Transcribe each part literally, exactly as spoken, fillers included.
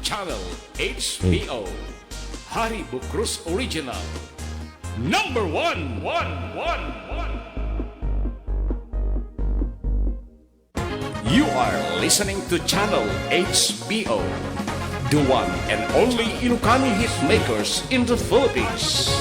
Channel H B O. Harry Bukrus Original. Number one, one, one, one. You are listening to Channel H B O, the one and only Ilocano hit makers in the Philippines.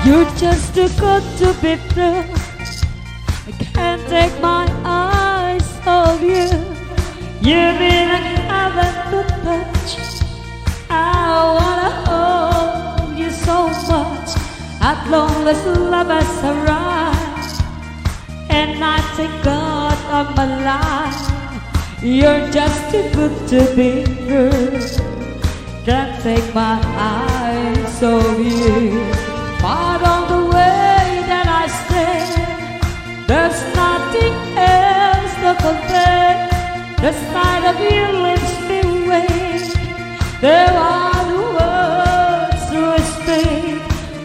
You're just too good to be true. I can't take my eyes off you. You mean like heaven to touch. I wanna hold you so much. As long as love has arrived, and I thank God of my life. You're just too good to be true. Can't take my eyes off you. But on the way that I stand, there's nothing else to compare. The sight of you lifts me away. There are no words to explain.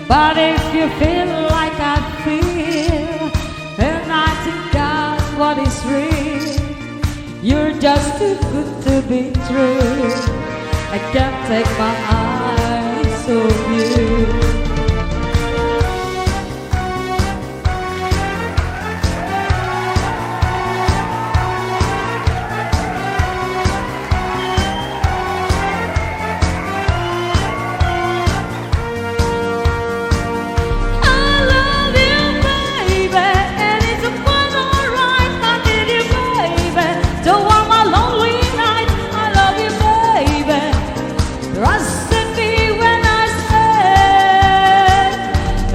But if you feel like I feel, and I think that's what is real, you're just too good to be true. I can't take my eyes off you. I love you, baby, and it's quite alright. I need you, baby, to warm my lonely night. I love you, baby. Trust in me when I say,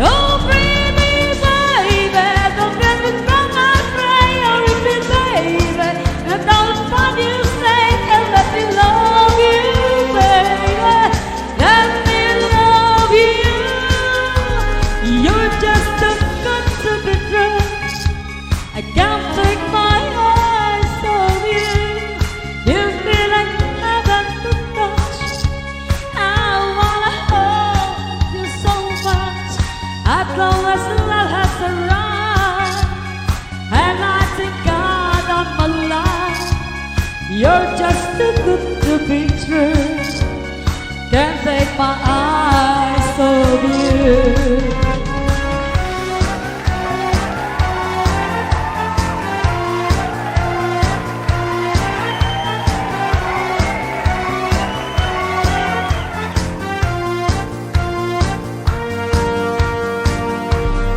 oh, baby, baby, don't get me wrong, I pray, I repeat, baby, and don't find you say, and let me love you, baby. Let me love you. You're just too good to be true. I can't take my eyes off you. You feel like heaven to touch. I wanna hold you so much. As long as love has arrived, and I thank God of my life. You're just too good to be true. Can't take my eyes off you.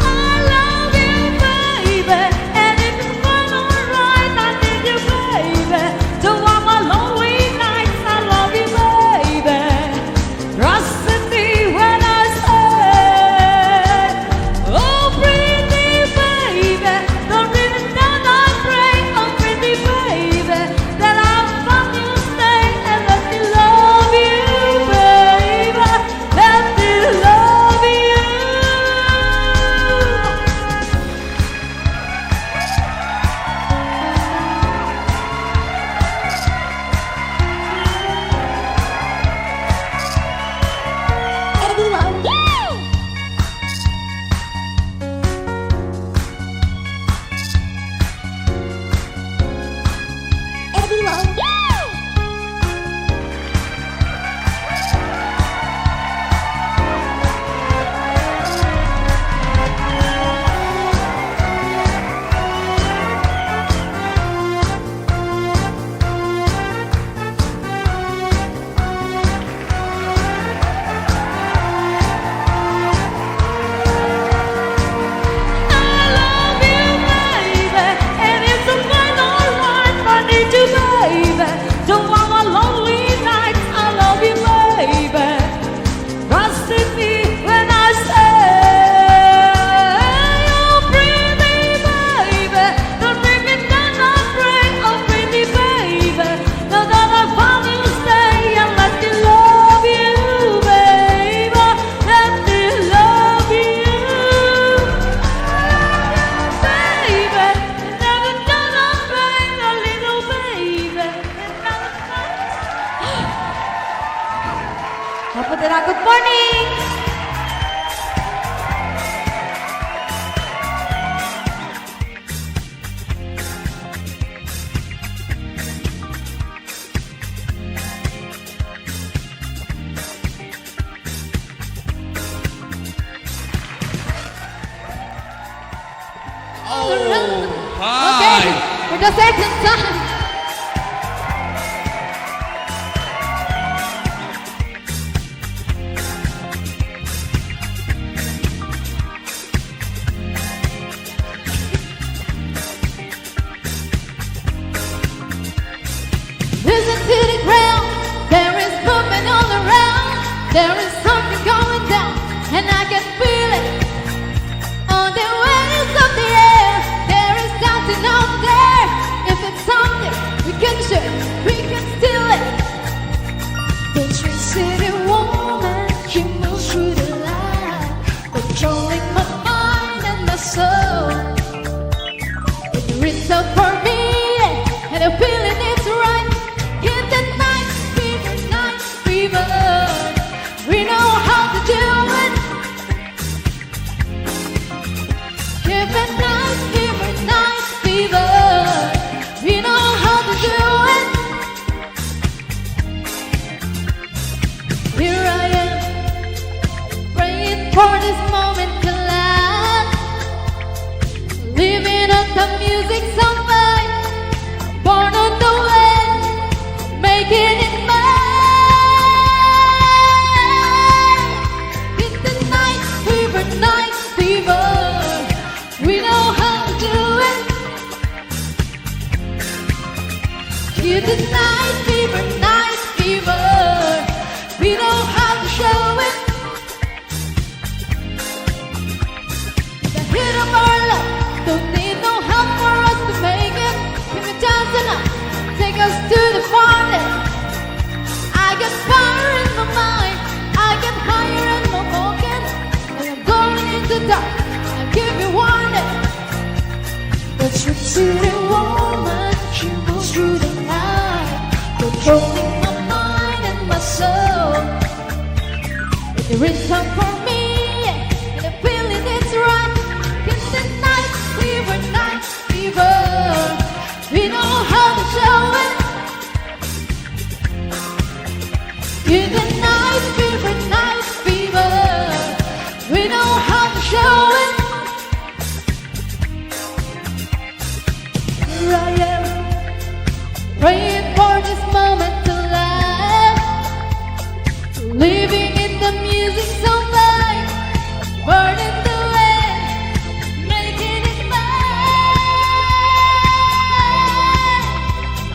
I love you, baby, and if it's not alright, I need you, baby, to warm my lonely nights. I love you, baby. Trust in me when I say, Oh, hi. Okay, for the second time. Listen to the ground, there is movement all around. There is something going down, and I can feel it on the waves of the air. There is something out there. If it's something we can share, we can steal it. The Dream City woman, she moves through the light, controlling my mind and my soul. It's written for me, and the feeling is right. Give the night fever, night fever. We know how to do it. Give the night fever, night fever. We know how to do it. Here I am, praying for this moment to last. Living on the music sound, born on the wind, making it mine. It's the night fever, night fever. We know how to do it. Give the night fever, night fever. We know how to show it. The heat of our love, don't need no help for us to make it. Give me chance enough, take us to the farthest. I get fire in my mind, I get higher in my pocket. And I'm going in the dark, I give you warning. The Dream City woman, she moves through the night, controlling my mind and my soul. It's written for me, and the feeling is right. It's the night fever, night fever. We know how to show it. It's the night fever, night fever. We know how to show it. Here I am, praying for this moment to last. Living in the music so fine, burning the way, making it mine.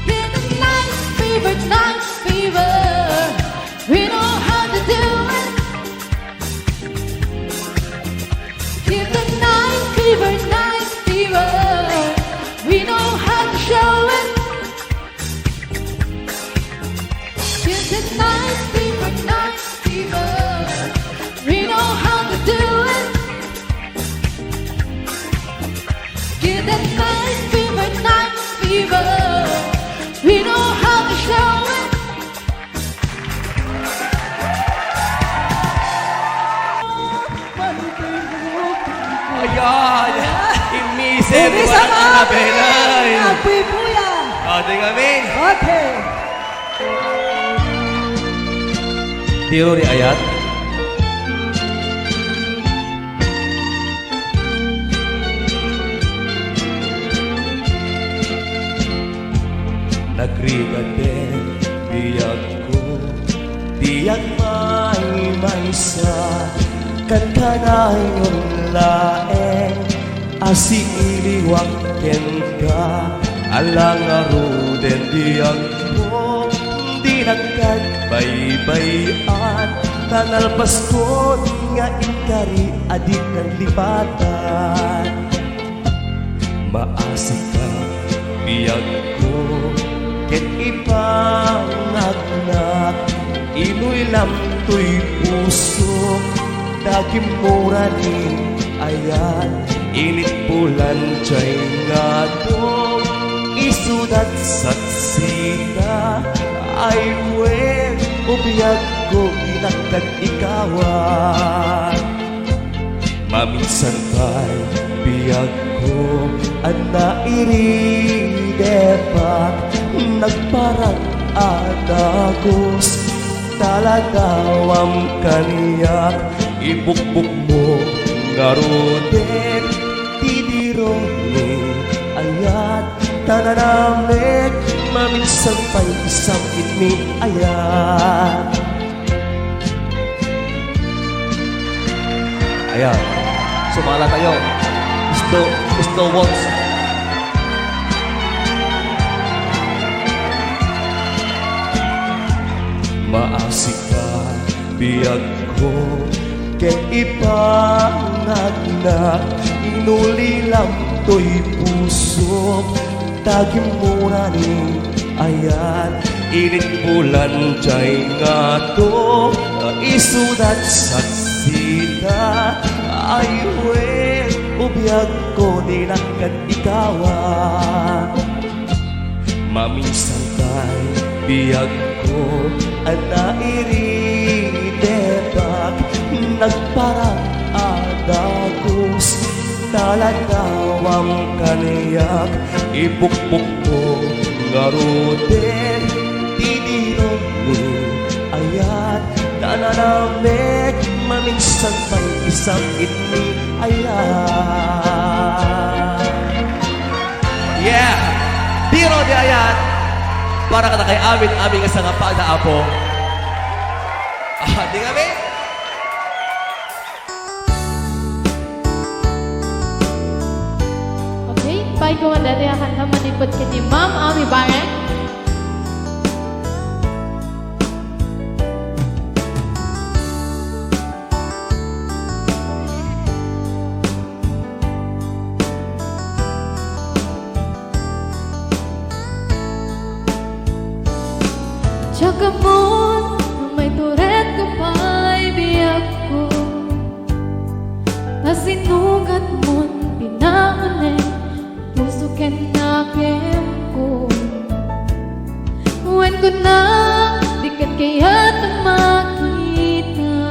Give the night fever, night fever. We know how to do it. Give the night fever, night fever. We know how to show it. Give the night fever, night fever. We know how to do it. Give the night fever, night fever. We know how to show it. Ayan! Imisen, Umis walang Ama! Arabelay! Nagpupuya! Ate kami! Okay! Tiro ni Ayat. Nagrigat ti biagko, ti agmaymaysa, kankanayon laeng a siiliwak kenka. Ala ngaruden, biagko, dinak agbaybay-an, ta nalpaskon nga inkari a dikkan lipatan. Maasika, biagko, ket ipangagnak, inuylam toy pusok, ta kimmurani Ayat, init bulan jay ngadok, isudat saksita, ay wen, o biagko, inakkat ikawan. Maminsan pay, biagko, a nairidepak, nagparang a dagus, taladawam kaniak, ibukbukmo ngaruden, Didiro ni ayat, ta nanamek, maminsan pa'y isam-it ni ayat. Ayan. Sumala tayo. Slow, slow waltz. Maasika, biagko, ket ipangagnak, inulilam toy pusok, ta gimmura ni ayat, init bulan jay ngato, isudat saksita, ay wen, o biagko, dinak ikawa. Maminsan pay biagko a nairidebak, nagparang a dagus, taladawam kaniak, ibukbukko ngaruden, didiro ni ayat, ta nanamek, maminsan pay isam-it ni ayat. Yeah! Diro di ayat. Para kadakay amin, amin nga sangapada, Apo. Ah, di kami? Okay, pay ko nga dati akan ta manipod ken ni Ma'am Ami Barrett. Diak ammon, maituredko pay biagko, ta sinugatmon pinauneg puso ken nakemko. Wen kunak, dikan kayat a makita,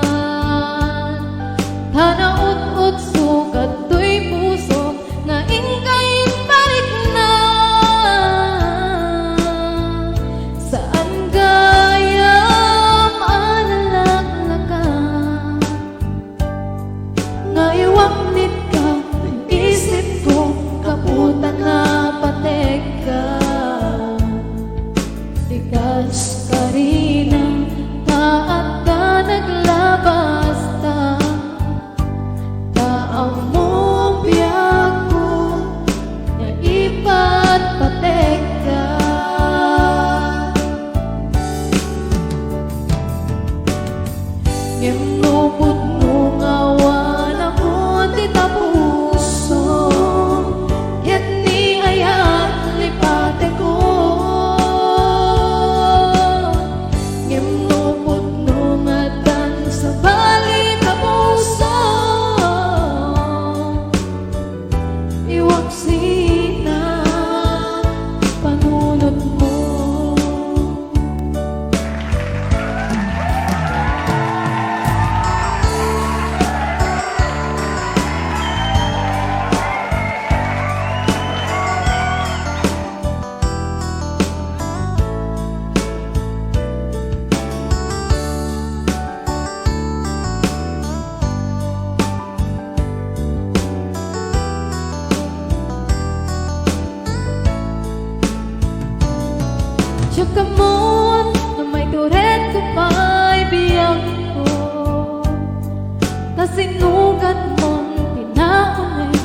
ta naut-ot sugat toy pusok nga inka imparikna. Saan gayam a nalaklaka, nga iwaknitka ti isipko gapu ta napategka. Ti kas karina, ta adda naglabasta, ta ammom biagko nga ipatpategka. Ngem no pudno nga awan a puti ta puso, ket ni ayat lipatekon. Ngem no pudno nga addan sabali ta puso, iwaksina panunotmo. Diak ammon no maituredko pay biagko, ta sinugatmon pinauneg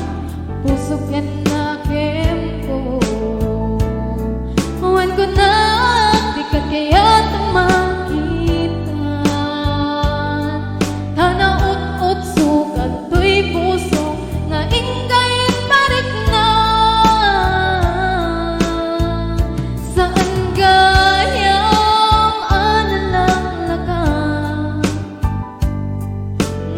puso ken nakemko. Wen kunak, dika kayat a makita, ta naut-ot sugat toy puso nga inka imparikna. Saan gayam a nalaklaka,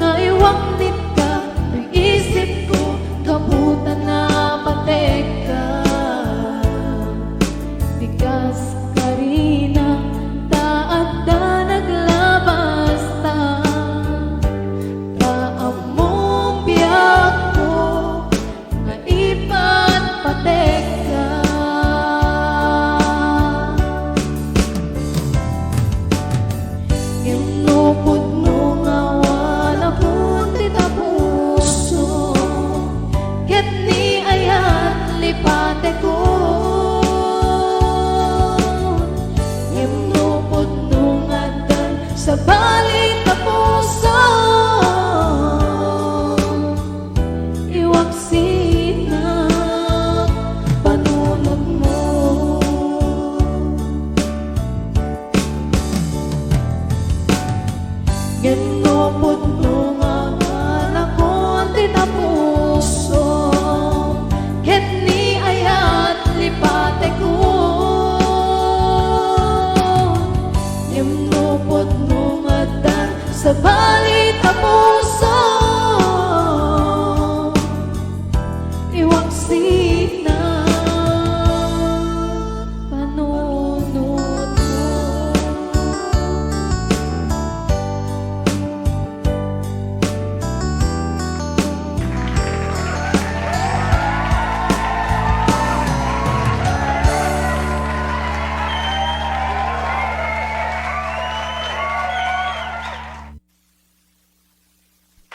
nga iwaknitka ti isipko gapu ta napategka. Ti kas karina, ta adda naglabasta, ta ammom biagko nga ipatpategka. Ngem no pudno nga awan a puti ta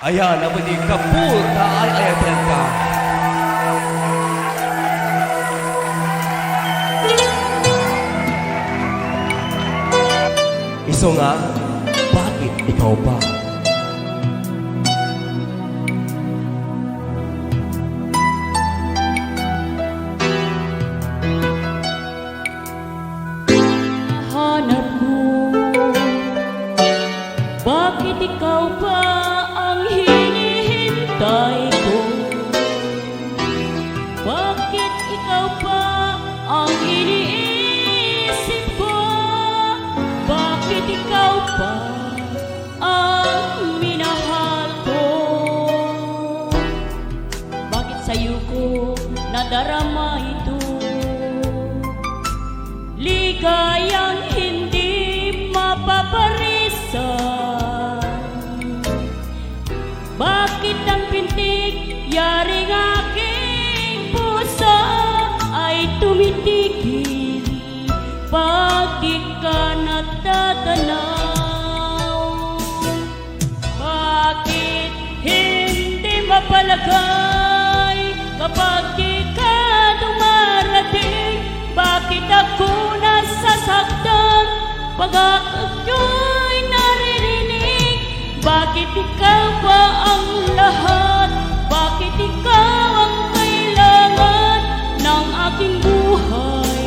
Ayan, apo di kapur, ta ay, ay, ay, ay, ay. Isu nga, bakit ikaw pa? Hanapko, bakit ikaw pa ang hinihintay ko? Bakit ikaw pa ang iniisip ko? Bakit ikaw pa ang minahal ko? Bakit sa'yo ko nadarama ito? Ligayang hindi mapaparisan. Bakit ang pintig yaring aking puso ay tumitigil pag di ka natatanaw? Bakit hindi mapalagay kapag di ka dumarating? Bakit ako nasasaktan pag ako'y naririnig? Bakit ikaw ba ang lahat? Bakit ikaw ang kailangan ng aking buhay?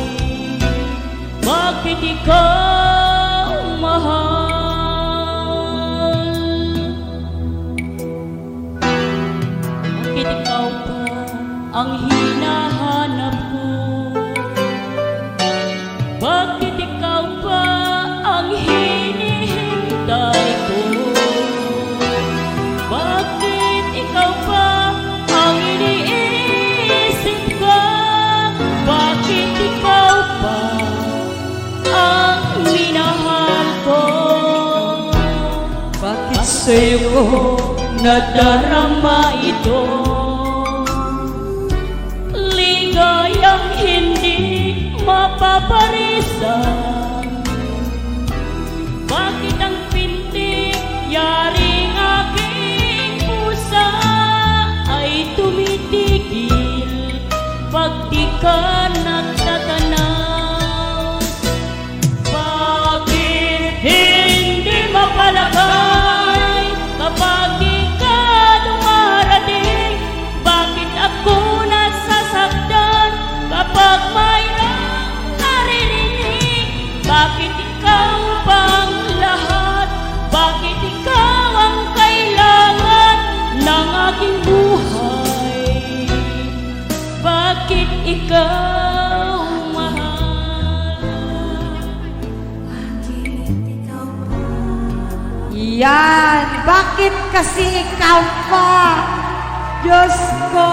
Bakit ikaw, mahal? Bakit ikaw pa ang hinahanap ko? Bakit ikaw pa ang hinihintay ko? Bakit ikaw pa ang iniisip ko? Bakit ikaw pa ang minahal ko? Bakit sa'yo ko nadarama ito? Ligayang hindi mapaparisan. Bakit ang pintig yaring aking pusa ay tumitigil pag di ka nagtatanaw? Bakit hindi mapalagay kapag di ka dumarating? Bakit ako nasasaktan kapag mayroong naririnig? Bakit ikaw pa ang lahat? Bakit ikaw ang kailangan ng aking buhay? Bakit ikaw, mahal? Yan. Bakit kasi ikaw pa? Diyos ko,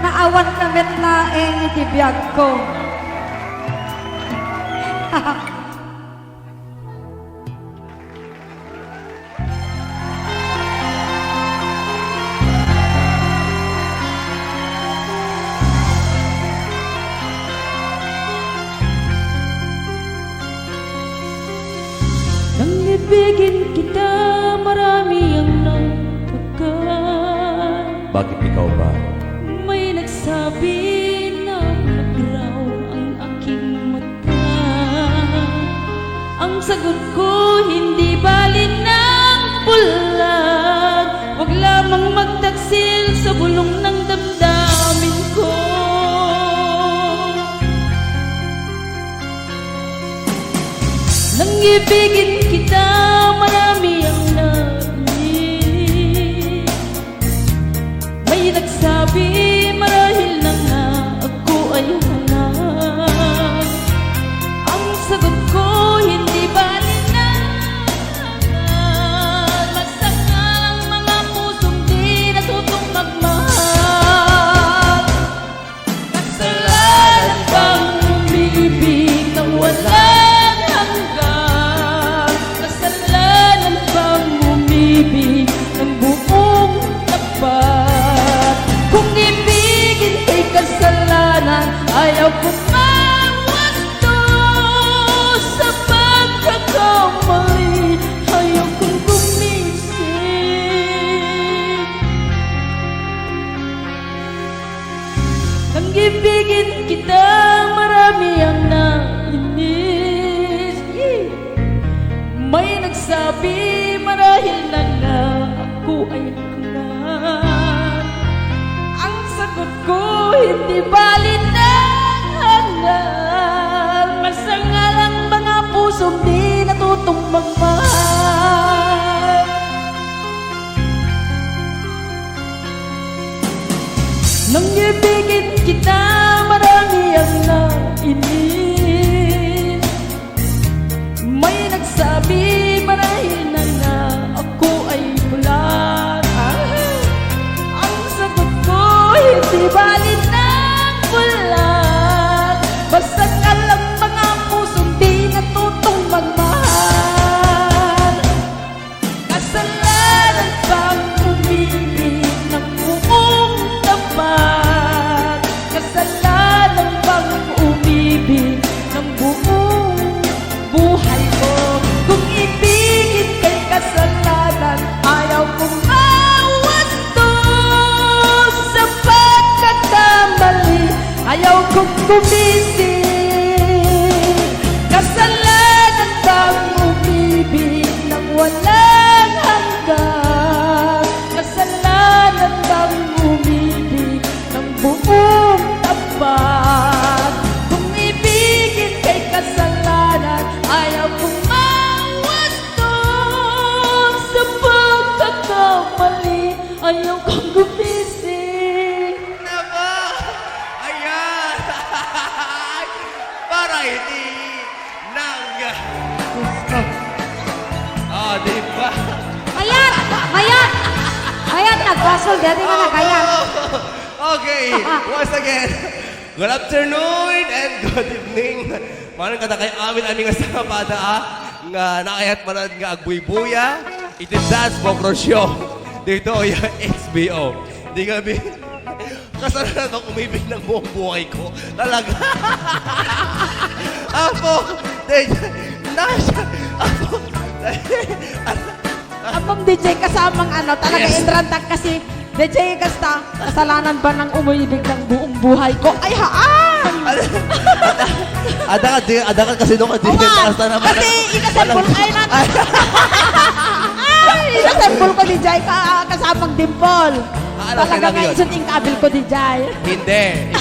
naawan ka met laeng iti biag ko. Nang ibigin kita, marami ang nagtaga. Bakit ikaw ba? May nagsabi na magraw ang aking mata. Ang sagot ko, hindi bali ng bulag. Huwag lamang magtaksil sa bulong ng damdamin ko. Nang ibigin kita, marami ang nailing. May nagsabi, marahil na nga ako ay hangal. Ang sagot ko, hindi bali na hangal. Magsakal ang mga pusong di natutong magmahal. Kasalanan bang umibig ng walang hanggan? Ibigin kita, marami ang nainis. May nagsabi marahil na nga ako ay kulang. Ang sagot ko, hindi bali na hangal. Masangal ang mga pusong di natutong magmahal. Nang ibigin kita, marami ang nainis. May nagsabi, marahil na nga ako ay bulag. Ah, ang sagot ko, hindi bali ng bulag. Basta ka lang mga pusong di natutong magmahal. Kasalanan bang umibig ng buong tapat? Kasalanan bang umibig ng buong buhay ko? Kung ibigin kay kasalanan, ayaw kong mawasto sa pagkakamali. Ayaw kong gumising. Kasalanan bang umibig ng walang hanggan? Kasalanan bang umibig ng buong tapat? Kung ibigin kay kasalanan, ayaw kong mawasto sa pagkakamali. Ayaw kong gumising. Nako! Ayan! Para hindi nang... Diyos ko. Oh, di ba? Mayat! Mayat! Mayat, nagbasol. Dati nga nagayat. Okay, once again, good afternoon and good evening. Manen kadakayo amin, amin nga sabada, ah, nga naayat manen nga agbuybuya iti Dance Bokro Show ditoy H B O. Di kami, kasalanan bang umibig ng buong buhay ko. Talaga. Apo, di, Nasha, apo, Ammom, D J, kasamang ano, talaga. Yes. Inrantag kasi, D J, kasta, kasalanan ba ng umibig ng buong buhay ko? Ay, haan! Ada ka, di, ada ka kasi nung D J, Awan! Basta naman. Kasi, ikasembol Walang kayo na. Ay. Ay, ikasembol ko, D J, ka, kasamang Dimple. Ah, ano, talaga kailangan nga, yun? Isun ingkabil ko, D J. Hindi.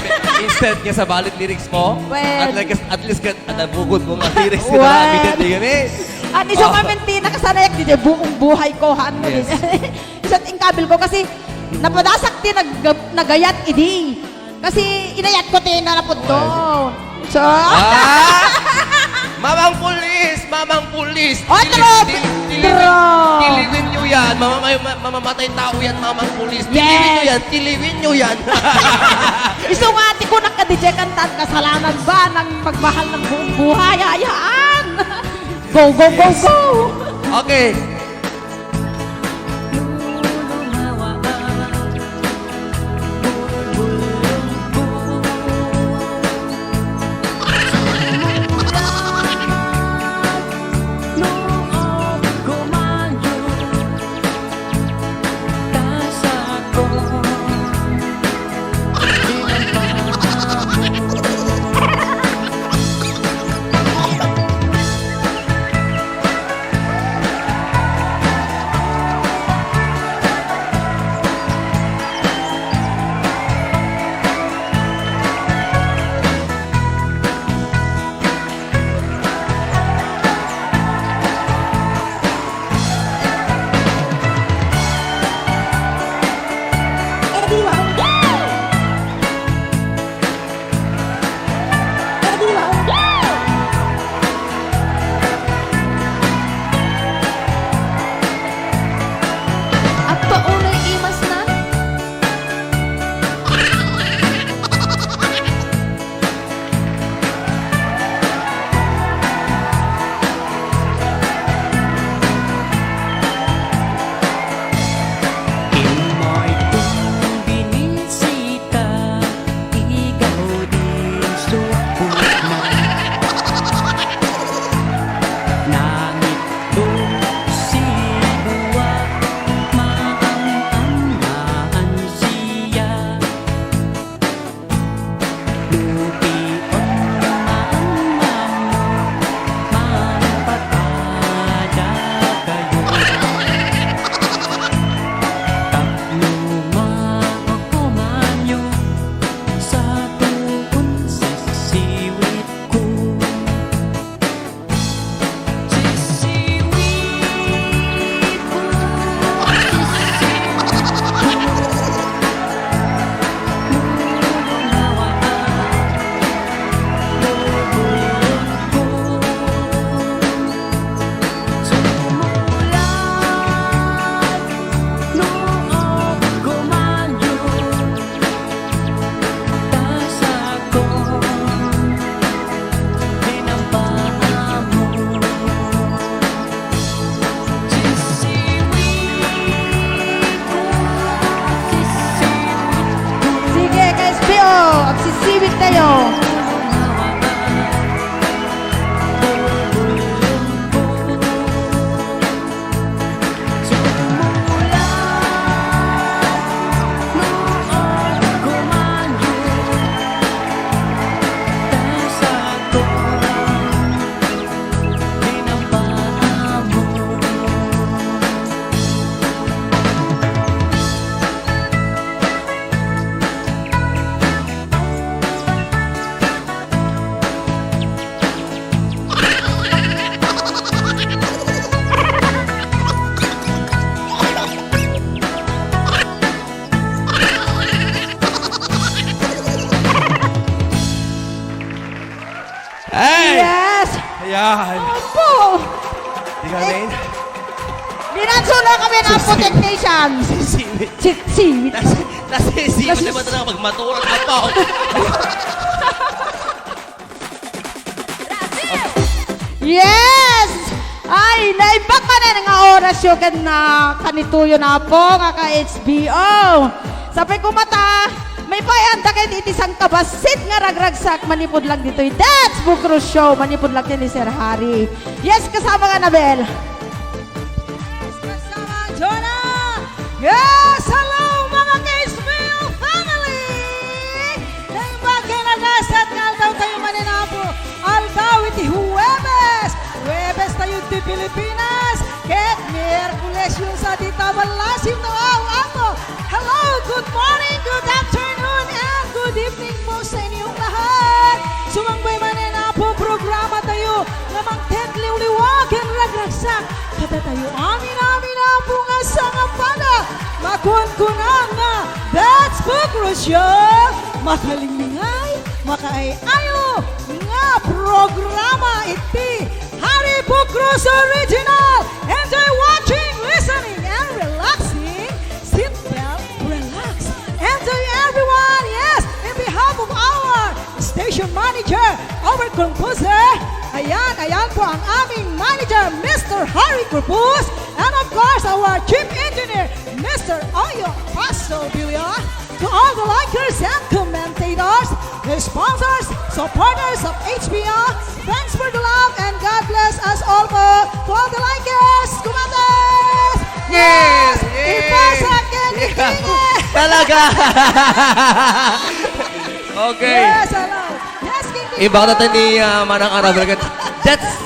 Instead nga sa ballad lyrics mo, Well. at least, at least, ka, at nabugod mo nga lyrics, Well. Kailangan, hindi, hindi, hindi. At iso Oh. kami, ti nakasanayak, D J, buong buhay ko, haan mo, Yes. D J. Isu ti ingkabil ko kasi napadasak ti nag-, nagayat idi. Kasi inayat ko ti nanapudno. Well. So, Ah! Mamang pulis! Mamang pulis! Oh, Tili-, trophy! tili-, tiliwin, Tro- tiliwin nyo yan! Mamamay-, ma-, mamamatay tao yan, mamang pulis! Yes! Tiliwin nyo yan! Tiliwin nyo yan! Isu nga, ti kunak ka, D J, kantan, kasalanan ba ng pagmahal ng buong buhay? Hayaan! Go, go, go, Yes. go! Okay. Tayo. Hey! Yes! Ayan. Opo! Di kami. Eh, dinansulo kami ng Sisiwit. Apo technician. Sisiwit. Sisiwit. Nas-, nasisiwit Nasis- naman talaga pag maturak ang pao. Yes! Ay, naimbag manen nga orasyo ken, ah, kanitoyo na Apo nga ka-H B O. Sapay koma ta, maipaayanda ket iti sangkabassit nga ragragsak manipud lang ditoy That's Bukro Show, manipud lang ken ni Sir Harry. Yes, kasama nga, Anabel. Yes, kasama, Jonah. Yes, hello, mga K S B L family! Naimbag ken nagasat nga aldaw tayo manen Apo. Aldaw iti Huwebes! Huwebes tayo ti Pilipinas! Ket Miyerkules yung sa dita Balasim no Aw, Apo! Hello, good morning, good afternoon, and good evening po sa inyong lahat! Sumangbay manen Apo, programa tayo nga mangted liwliwa ken ragragsak. Kada tayo amin-amin Apo nga sangapada, makunkuna nga, That's Bukro Show! Makalinglingaw, makaay-ayo nga programa iti Harry Bukros Original! Enjoy watching, listening, and relaxing. Seat belt, relax. Enjoy, everyone! Yes, in behalf of our station manager, our composer, ayan, ayan po ang aming manager, Mister Harry Corpus, and of course, our chief engineer, Mister Oyo Pasto Villa. To all the likers and commentators, the sponsors, supporters of H B O, thanks for the love and God bless us all po. To all the likers, kumates! Yes! Yes! Yay! Ipasa, Ken, Yeah. Ken! Talaga! Okay. Yes, hello. Yes, Ken, Ken. Ibang natin ni, ah, Manang Arabel. That's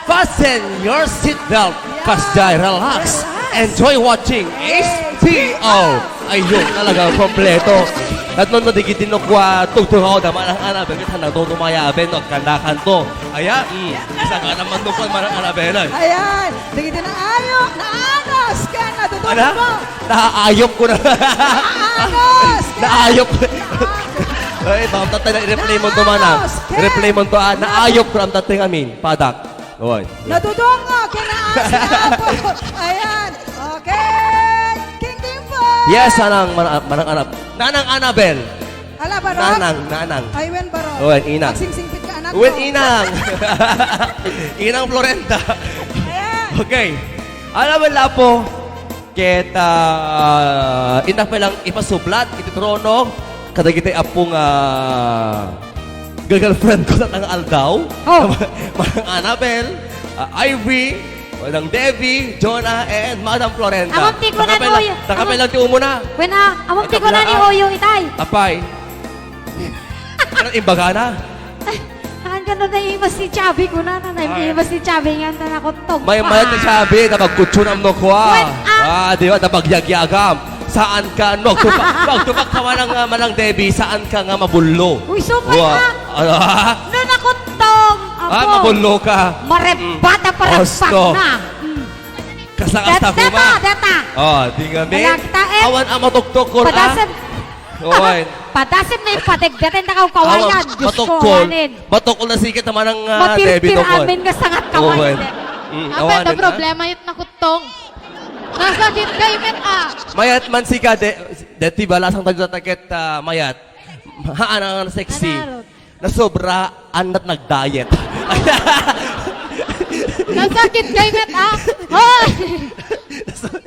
Fasten your seatbelt, 'cause they relax. Relax. Enjoy watching Yes. H P O. Ayun, talaga, kompleto. At nung nadigidin no kwa, tugtog ako, da Manang Anabel, kita na to, tumaya, ben, no, kandakan to. Ayan, mm, isa ka naman to, Manang Anabel, ay. Ayan, digidin na ayo, naanos, kaya natutunan Ano? mo. Naaayop ko na. Naanos, kaya Naayop. Naanos. Ay, baka tatay na i-replay mo to, Manang. Naanos, kaya I-replay mo to, ah. Naaayop ko ang tatay amin. Padak. Oy. Natudong nga, kinaas nga po. Ayan. Okay. King King po. Yes, Nanang, Mana-, Manang Anab-, Nanang Anabel. Ala, barok? Nanang, Nanang. Ay, wen, barok. Oy, Inang. Magsingsingpit ka, anak Wen, ko. Inang. Inang Florenta. Ayan. Okay. Alam mo, Lapo, Ket, ah, innak pay lang ipasublat iti trono kadagiti appo nga girlfriend ko ita nga aldaw. Oh. Manang Anabel, ah, Ivy, Manang Debbie, Jonah, and Madam Florenta. Amam ti kuna ni Oyo. Taka pay lang ti umuna. Wen, ah, amam ti kuna ni Oyo, itay. Apay. Ano, imbagana? Ay, saan ka na naimas ni Chubby? Kuna na naimas ni Chubby nga ta nakuttog. May, mayat ni Chubby, ta pagkutsunam no kwa. What? Ah, di ba? Ta pagyagyagam. Saan ka? No, agtupak, no, agtupak ka manang, ah, Manang Debbie, saan ka nga mabullo? Uy, supay ka. Ano? No, nakuttog. Ah, mabullo ka. Marebbat ang paragpak na. Kasta, kasta kuma. Deta, deta. Oh, di kami. Awan ang matuktok, ah. Padasem. Oy. Padasem na yung pategdeten na kaukawayan. Diyos ko, matukol. Awanen. Matukol na sikit naman ang, ah, Debbie Tukol. Mapirpir amin nga sangat kawayan. Mm, awanen, ah. Problema yun nakuttong. Nasakit kayo, met, ah. Mayat man sika, de, de, ti balasang tagdataket, ah, mayat. Haan ang sexy. Nasobra, andat nag-diet. Nasakit kay met, ah. Hoy!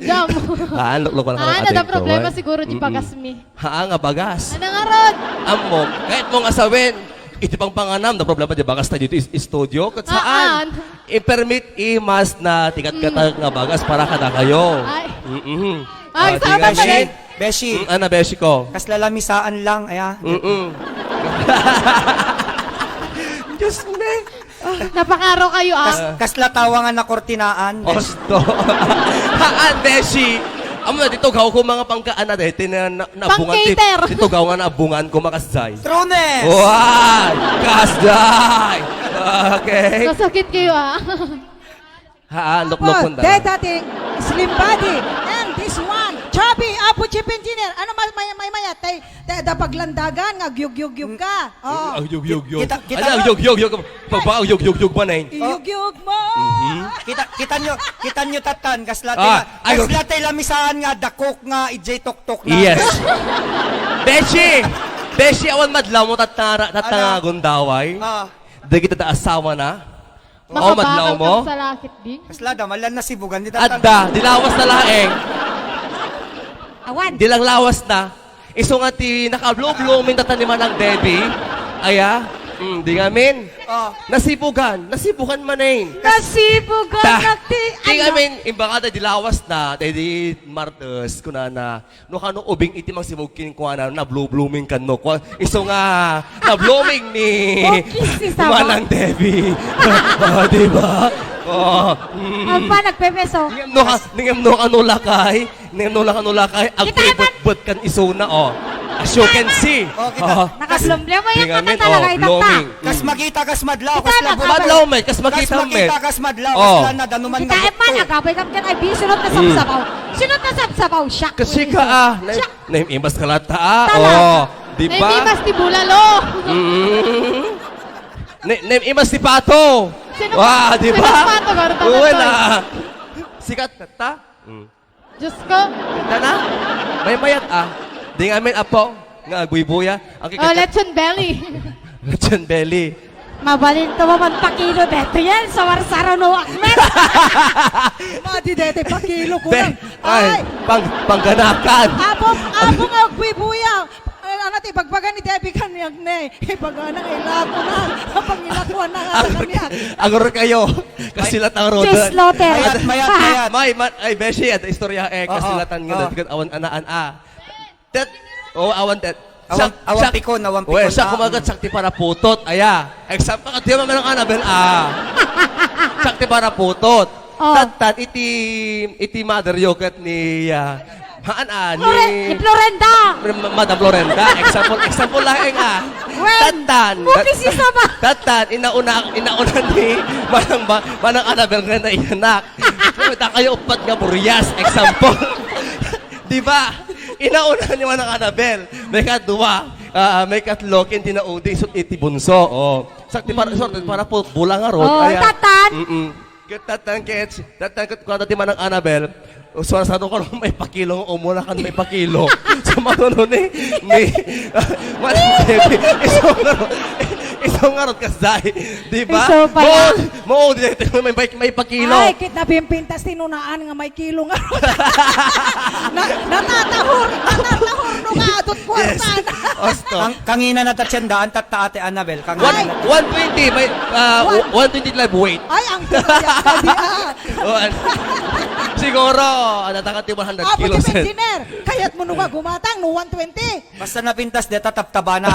Jam. Ah, luklok lang Ah, ang adda ating problema tuwan. Siguro di Mm-mm. Bagas mi. Haa nga bagas. Ano nga rod? Ammo, kahit mo nga sawen, iti pang panganam, na problema di bagas tayo dito is studio. Kat saan? Haan. I-permit, imas na tigat-katag nga bagas para kada kayo. Ay. Mm-mm. Ay, Ah, saan di ba nga pala? Beshi, Beshi. Mm, ana, Beshi ko. Kas lalamisaan lang, aya. Mm-mm. Diyos mo na eh. Napakaro kayo, ah. Kas-, kasla tawa nga nakortinaan. Osto. Haan, Beshi. Amo na, dito gaw ko mga pangkaana, dahil tina-, na-, naabungan ti-, Pang-cater. Dito gaw nga naabungan ko makasjay. Trunes! Wow! Kasjay! Okay. Masakit kayo, ah. Haan, luklok Apo, kung dala. Deta ti slim body. And this one, chubby, Apo Chief Engineer. Ano ma-, may, may mayat? Tay, tay, da paglandagan, nga agyugyugyug ka. Oh. Agyugyugyug. Kita, kita Ano, nyo? Agyugyugyug? Pagba, agyugyugyug man eh. Iyugyug mo. Mhm. Kita, kita nyo, kita nyo tatan, kasla Ah, tay, ay, kasla tay lamisaan nga dakok nga ijay toktok na. Yes. Beshi! Beshi, awan madlaw mo tatara, tatara Ano? Gundaway. Ah. Dagita da asawa na. Oh, madlaw Makabakal mo? Ka sa lakit, di? Kasla da, malan na sibugan, di tatan. Adda, di lawas na laeng. Awan. Di lang lawas na. Isu nga ti naka-blue-blue, minta ni Manang Debbie. Aya? Mm, di ngamin. Oh. Nasibugan. Nasibugan man eh. Nasibugan Ta-, na ti, di ano? Ngamin, imbagada, di lawas na. Dahil di Martes, kunana, no kano ubing iti mangsibug kenkuana, na-blooming kano. Kwa-, isu nga, na-blooming ni Oh, kiss si Saba. Manang Debbie. Oh, di ba? Oh. Mm. Ang pa, nagpepeso. Ngem no ka, ngem no kano lakay, ngem no kano lakay, Kita agpibetbet kan isuna, oh. As you can see. Oh, kita. Oh. Nakablomblem mo Di yung ngamin, mata talaga, oh, itang ta. Blooming. Kas Mm. makita, kas madlaw, Kita kas na labot. Madlaw, met, kas makita, Kas makita, met. Kas madlaw, Oh. Kas lanad, anuman Kita nga man, bukto. Agabay kam ken, ay, di, sunod na Mm. sabsabaw. Sunod na sabsabaw, siya. Kasi ka, ah, na-, Siya. Naim-imas ka latta, ah. Talaga. Oh, di ba? Naim-imas ti bulalo. Mm. Na-, naim-imas ti pato. Sino Wah, pa-, di sino ba? Pato, Gordon, Uy, Anton? Na. Sikat ka ta? Mm. Diyos ko. Kita na? May mayat, ah. Di nga amin, apo, nga agbuybuya. Ang Oh, kikat- lechon belly. Lechon belly. Mabalin to man pakilo detoy, sawarsaro no akmet. Madi detoy pakilo ko Be-, lang. Ay, Ay. Pang-, pangganakan. Apo, apo nga agbuybuya. Ay, ano ti ibagbaga ni Debbie kaniak ne? Ibagana nga ilako na. Pangilakuan na nga Agor, kaniak. Agor kayo. Kasi Ay. Latang rodan. Cheese loter. Mayat, mayat, mayat. May, ma-, ay, Beshi, at istorya, eh, Oo, kasi latan nga oo. Dagdag awan anaan, ah. Tet, oh, awan tet. Awan, Sak-, awan sak-, pikon, awan Uy, pikon. Sak, Ah, kumagat, mm. Sak ti paraputot. Aya. Example, at di man lang Annabel, ah. Sak ti paraputot. Oh. Tattan, iti, iti mother yo ket ni, ah, haan, ah, ni Flore-, ni Florenda. Ma-, Madam Florenda. Example, example laeng, ah. Wen, Tattan. Bukis isa ba? Tattan, inauna, inauna ni Manang ba-, Manang Annabel nga naiyanak. Kumita kayo upat nga burias. Example. Di ba? Inauna ni Manang Annabel. May kadua, ah, may katlo, ken di naudi, isut iti bunso. Oh. Sak ti para, Mm. sort, para po, bulang nga rod. Oh, Ayan. Tattan. Mm-mm. Ket tattan, ket, tattan, ket kuwanta ti Manang Annabel, suwar sa ko may pakilo, umuna kan may pakilo. Sa mano ni, ni, Manang Debbie, iso nga rod, iso nga rod, kasday. Di ba? Iso pala. Mo, mo, di, di, may, may, may pakilo. Ay, ket nabimpintas ti nunaan nga may kilo nga. Na, natatahor, natatahor no nga adot Yes. kwarta na. Osto. Kang-, kangina na ta tiendaan, tatta Ate Annabel, kangina One, na ta. One twenty, may, ah, One. One twenty live weight. Ay, ang kaya ka di, ah. Oh, an-, siguro, ah, natakat yung one hundred Apo, kilos. Chief Engineer, kayat mo no nga gumatang, no one twenty? Basta napintas, di tataptabana.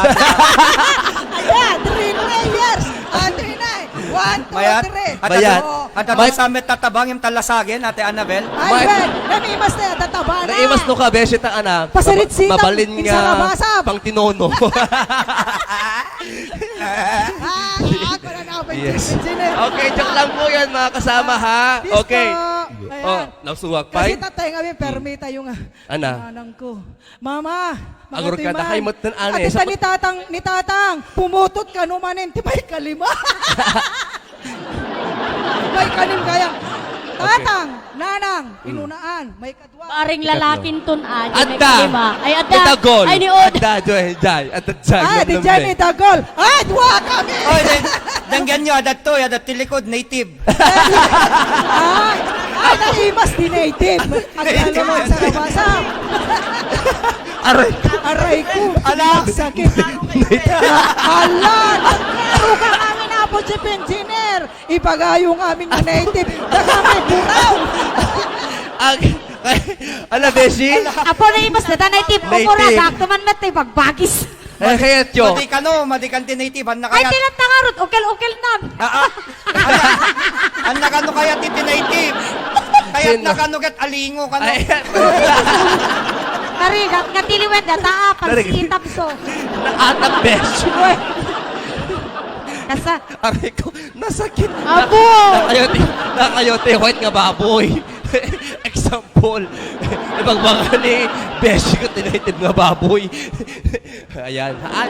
Ayan, three prayers. Ah, three na eh. One, two, Mayat. Three. At Mayat. At, at Mayat. Sa met tatabang yung talasagen, Ate Annabel. Ay, Mayat. Well, naimas na, tatabana. Naimas no ka, beshi ta, ana. Pasirit Mab-, sitaw, mabalin nga insarabasab. Pang tinono. Ah, ah, wala na ako, Yes. Engineer. Okay, joke lang po yan, mga kasama, ha? Yes Okay. Po. Ayan. Oh, nausuwak pa Kasi eh. Tatay nga, may permi tayo nga. Ana? Nanang ko. Mama, Agor ka, makatiman. Nakay met ten, ane, Ati sa ta ni tatang, ni tatang, pumutot ka no manen, ti may kalima. May kalim kaya. Okay. Tatang, nanang, Mm. inunaan, may kadua. Baring Ikatlo. Lalakin ton, ah, di may Adda. Kalima. Ay, adda. Itagol. Ay, ni Od. Adda, Joy, Jai. Adda, Jai. Ah, di Lumlum, dyan, eh. Itagol. Ay, dua kami. Oy, dan-, danggan nyo, adda to, adda ti likod, native. Ay, Naimas ti native. Agtalo man sa kabasa. Aray. Aray ko. Ala. Sakit. Ala. Ruga kami na po, Chief Engineer. Ipagayo nga amin nga native. Daga may buraw. Ag-, ala, beshi? Apo, naimas na ta, native. Native. Umura, dakto man met, ibagbagis. Eh, kaya tiyo. Madi kano, madi kan ti native, anna Ay, kayat. Tinat na nga rod, ukel-ukel na. Ah, ah. Anna, anna kano kayat ti native? Kayat Sino? Na kano ket alingo kano. Ay. Tarigat nga tiliwen data, ah, Tarigat. Pagsiitap so. Naatap, besh. Uy. Kasa. Aray ko, nasakit. Apo! Nakayo ti, nakayo ti, white nga baboy. Example. Ibagbaga ni beshi ko ti native nga baboy. Ayan. Haan.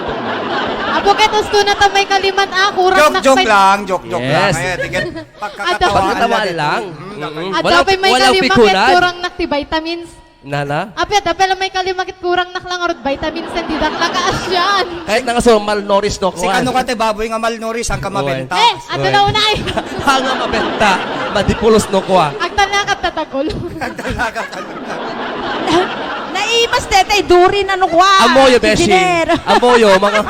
Apo, ket usto na ta may kaliman, ah, kurang Joke, na joke kay lang, joke, joke Yes. lang. Ayan, di ket Adda pagkakatawaan Pagkatawaan lang. lang. Mm, dapat. Mm-mm. Adda Walang, pay may walang kalima ket pikunan. Kurang na ti vitamins. Nana? Apo, adda pay may kalima ket kurang na lang arut vitamins and di dak nakaasyan. Kahit na nga so, malnourished no, Si kuwan. Kano ka ti baboy nga malnourished, ang ka Kuwan. mabenta. Eh, adda Kuwan. na unay. Hanga mabenta. Madipulos no, kuwa. Agtan na kat tatagol. Agtan na kat tatagol. Naimas, tetay, duri na no, kuwa. Amoyo, beshi. Engineer. Amoyo, mga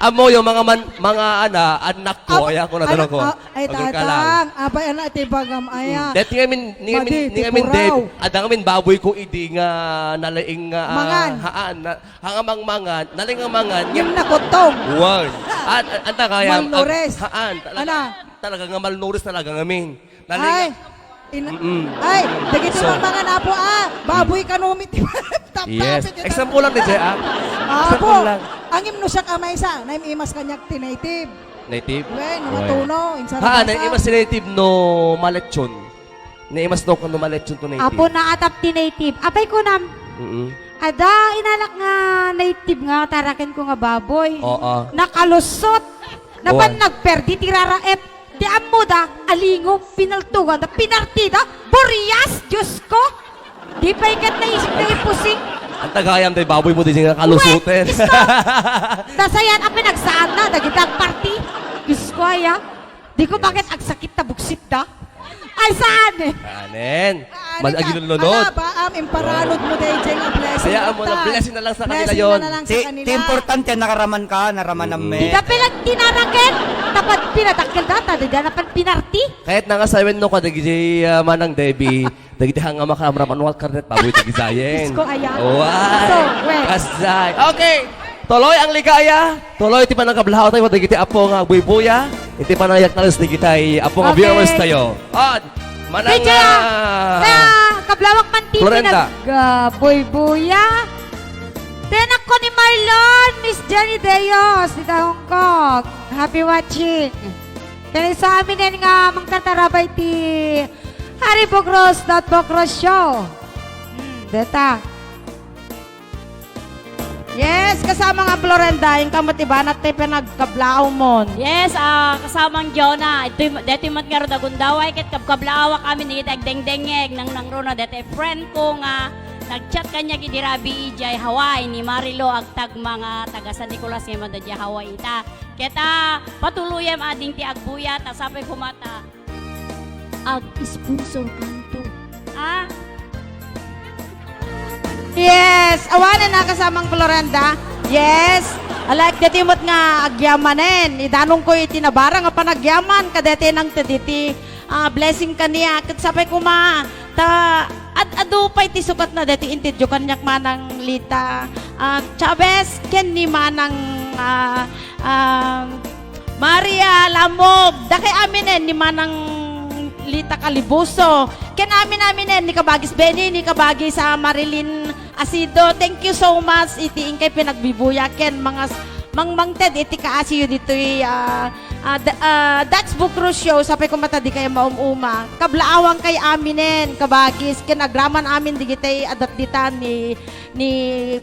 Amoyo, mga man, mga ana, anak ko, Ap-, aya ko na ano, dala ko. Ah, ay, Agul ka lang. Tatang, apay, ana, ti bagam, aya. Mm. Dahil ni amin, ni amin, Madi, ni ti amin, puraw. Dave, adda amin baboy ko idi nga nalaing nga, ah, Mangan. Haan, na, hanga mang mangan, nalaing nga mangan, Yung nga nakutong. Wow. At, at, anta kaya, Malnourished. Haan, talaga, Ala. Talaga nga malnourished talaga ngamin. Nalaing Ay. nga In-, Mm-mm. Ay, dagiti So, mga napo, ah, baboy mm. kano mi ti taptapit Yes. ita. Example lang, D J, ah. Apo, Example lang. Ang imno siya kamay sa, naim-imas kaniak ti native. Native? Wen, no Wen. Matuno, insan Ha, nabasa. Naimas si native no malechon. Naimas no kano malechon to native. Apo, naatap ti native. Apay ko nam, Mm-mm. Ada, inalak nga native nga taraken ko nga baboy. Oo. Nakalusot. Napan Wen. Nagperdi ti raraep. Ti ammoda, alingo, pinaltugan, da, pinartida, burias, Diyos ko! Di pay ket naisip na ipusing. Ang tagayam tayo baboy mo, di nga kalusutin. Wait, gusto. Nasayan ang pinagsaan na, dagiti agparti. Diyos ko, aya. Di ko bakit agsakit na buksit da. Ay, saan eh? Anen. Mag-agilulunod. Ala, baam, imparanod mo, D J, nga blessing Kaya amo na, ta. Blessing na lang sa kanila Blessing yon. Na lang sa Ti, kanila. Ti importante, nakaraman ka, naraman Mm. namin. Di da pinagtinaraken, tapad pinadakkel data, di da napan pinarti. Kahit na nga sawen no, kadagiti, ah, Manang Debbie, dagiti hanga makaamram, ano nga karnet, baboy, dagiti sayen. Diyos ko, aya. Wow. So, wait. Kasay. Okay. Tuloy ang ligaya. Tuloy ti panangkablaaw tayo, dagiti apo nga agbuybuya. Iti panangayaktalis dagiti apo nga Okay. Viewers tayo. At, manang, Teacher, ah, sa kablawak man ti Florenda. Nag, ah, buybuya. Ti anak ko ni Marlon, Miss Jenny Deos, dita Hong Kong. Happy watching. Kaya sa amin yan nga, mangtatarabay ti Harry Bugros dot Bugros Show. Hmm, deta. Yes, kasama nga Florenda, inka met ibanat ti panagkablaawmon. Yes, ah, kasamang Jonah. Itoy, detoy met ngarud a gundaway, ket kabkablaawak amin, iti agdengdengngeg, nangnangruna, detoy friend ko nga nag-chat kaniak idi rabii idiay Hawaii, ni Marilo Agtagma nga taga San Nicolas nga immanda idiay Hawaii ita. Ket, ah, patuluyem ading ti agbuya, ta sapay koma ta ag-sponsor kanto. Ah? Yes, awanen a kasamang Florenda. Yes. Alak deti met nga agyamanen. Idanongko iti nabara nga panagyaman kadeti nangted iti, ah, blessing kaniak. Ket sapay koma ta ad-adu pay ti sukatna deti intedyo kaniak Manang Lita, ah, Chavez ken ni Manang, ah, ah, Maria Lamog, dakay aminen ni Manang Lita Calibuso, ken amin-aminen ni Kabagis Benny, ni Kabagis a Marilyn Asido. Thank you so much iti inkay pinagbibuya ken mangas-, mangmangted iti kaasiyo ditoy, ah, ah, da-, ah, That's Bugros Show. Sapay koma ta dikay maum-uma. Kablaawan kay aminen, kabagis, ken agraman amin digitay adat ditan ni, ni,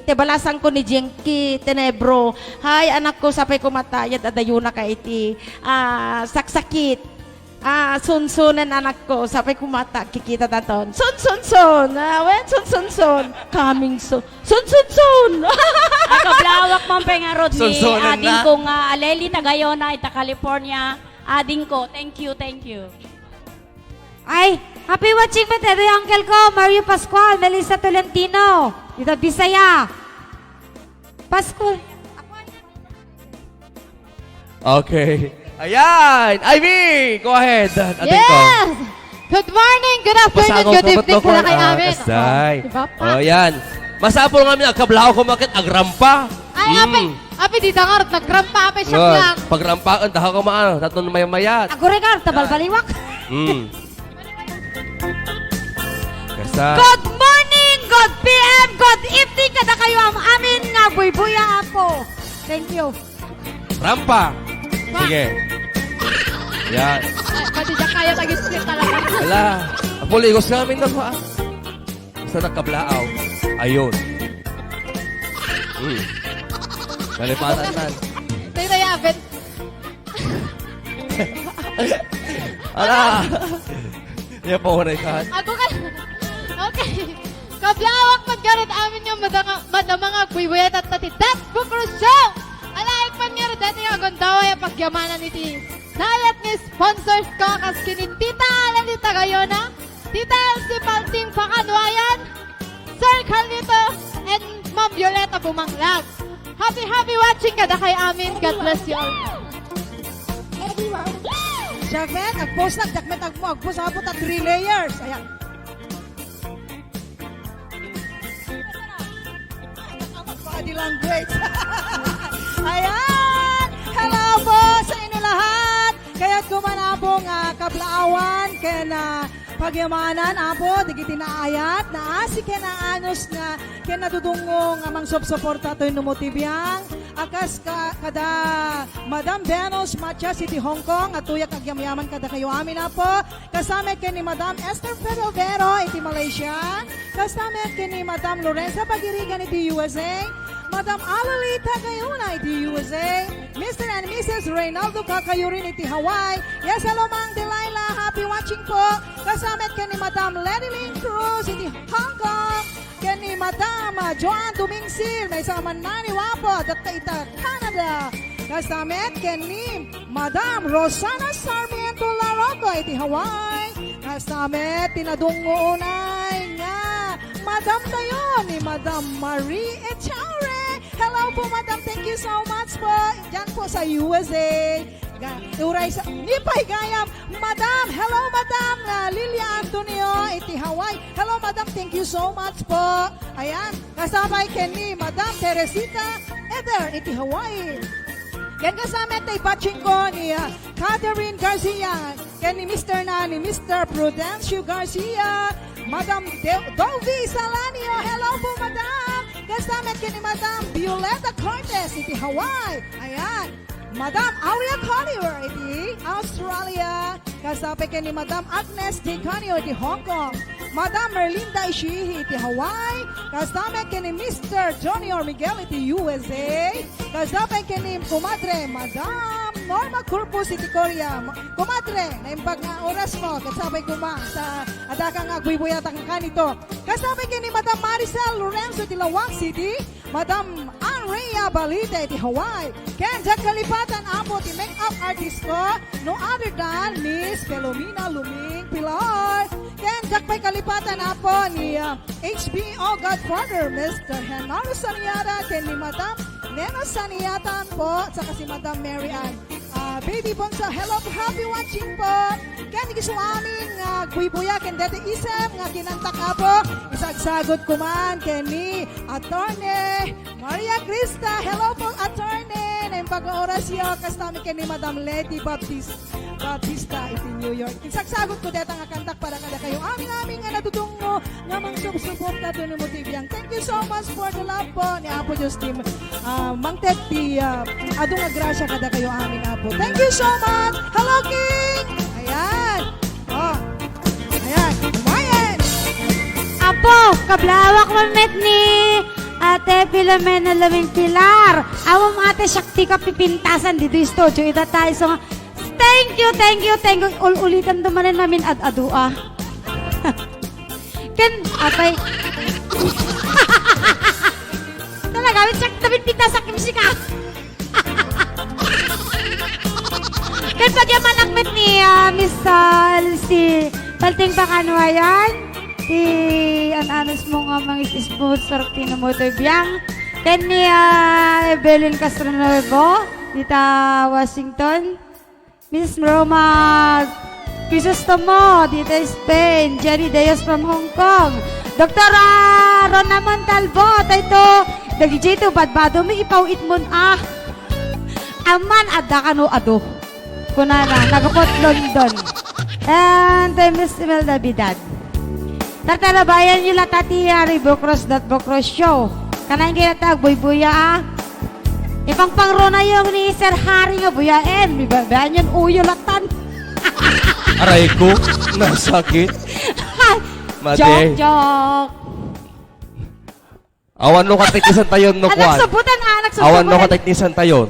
ti balasangko ni Jinky Tenebro. Hay, anakko, sapay koma ta, yad adayona ka iti, ah, saksakit. Ah, sunsunen, anakko, sapay koma ta, kikita taton. Sun, sun, sun. Ah, wen, sun, sun, sun. Coming soon. Sun, sun, sun. Akablawak man pay ngarud ni Sunsunen na. Adingko nga Aleli, taga Yona, ita California. Adingko, thank you, thank you. Ay, Happy watching met daytoy uncle ko, Mario Pascual, Melissa Tolentino. Dita Bisaya. Pascual. Okay. Ayan! Ivy! Go ahead! Ating ko. Yes! Good morning, good afternoon, Pasangaw good ka, ba't evening, ako kada kay ang amin. Asay? Diba pa? O, yan. Masapul nga amin, agkablaaw ko makit, agrampa. Ay, Mm. ape, ape, di dangar, nagrampa, ape, siya Yan. lang. Pagrampaan, daha ko maan. Tatlo na may mayat. Aguregar, tabalbaliwak. Mm. Kasa. Good morning, good P M, good evening, kada kayo ang amin nga buybuya, Apo. Thank you. Rampa. Sige. Yan. Ay, pati dyan kaya tagis talaga. Ala, apuligos namin na ba? Basta nagkablaaw. Ayun. Hmm. Nalipatan na. Tayo tayo, Aben. Ala! Yan po, Ray Kat. Ako ka. Okay. Kablawak man garit amin nga madama, madama nga agbuybuyat at tati That's Bukro Show! Alaik man garit dati nga agundaway a pagyamanan iti dayat nga sponsors ko kas kini Tita Alan di Tagayona, Tita Elsie Palting Pakanwayan, Sir Carlito, and Ma'am Violeta Bumanglag. Happy, happy watching kada kay amin. God bless you all. Jack met, agpost na, Jack met, agmo, agpost, abot a three layers. Ayan. Body language. Ayan! Hello po sa inyo lahat! Kayat ko man, Apo, nga kablaawan ken, ah, pagyamanan, Apo, dagiti naayat, naasi ken naanus nga ken nadudungngo nga mangsupsuporta toy no mo ti biang. A kas ka, kada Madam Venus Matias iti Hong Kong, a tuyak agyamyaman kadakayo amin, Apo. Kasamek ken ni Madam Esther Pedrovero iti Malaysia. Kasamek ken ni Madam Lorenza Bagirigan iti U S A. Madam Alali Tagayuna iti U S A. Mister and Missus Reynaldo Kakayurin iti Hawaii. Yes, hello, Mang Delilah. Happy watching po. Kasamek ken ni Madam Lenny Lynn Cruz iti Hong Kong. Ken ni Madam, ah, Joanne Dumingsil, maysa a mannani, Apo, detta ita Canada. Kasamek ken ni Madam Rosana Sarmiento Laroco iti Hawaii. Kasamek ti nadungngo unay nga Madam tayo ni Madam Marie Echaure. Hello po, Madam. Thank you so much po. Diyan po sa U S A. Ga, uray sa, ni pay gayam, Madam. Hello, Madam, ah, Lilia Antonio iti Hawaii. Hello, Madam. Thank you so much po. Ayan. Kasabay ken ni Madam Teresita Eder iti Hawaii. Ken kasama tay batching ko ni, ah, Catherine Garcia, ken ni Mister na, ni Mister Prudencio Garcia, Madam De-, Dovi Salanio. Hello po, Madam. Kasama ken ni Madam Violeta Cortez iti Hawaii. Ayan. Madam Aurea Collier iti Australia, kasapay ken ni Madam Agnes J. Canio iti Hong Kong, Madam Merlinda Ishihi iti Hawaii, kasapay ken ni Mister Junior Miguel iti U S A, kasapay ken ni Kumadre Madam Norma Corpus iti Korea. Ma-, Kumadre, naimbag nga oras mo, kasapay kuma ta adda ka nga agbuybuyatan kanito. Kasapay ken ni Madam Maricel Lorenzo iti Laoag City, Madam Andrea Balite iti Hawaii. Ken diak kalipatan, Apo, ti makeup artist ko, no other than Miss Filomena Luming Pilar. Ken diak pay kalipatan, Apo, ni, ah, H B O Godfather, Mister Genaro Saniata, ken ni Madam Nena Saniatan po, saka si Madam Mary Ann. Ah, Baby Bonso, hello po, happy watching po. Ken isu amin nga agbuybuya ken deti isem nga kinantak, Apo, isagsagot ko man ken ni Attorney Maria Crista. Hello po, Attorney. Naimbag nga orasyo, kasta mi ken ni Madam Lady Baptist, Baptista iti New York. Isagsagot ko deta nga kantak para kadakayo amin-amin nga nadudungngo nga mangsubsuporta ken ni Motivian. Thank you so much for the love po ni Apo Dios ti, ah, mangted ti, ah, adu nga grasya kadakayo amin, Apo. Thank you so much. Hello, King! Ayan. Oh. Ayan. Umayen. Apo, kablawak man met ni Ate Filomena Luming Pilar. Awan, Ate, siak ti kapipintasan ditoy studio. Ita tayo, so, thank you, thank you, thank you. Ul-ulitan to manen namin ad-adu, ah. Ken, apay. Talaga, wait, siak, tapit pita sa kimsika. Ken pagyamanak met ni, ah, Miss, ah, Elsie Palting pakano ayan? Ti an-anos mo nga mangis-sponsor ti namotoy biang. Ken ni, ah, Evelyn Castronuevo, dita Washington. Miss Roma Crisostomo, dita Spain. Jenny Deos from Hong Kong. Doktora Rona Montalvo, dayto, dagiti badbado mi ipaw-itmon, ah. Amman, adda kano adu. Kunana, nagrukot London. And then Miss Imelda Bidad. Tartarabayan yo lata ti Harry Bocros dot Bocros Show. Kanayon kayo ta agbuybuya, ah. Ipangpangronayo ni Sir Harry nga buyaen. Bibabayan yon uyo latan. Aray ko, nasakit. Mate. Joke, joke. Awan no kateknisan tayon no Anak kuan. Sabutan, ah, anak Sabutan. Awan no kateknisan tayon.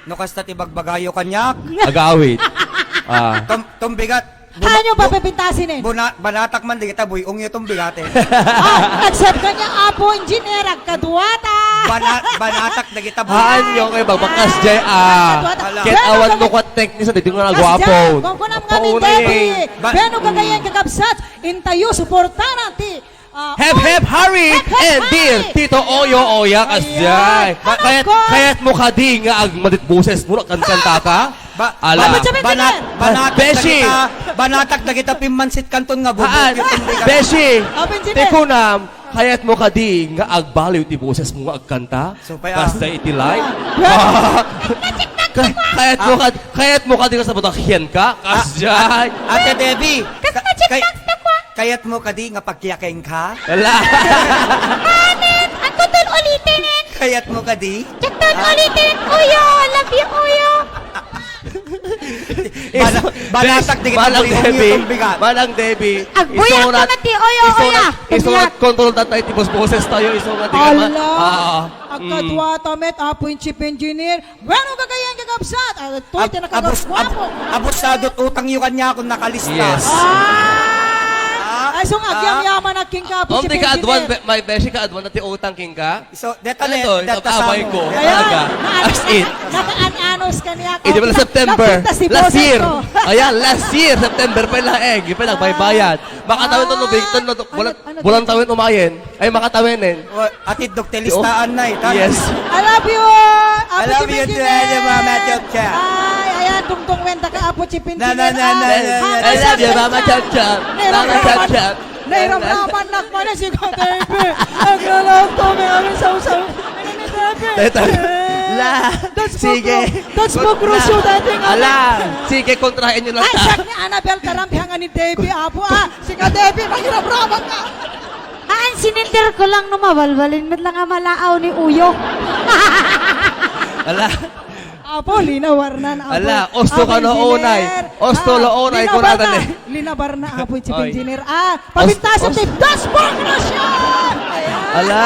No kasta ti bagbagayo kaniak. Agawid. Ah. Tum, tumbigat. Saan nyo papipintasin eh? Buna, banatak man digita buy-ong yo tumbigate. Ah, accept ka niya, Apo Engineer, agkaduata. Bana, banatak digita buy. Haan nyo kayo bagbakas jay ah. Agkaduata. Ala. Ken awan no kateknisan, di nga agwapo. Kung kunam kami, Debbie. Ba- Beno kagayan kakabsat. Intayo, suportaran ti Ah, Hep, oy! hep, Harry Hep, hep, and dear Harry! Tito Oyo Oya, kasjay. Ayan. Kayat, Ano ko? kayat mo kadi nga agmadit boses mo, kanta ka? Ba, Ala. Papa Chubby banat, Chubby! banatak Beshi! dagita, banatak dagita pimmansit kanton nga bubo, Haan, yung tumbigat. Beshi! Open Chubby! Tikunam, kayat mo kadi nga agbaliw ti boses mo nga agkanta? So, pay, ah. Kasjay iti live? Ah. Ka- kayat mo kad kayat mo kadi nga sa butak hiyan ka? Kasjay! Ate Debbie, Kas- ka- kay- kayat mo kadi nga pagkiyaking ka? Ala! Anen! Ang kutol ulitin eh! Kayat mo kadi? Kutol ulitin! Uyo! Love you, Uyo! Bana- banatak di kita Manang buy-ong Debbie, yung bigat. Manang Debbie, Agbuyak isunat- ka na ti Oyo, isunat- Oya. Isunat control tatay ti bosboses tayo, isunat di ka ma- Ala! Ah, Agkaduata met, Apo in Chief Engineer. Bueno, gagayan kakabsat. Ah, ito, Ab- iti abus- nakagagwapo. ab- Abusado utang yung kanya kung nakalista. Yes. Ah! Ay, so nga, agyam-yaman at king Kapo Om Chief di ka aduan, Engineer. be- may beshi ka aduan na ti utang king ka? So, deta Ano ne, to? deta Abay sa ko. mo. Ayan, Talaga. na- As in. Naka-anos ka niya. Hindi pala September. Nakita si Last boses year. ko. Ayan, last year. September pa lang. Eh, hindi pa lang baybayad. Makatawin to, Ah. no, Victor, no, Ano, bulan, ano, bulan tawin umayen. Ay, makatawen eh. Oh, atid dok ti listaan na eh. Tan- Yes. I love you. Apo I love Chief you too, Engineer. Ate Mama Chop Chop. Ay, ayan, tungtong wenta ka, Apo Chief Na, Engineer. na, na, na, Ay, na, na. I love you, Mama Chop Chop. Mama Chop Chop. Nairamraman, nairamraman na ko na si Katepe. Naglalawag to, may amin sa usaw. Ano ni Tepe? Teta. La. That's Sige. Bocro-, that's Bocro show dati nga. Ala. Sige, kontrahin nyo lang Ay, ta. siya ni Annabel Tarampihan ni Debbie, Apo, ah. Si Katepe, nairamraman na. Haan, sinilder ko lang no mabalbalin met lang a malaaw ni Uyo. Ala. Apo, linawarnan, Apo. Ala, osto Apo, ka no engineer. Unay. Osto Ah, lo Unay, linawarnan. kunada ni. Linawarnan, Apo, Chief Oy. Engineer. Ah, pabintasan Os- ti Das Bocro Show! Ayan. Ala.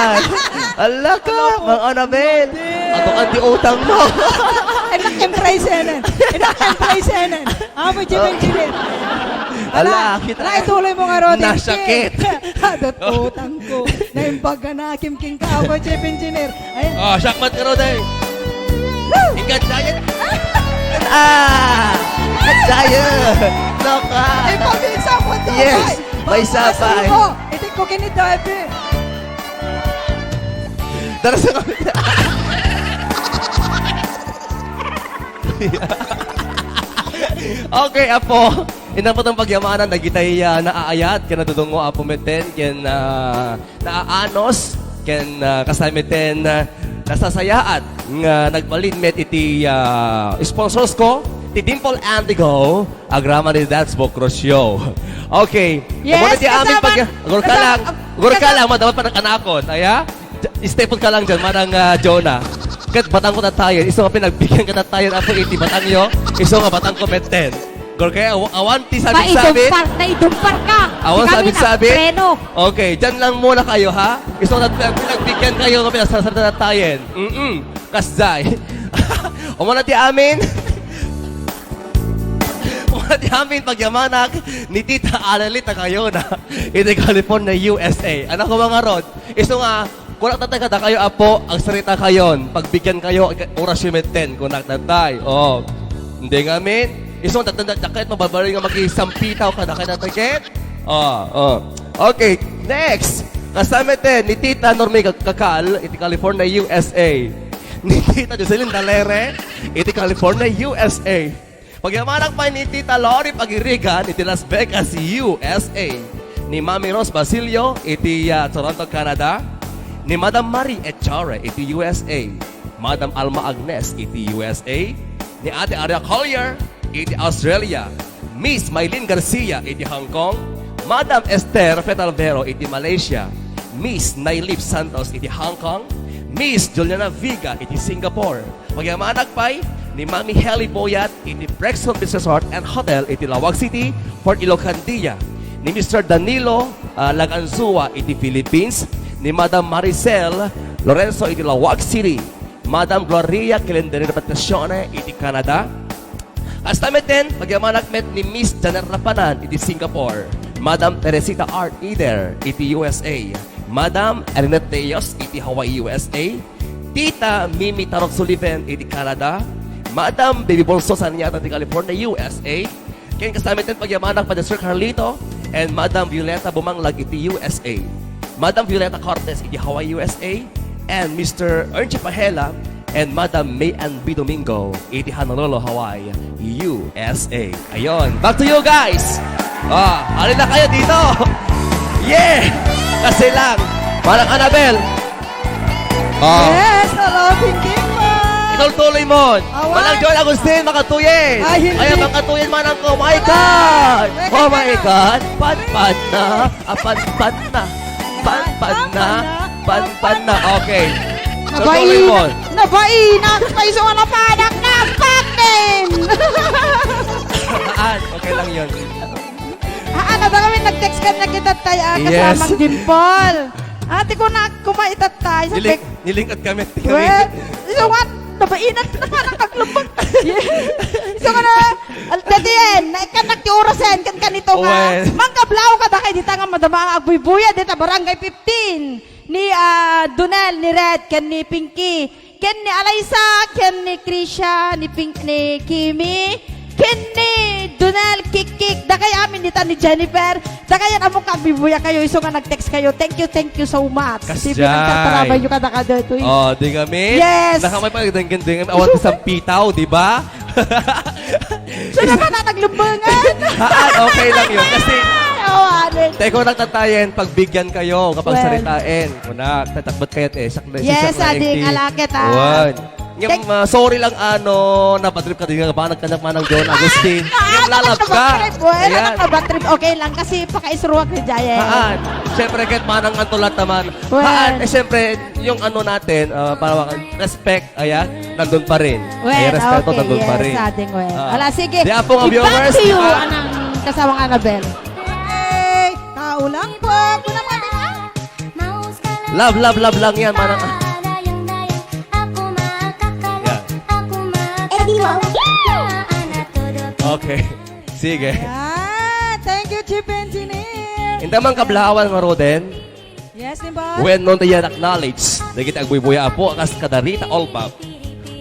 Ala ka, Ala po. Mang Annabel. Ato ka di utang mo. Enak empresa enen. Enak empresa enen. Apo, Chief Engineer. Ala, kita. Ala, ituloy mo nga, Rodin. Nasakit. Adot utang ko. Naimbaga na, Kim King ka, Apo, Chief Engineer. Ayan. Oh, shakmat ka, Roday. Ikat giant. Ah! Ikat giant. Naka. Ay, pabinsa ko to. Yes. May sabay. Ito ko kini Debbie. Dara sa kami. Okay, apo. Inapot ang pagyamanan, nagitay ah, naaayat, ken nadudungo, Apo Meten, ken ah, naaanos, ken ah, kasay Meten, ah, nasasayaat nga nagbalin met iti ah, sponsors ko, ti Dimple Antigo, agraman ni That's Bokro Show. Okay. Yes, Kumuna ti amin kasama- pag-, gurka lang. kasama- Gurka kasama- lang, madapat pa nakanakon. Aya? Stay put ka lang dyan, manang ah, Jonah. Ket batang ko tatayen, isu nga pinagbigyan ka tatayen, apo iti batang yo, isu nga batang ko metten. Gor kaya aw- awan ti sabit-sabit. Naidumpar, naidumpar ka. Awan Di kami sabit-sabit. napreno. Okay, dyan lang muna kayo, ha? Isu nga pinagbigyan kayo nga pinasasabit tatayen. Mm-mm. Kasjay. Umuna ti amin. Umuna ti amin, pagyamanak ni Tita Aralita kayo na. Iti California, U S A. Anak ko mga rod. Isu nga, kunak tatay kadakayo, apo, agsarita kayon. Pagbigyan kayo, oras yung metten, kunak tatay. Oh. Hindi nga, amin. Isu, tatanda, dakket, mabalbaliw nga makisampitaw kadakami ket. Oh, oh. Okay, next. Kastameten ni Tita Normi Kakal, iti California, U S A. Ni Tita Jocelyn Dalere, iti California, U S A. Pagyamanak pay ni Tita Lori Pagirigan, iti Las Vegas, U S A. Ni Mami Rose Basilio, iti, ah, Toronto, Canada. Ni Madam Marie Echare, iti U S A. Madam Alma Agnes, iti U S A. Ni Ate Aria Collier, iti Australia. Miss Mylene Garcia, iti Hong Kong. Madam Esther Fetalvero, iti Malaysia. Miss Nailip Santos, iti Hong Kong. Miss Juliana Viga, iti Singapore. Pagyamanak pay ni Mami Helly Boyat, iti Brexton Beach Resort and Hotel, iti Laoag City, Port Ilocandia. Ni Mister Danilo, ah, Laganzua, iti Philippines. Ni Madam Maricel Lorenzo, iti Laoag City. Madam Gloria Calendari Repetizione, iti Canada. Kastameten, pagyamanak met ni Miss Janet Rapanan, iti Singapore. Madam Teresita R. Eder, iti U S A. Madam Erinette Teos, iti Hawaii, U S A. Tita Mimi Tarok Sullivan, iti Canada. Madam Baby Bonso Saniata, iti California, U S A. Ken kastameten, pagyamanak pay ni Sir Carlito and Madam Violeta Bumanglag, iti U S A. Madam Violeta Cortez, iti Hawaii, U S A. And Mister Ernchie Pahela and Madam May Ann B. Domingo, iti Honolulu, Hawaii, U S A. Ayun. Back to you, guys. Ah, halina kayo dito. Yeah! Kasi lang. Manang Annabel. Ah. Yes, hello, Pinky po. Itultuloy mo. Awan. Manang John Agustin, makatuyen. Ay, hindi. Ay, makatuyen, manang ko. My God! Wala. Oh, my God! Panpan na. Ah, panpan na. Panpan na. Panpan na. Okay. Itultuloy mo. Nabain. Nabain. Nakaiso nga napanak na. Patin! Haan, okay lang yun. Haan, adda kami nag-text kaniak itattay, ah, yes, kasamang Dimple. Ate ko na, kumaitattay. Sa Niling-, tek- nilingkod kami, ate kami. Well, isu nga, nabainan na nga nakaglubag. Isu nga na, al-, dati yan, naikanak ti orasen, kan kanito nga. Well. Mangkablaw ka da kay dita nga madama nga agbuybuya, dita Barangay fifteen. Ni, ah, Donel, ni Red, ken ni Pinky. Ken ni Alaysa, ken ni Krisha, ni Pink, ni Kimi, ken ni Donel, Kikik, dakay amin dita ni Jennifer, dakay amin nga agbuybuya kayo, isu nga nag-text kayo. Thank you, thank you so much. Kasdiay. Ti pinagtartarabay yo kadakayo daytoy. Oh, di kami? Yes. Nakamay pa, ding, ding, ding, awan ti sampitaw, di ba? Siya naman ang naglumbangan. Haan, okay lang yun. Kasi, ay, oh, adik. Teko lang tatayen, pagbigyan kayo, kapag, well, saritain. Una, tatakbat kayo, eh, Yes, ading alakit, ah. Wan. Ngem, ah, sorry lang, ano, nabatrip ka din nga ba, nagkanak manang John Agustin. Ah, ngem, lalab ka. Nabatrip, well, ayan. Nabatrip, okay lang kasi pakaisruak ni Jaya. Haan. Siyempre, kahit manang anto lahat naman. Well. Haan, eh, siyempre, yung ano natin, ah, para respect, ayan, nandun pa rin. Well, ayan, respeto, okay, nandun pa rin. Yes, ading, well. Ah. Ala, sige. Di, apo nga viewers, back to you, ah, anang kasamang Annabel. Okay, tao lang po. Kuna pa din, ah. Love, love, love lang yan, manang. Yan. Okay. Sige. Yan. Thank you, Chief Engineer. Inta man kablawan nga Roden. Yes, di ba? Wenno ti yan acknowledge dagiti agbuybuya, apo, kas kada Rita Olbab.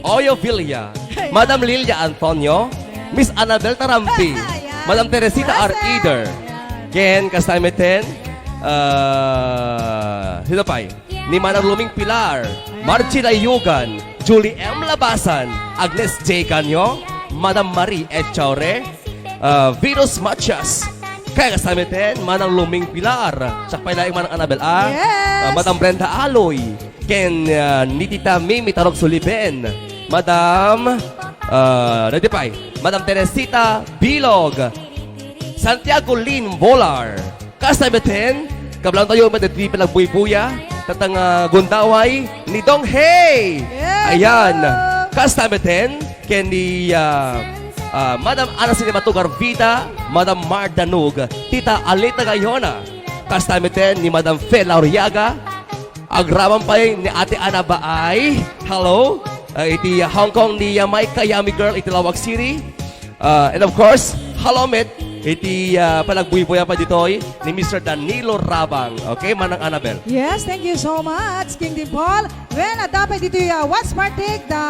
Oyo Villa, Madam Lilia Antonio, Miss Annabel Tarampi, Madam Teresita R. Eder, ken kasta met, ah, sino pay? Ni Manang Luming Pilar, Margie Layugan, Julie M. Labasan, Agnes J. Canio, Madam Marie Echaure, ah, Venus Matias, kasta met, Manang Luming Pilar, siak pay laeng, Manang Annabel, ah, yes, ah, Madam Brenda Aloy, ken, ah, ni Tita Mimi Tarog Suliben, Madam, ah, daydi pay, Madam Teresita Bilog, Santiago Lin Volar, kasta met, kablawan tayo met daydi panagbuybuya, tatang, ah, gundaway ni Dong Hey. Yes, ayan. Hello. Kasta met, ken ni, ah, ah, Madam Ana Cinematugar Vida, Madam Mar Danug, Tita Alita Gayona. Kasta met ni Madam Fe Lauriaga, agraman pay ni Ate Ana Baay. Hello. Ah, iti, ah, Hong Kong ni, ah, Mike Kayami Girl iti Laoag City. Ah, and of course, hello met iti, ah, panagbuybuya pay ditoy ni Mister Danilo Rabang. Okay, Manang Annabel. Yes, thank you so much, King Dimple. Well, adda pay ditoy, ah, What's Martik, the,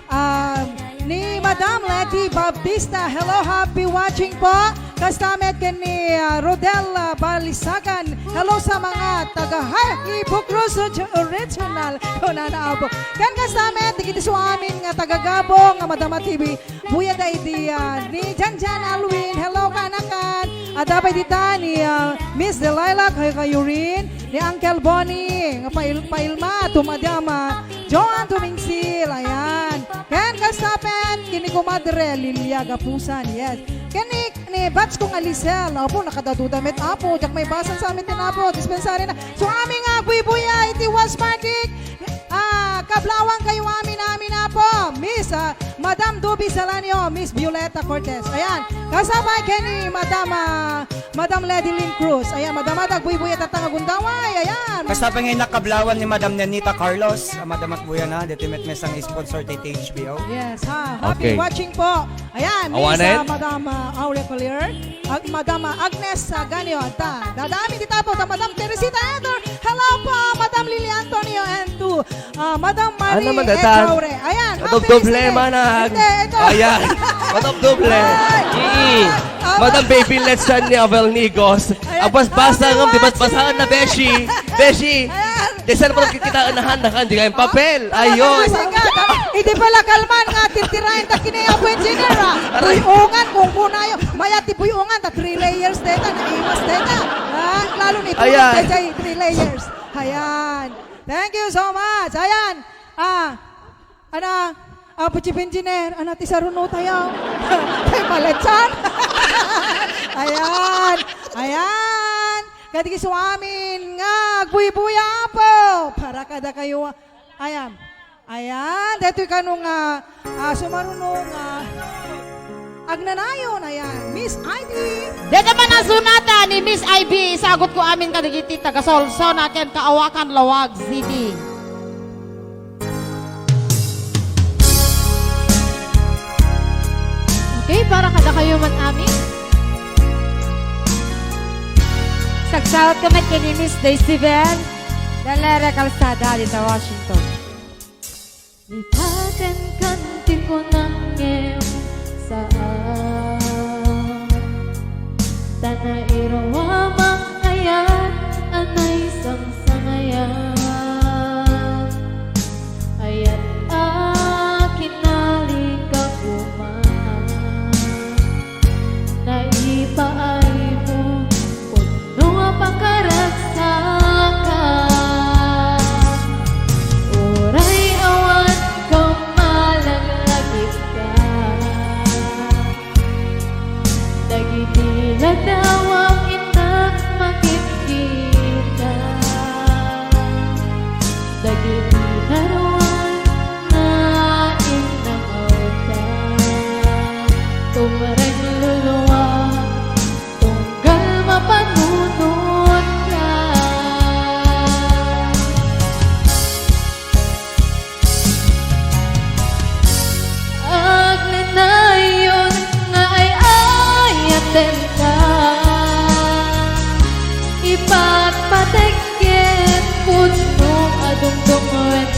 um, Ni Madam Letty Baptista, hello, happy watching po. Kasta met ken ni, ah, Rodel, ah, Balisagan, hello sa mga taga Hay-, Ibugros Original, kunana apo. Ken kasta met, dagiti suamin nga taga Gabong, nga madama ti buyada idi, ah, ni Janjan Alwin, hello, kaanakan. Adda pay dita ni, ah, Miss Delilah, kay Kayurin, ni Uncle Bonnie, nga pail-, pailma, tumadama, Joan Tumingsil, ayan. Ken kasta met, ken ni Kumadre Lilia Gapusan, yes. Ken ni, ni batch ko nga Lisel, apo, nakadaduda met, apo, diak maibasa sa amin ti apo, dispensary na. So, amin nga, agbuy-buya, iti West Mardik, ah, kablawang kayo amin, amin, apo, Miss, ah, Madam Dubi Salanio, Miss Violeta Cortez. Ayan, kasabay ken ni Madam, ah, Madam Lady Lynn Cruz. Ayan, madama, agbuy-buya tatta nga gundaway. Ayan. Kasta pay nga nakablawan ni Madam Nenita Carlos, a madama agbuy-buyana, deti met mesang sponsor ti T H B O. Yes, ha. Happy Okay. watching po. Ayan, Miss, Awanen? ah, Madam, ah, Aurea Collier. Ag-, Madam, ah, Agnes, ah, Ganio. Adda. Dadamin ti apo, da Madam Teresita Edor. Hello po, Madam Lily Antonio and to Ah, Madam Marie Ano man datan? Echaure. Ayan, happy Madubdoble, listening. Manang. Hindi, ito. Ayan. Madubdoble. Ay. Ii. Ah, Madam Baby Letsan ni Avel Nigos. Ayan. Agbasbasa Happy ngem, di watching. Basbasaen na, beshi. Beshi. Ayan. Di saan pa kita unahan na kan, di kayo papel. Tama, Ayun. tama, sige. Hindi pala kalman nga, tirtirain ta kini Apo Engineer, ah. Aray. Buy-ongan, kung kunayo. Mayat ti buy-ongan, ta three layers deta, naimas deta. Ah, lalo ni Ayan. Tulog, deta, three layers. Ayan. Thank you so much. Ayan. Ah, ana, Apo Chief Engineer, ana ti saruno tayo. Kay Maletsan. Ayan. Ayan. Kadagiti suamin nga agbuy-buya, Apo. Para kadakayo. Ayan. Ayan. Detoy kano nga, ah, sumaruno nga Agnanayon, ayan, Miss Ivy. Deta man a sonata ni Miss Ivy, isagut ko amin kadagiti taga Solsona ken Kaawakan, Laoag City. Okay, para kadakayo man amin. Sagsawat ka met ken ni Miss Daisy Bell, Dalera Calzada, dita Washington. Ikatenkan ti kunam ngem saan, ta nairuamang ayat a naisangsangayan. Ayat a kinalikak man, naipaaymo. No a pakaragsakan, uray awan kamalaglagikan. Dagiti ladawam innak makitkita, dagiti naruan nga innangawta. Tumreng luluam, tunggal mapanunotka. Agnanayon nga ay-ayatenka, ipatpateg ket pudno a dumdumwen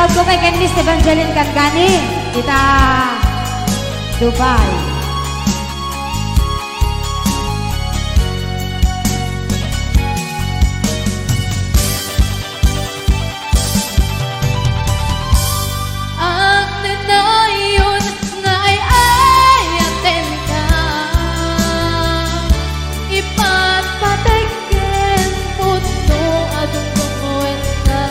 Ito kay ken Miss Evangeline Cangani, ita Dubai. Agnanayon nga ay-ayatenka, ipatpateg ken pudno a dungdungoenka.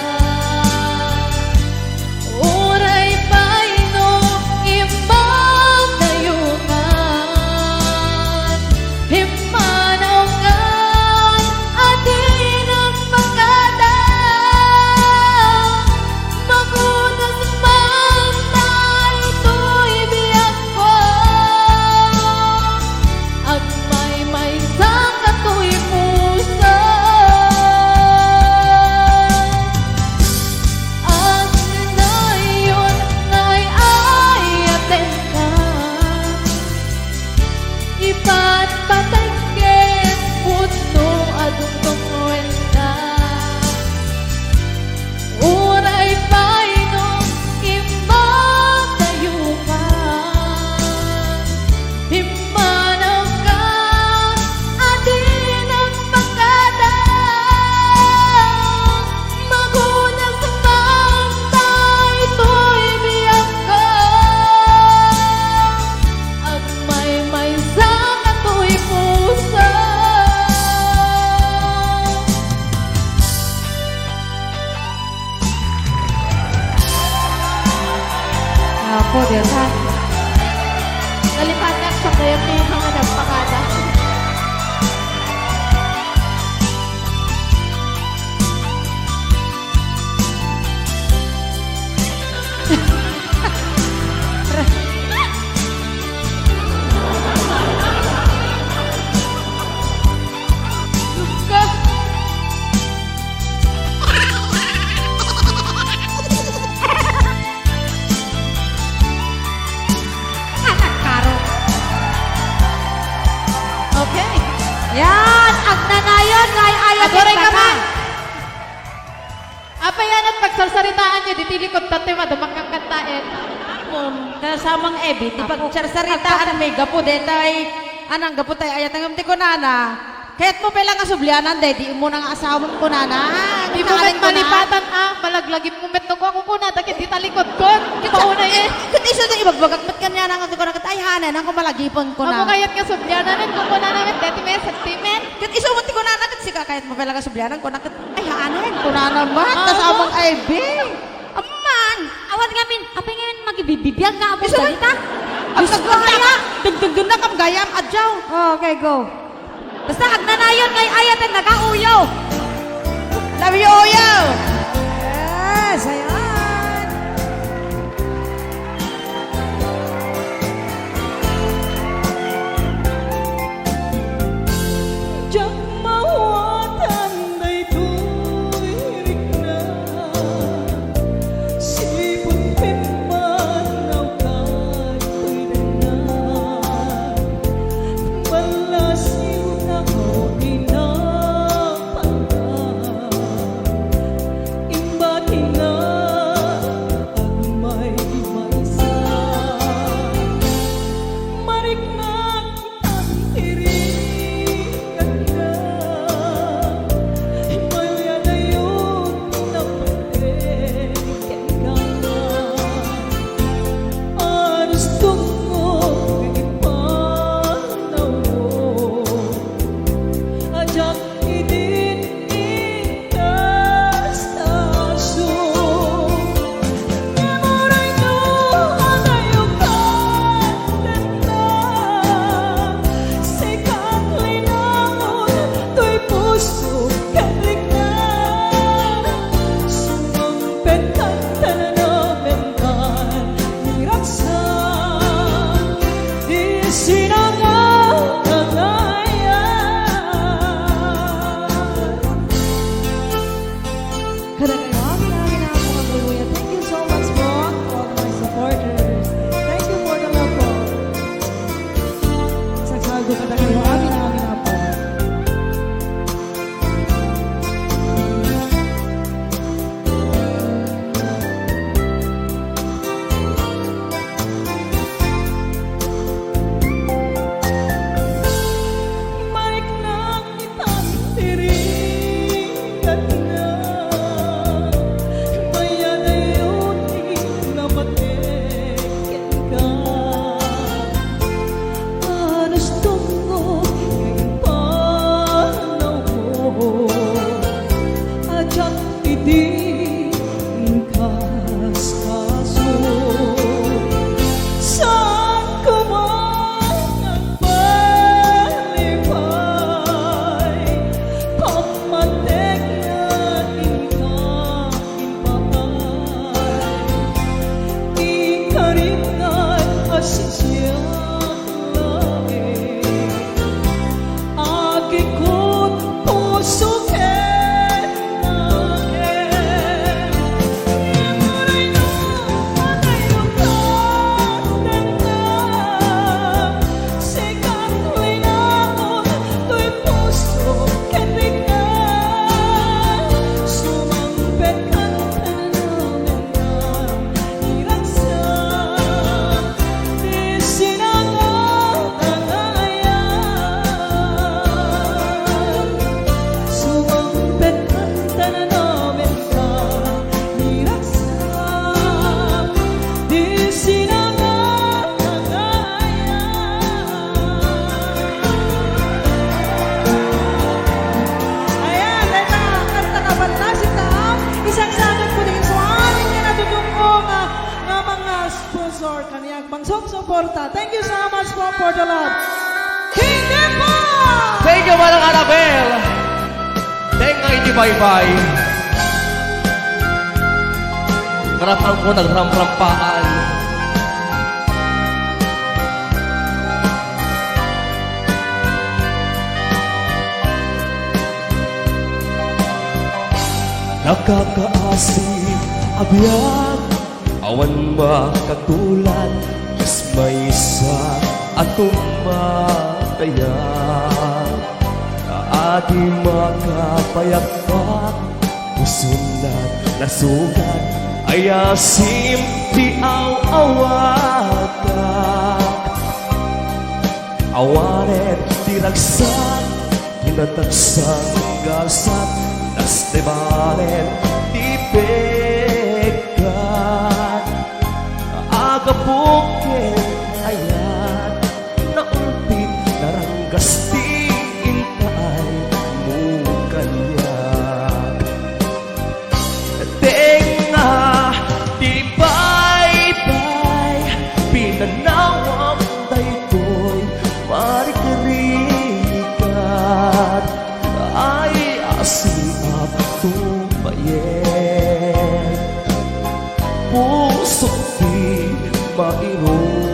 Uray pay no immawkayo kan, pimmanawkan a di nagpakada. Magunas man daytoy biagko, agmaymaysa katoy puso. Agnanayon nga ay-ayatenka, ipatpateg ken pudno a dungdungoenka. Uray pay no immawkayo kan, pimmanawkan a di nagpakada. Magunas man daytoy biagko, agmaymaysa katoy puso. Apo, Dios, ha? Nalipatan sa kaya ni mga nagpakada. Anak karo. Okay. Yan, agnanayon nga ay-ayatenka. Aguray ka man. Apay, anat pagsarsaritaanyo ditoy likod tatta, maduma kan kanta, eh. Mom, kasamang Ebi, ti Apo. Pagsarsaritaanmi gapu daytay, anang gapu tay ayat ngem ti kunana, kayatmo pay la nga sublianan, daydi mo na nga asawam, kunana. Di mo met malipatan, ah, malaglagipmo met no, kunana, ket dita likodkon. Ket sa-, paunay, eh. Ket isu ti ibagbagak met kaniana nga kunana, ket ay, hanen, ako malagipen, kunana. Amo kayat nga sublianan, kunana met, daydi met sentimen. Ket isu met ti kunana, ket sika kayatmo pay la nga sublianan, kunana, ket ay, hanen, kunana met, ah, kasamang Ebi. Amman, awan ngamin, apay ngamin magibibibiag nga apo dagita? Agkagkagna ka, dagdagdagna kam gayam, adjaw. Oh, okay, go. Basta agnanayon nga ay-ayatenna ka, Uyo. Love you, Uyo. Yes, ayan. Diak mawatan daytoy rikna, sipud pimmanaw kadtoy denna. Ballasiw na ko inapanga, imbatina agmaymaysa. Mariknak Antirikatna, malianayon napateg kenka. Anus tungo nga ipanawmo, ajak idin Tastaso, ngem uray no adayo kadenta, sika ti linaon toy puso ken rikna. Sumangpet kadta nanabenkan, miragsak ti sinangaw a gayam. Ayan, dayta nga kanta nga pantasita, isagsagat ko din. So, amin nga natutungko nga, nga mga sponsor kaniak. Mangsumsuporta. Thank you so much po for the love. Hindi po! Thank you, Manang Annabel. Thank you, iti baybay. Karatang ko, nagramrampaan. Nakakaasi a biag, awan makatulad, kas maysa a tumataya. Adi makapayagpak, pusona nasugat, ay asim ti aw-awatak. Awanen ti ragsak, kinataksang gasat, nas ti balen ti pekkat. Agapu ken ayat, naulpit, naranggas ti impaay mo kaniak. Tengnga ti baybay, pinanawam daytoy marikrikat. Ay, asin a tumayen, pusok ti mairumen.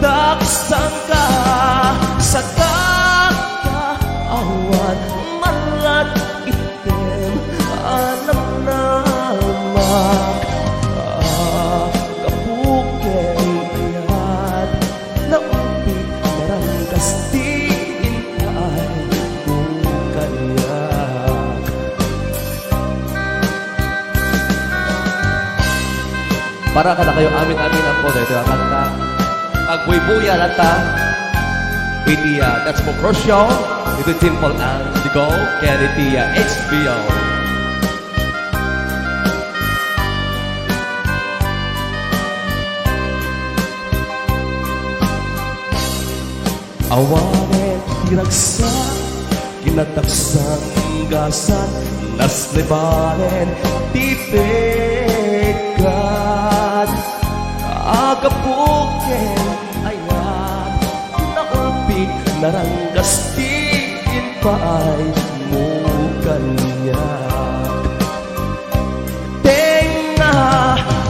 Taksangka, sakakka, awan man lat item a namnamak. Agapu ken ayat, naulpit, naranggas ti impaay mo kaniak. Para kadakayo amin-amin a po, daytoy a kanta. Agbuybuya latta iti, ah, That's Mo Crucio, iti Dimple and Digo, ken iti, ah, H B O. Awanen ti ragsak, kinataksang gasat, nas lebalen ti pekkat. Agapu ken ayat, naulpit, naranggas ti impaay mo kaniak. Tengnga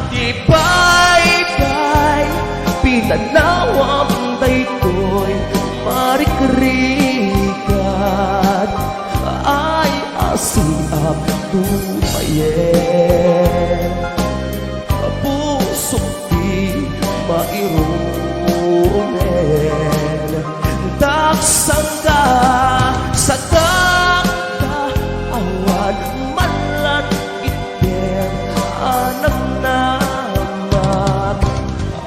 ti baybay, pinanawam daytoy marikrikat. Ay, asin a tumayen, pusok ti mairumen. Taksangka, sakakka, awan man lat item a namnamak.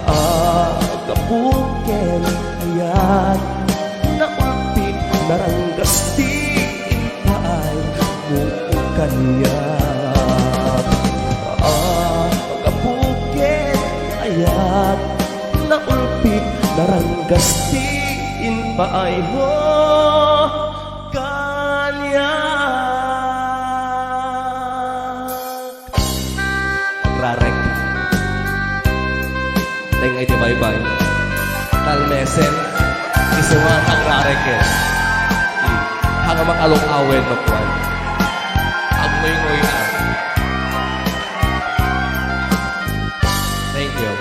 Agapu ken ayat, naulpit, naranggas ti impaay mo kaniak. Agapu ken ayat, naulpit, naranggas ti impaay mo kaniak. Agrarek. Tengnga iti baybay. Talmesen. Isu nga agrarek, eh. Hmm. Hanga makalong awen no kuan. Agnguynguy na. Thank you.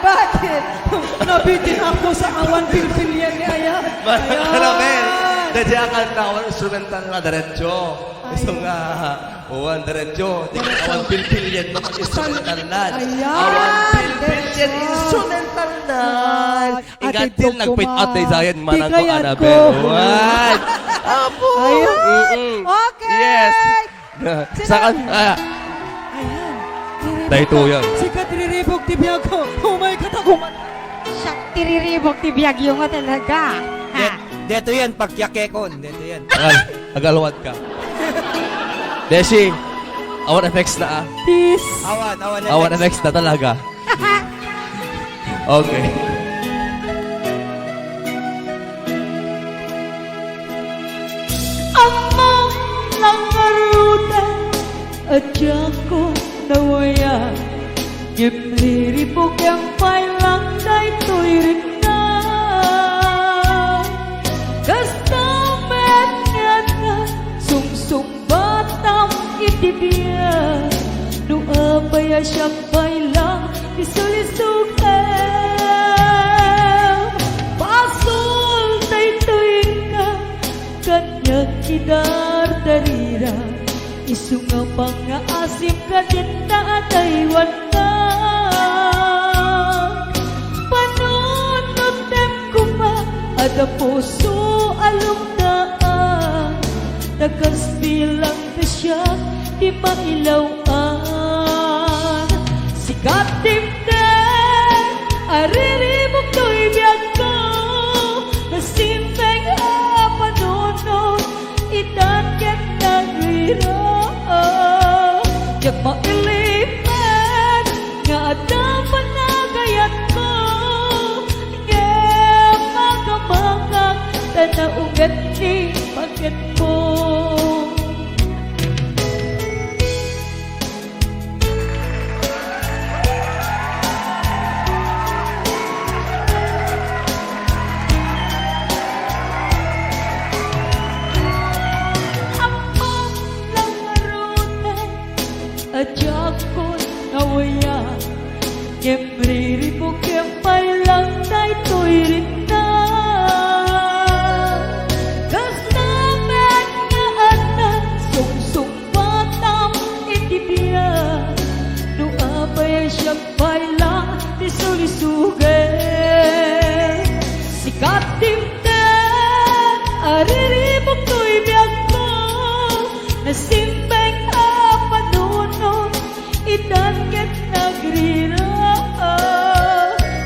Bakit? Nabitin ako sa awan pilpilyan ni Ayan. Manang Ayan. Anabel, daydiay a kanta, awan instrumental na, diretso. Ay. Isu nga, awan diretso. Di ka awan pilpilyan, no, instrumental na. Ayan, awan pilpilyan, diretso. Instrumental na. Ay, ingat Ate Dok, nagpit out day sayan, manang ko, Anabel. Ko. Awan. Apo. Ayan. Mm-mm. Okay. Yes. Saan? Ah. Ayan. Daytoy yan. Sikat riribok ti biag ko. Oh my God, ako man. Siak ti riribok ti biag yo nga talaga. Ha? De-, deto yan, pagkiakekon. Deto yan. Agal-, agalwat ka. Desi, awan effects na, ah. Peace. Awan, awan effects. Awan effects na talaga. Okay. Ammom la ngaruden, a diakon nawayan, ngem riribuk pay lang daytoy rikna. Kasta met ngata, sungsung batam iti biag, no apay a siak pay lang ti sulisogem. Basol daytoy ka, kaniak idardarira, isu nga pangngaasim kadinta a daywanka. Panunotem koma, adda puso a lumdaan, ta kas bilang ta siak ti mailaw-an. Sikat dimteng a riribuk toy biagko, nasimbeng a panunot, itan ket nagrira. Diak mailimed nga adda panagayatko, ngem magamagak ta naunget ni paketmo. Ammom la ngaruden, a diakon nawayan, ngem riribukem pay lang daytoy rikna. Kasta met nga adda sungsung batam iti biag, no apay a siak pay lang ti sulisogem. Sikat dimteng a riribuk toy biagko, nasimbeng a panunot, itan ket nagrira.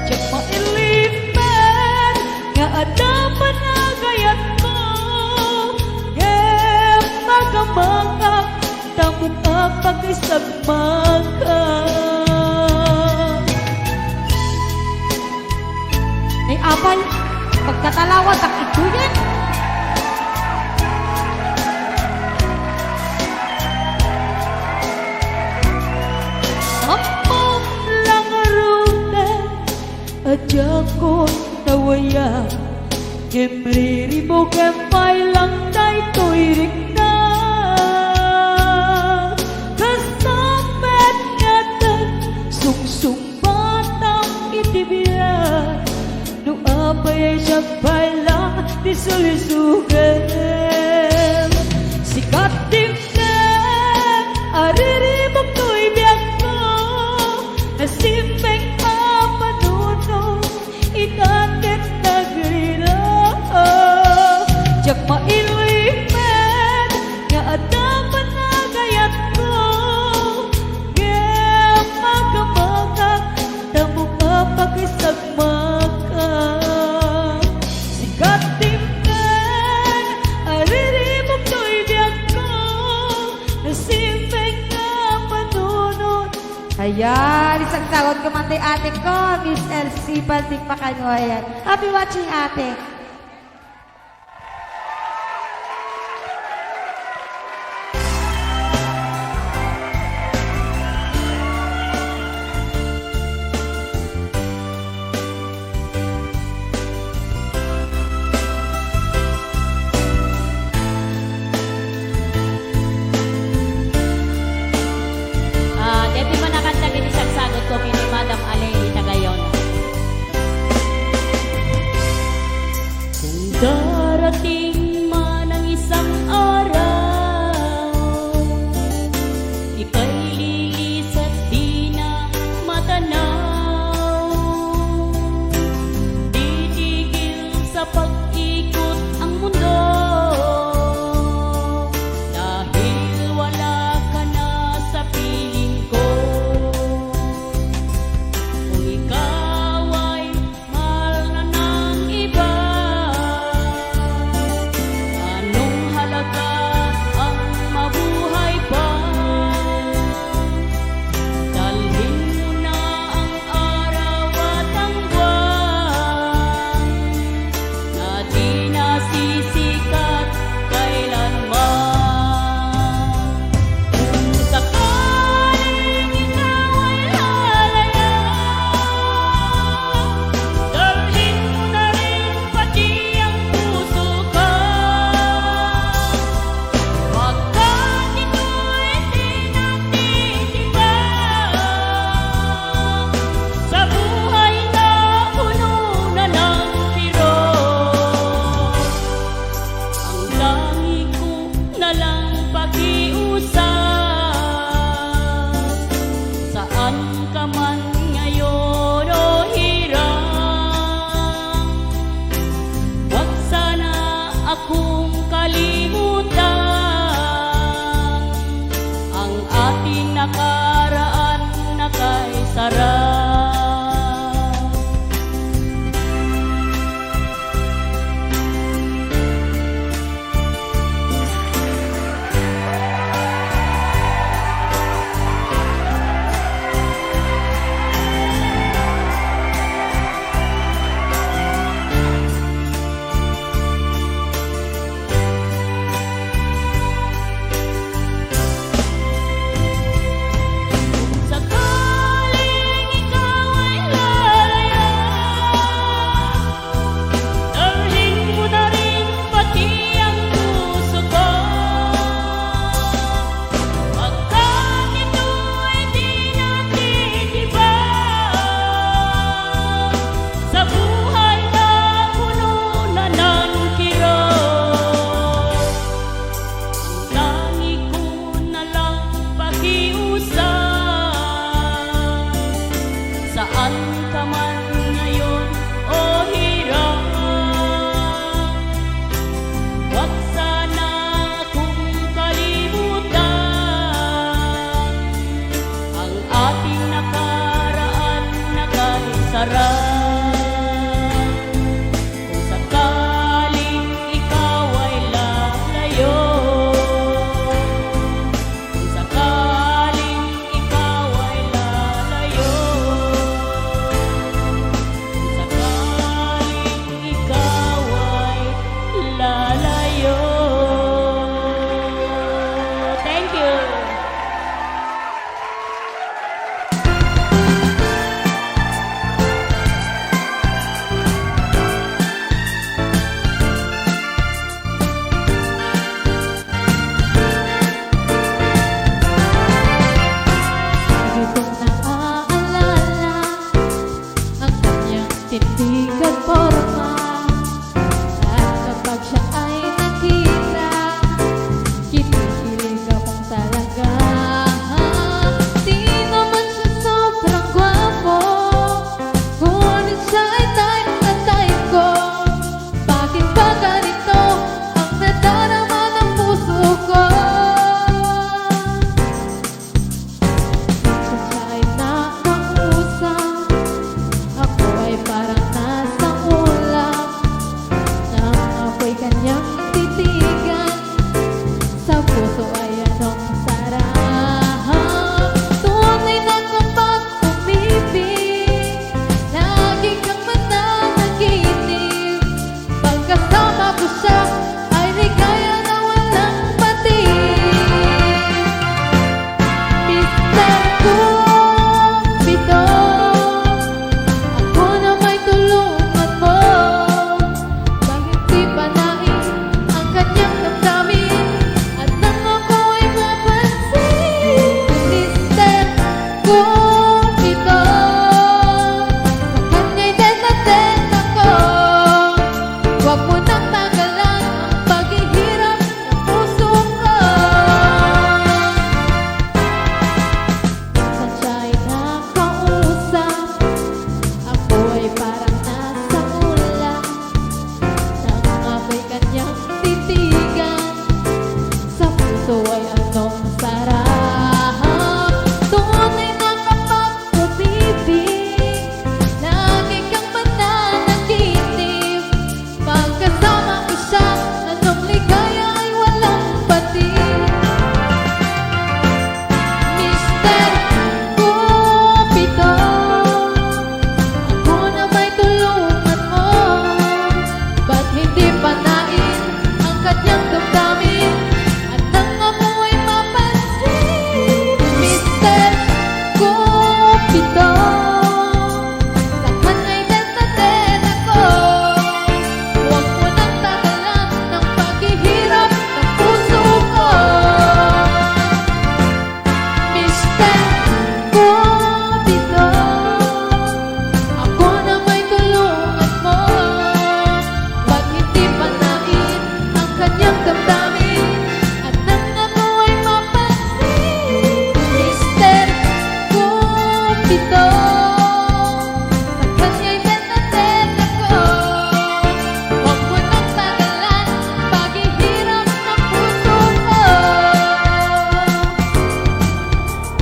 Diak mailimed nga adda panagayatko, ngem magamagak ta ammok a pakisagmaka. Ni apay, pagkatalawatak itoyen. Ammom la ngaruden, a diakon nawayan, ngem riribukem pay lang daytoy rikna. Kasta met ngata, sungsung batam iti biag, no apay a siak pay lang ti sulisogem. Sikat dimteng a riribuk toy biagko, nasimbeng a panunot, itan ket nagrira. Diak mailimed nga adda panagayatko, ngem magamagak ta ammok a pakisagmaka. Sikat dimteng a riribuk toy biagko, nasimbeng a panunot. Ayan, isagsagot ko man ti ate ko, Miss Elsie Baltic Macanuayan. Happy watching, ate. Ah, deti man a kanta ket isagsagot ko ken ni Madam Aleni Tagayon.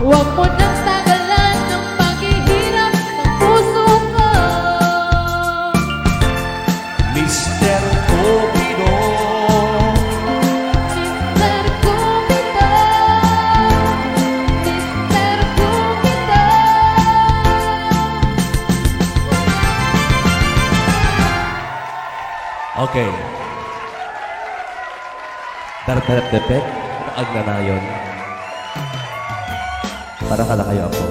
Huwag mo nang sagalan ng paghihirap ng puso ko. Mister Cupido. Mister Cupido. Mister Cupido. Okay. Dardaret depek nga agnanayon. Para kadakayo, Apo.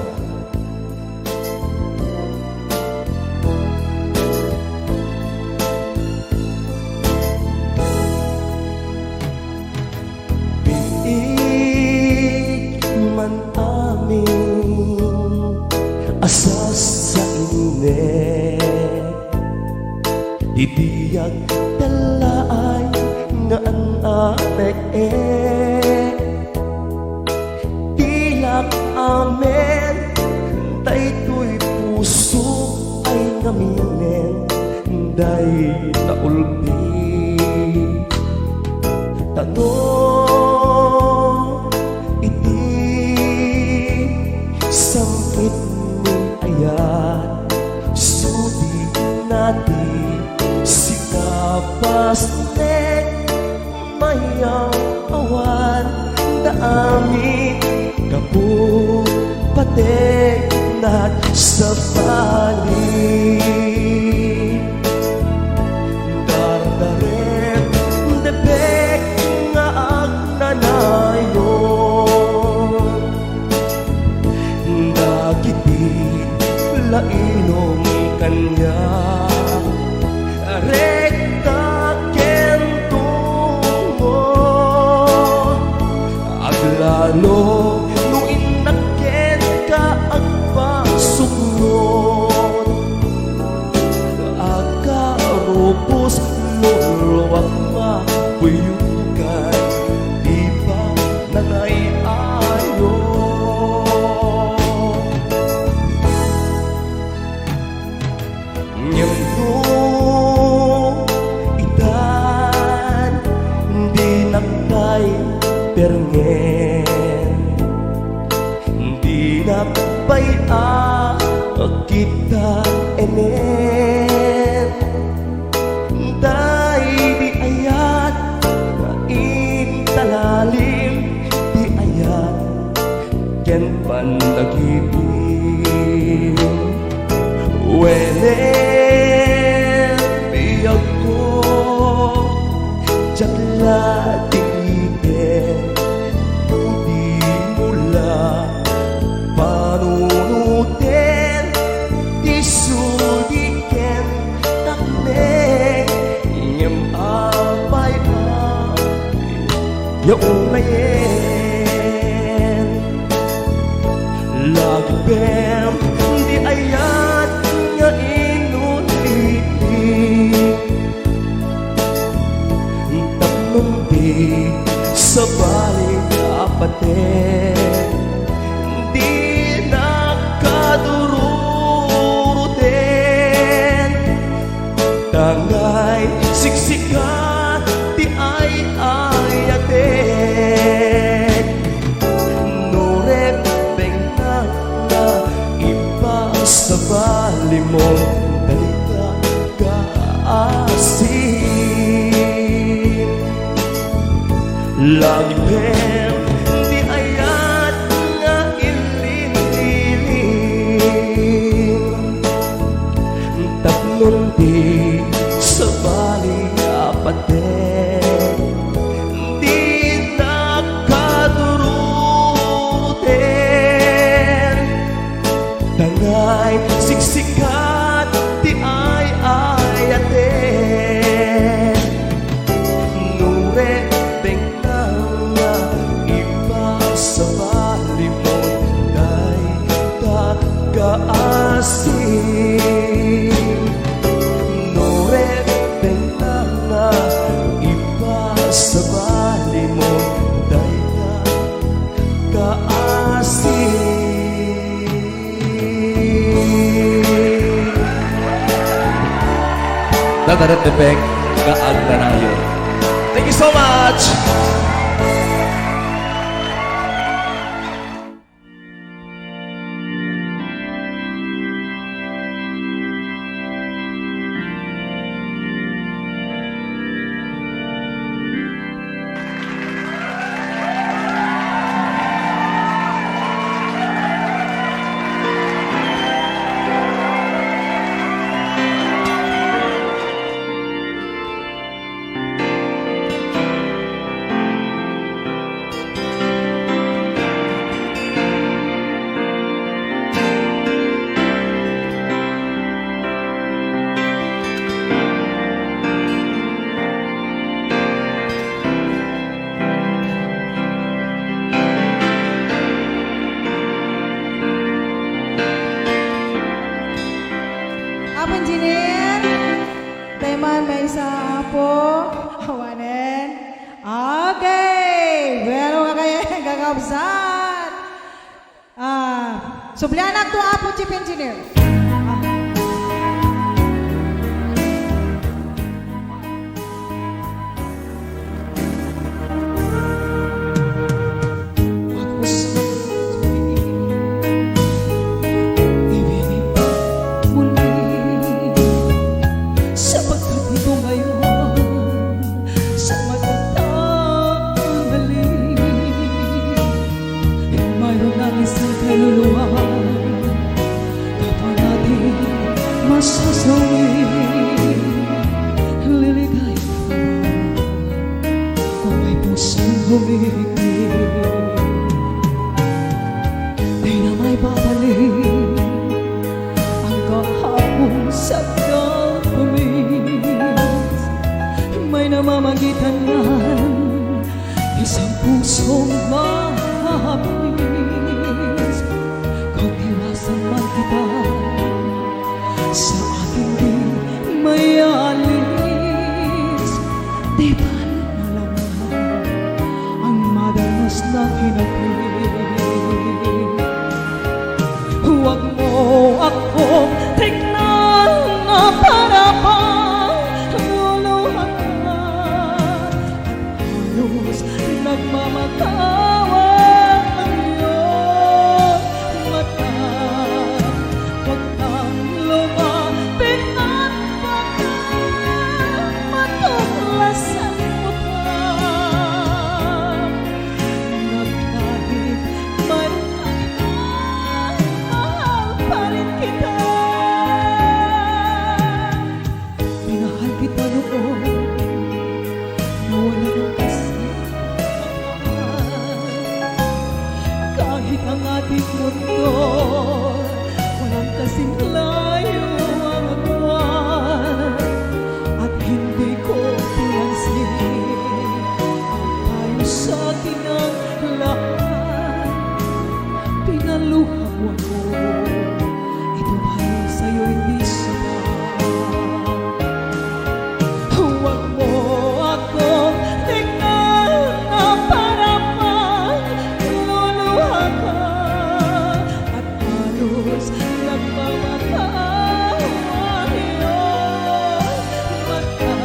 Biit man amin a sasainnek, ti biag dalaay nga an-anek-ek. Tilak amin daytoy puso ay ngaminen dayta ulbi. Tano iti sangpit ni ayat, sudi nati sika pasnek. Mayaw awan da amin gapu pategnak sabali. Dardaret depek nga agnanayon. Dagiti lailom kaniak, rekta ken tungo. Aglalo no innak kenka agpasuknod. Akarubos no luak mabuyogan, di pa nangay-ayo. Ngem no itan, dinak pay perngen. Dinak pay a kita enen. Daydi ayat nga intalalim ti ayat ken panagibin. Wen, biagko, diak la ti iten, no dimo la panunoten ti sudi ken taknek, ngem apay a ya unayen. Lagipem ti ayat nga inuniti. Tapno di sabali a patek, dinak kadururuten. Tangay siksika ti ay-ayatek. No repeng nga ipasabalimo dayta nga asin. Lagipem ti ayat nga ilinliling. Tapno di sabali a patek, dinak kadururuten. Tangay siksika ti ay-ayatek. No repeng nga ipasabalimo dayta nga asin. No repeng nga ipasabalimo dayta nga asin. Dardaret depek nga agnanayon. Thank you so much! Po, awanen. Okay. Bueno, kakayen, kakabsat. Ah, sublianak to, Apo Chief Engineer. Ah. Sa pagkatito ngayon, sa matatangali, mayroon na isang kaluluwa, kapanating masasawi, liligaya. Kung may pusong humihigpit, di na maibabalik ang kahapon sa tamis. May namamagitan man isang pusong mahapis. Kung iwasan man kita, sa akin di mayalis, di ba na lang ang madalas na kinapit? Huwag mo akong tignan na para bang luluha ka. Halos nagmamatawa ang iyong mata. Huwag kang lumapit at baka matuklasan mo pa. Na kahit mayroon ka iba, mahal pa rin kita. Minahal kita noon na wala ng kasing kapal. Kahit ang ating mundo, walang kasing layo ang agwan. At hindi ko pinansin ang payo sa akin ng lahat. Pinaluha mo ako. Ito ba'y sa'yo hindi sapat? Huwag mo akong tignan na para bang luluha ka. At halos nagmamatawa ang iyong mata.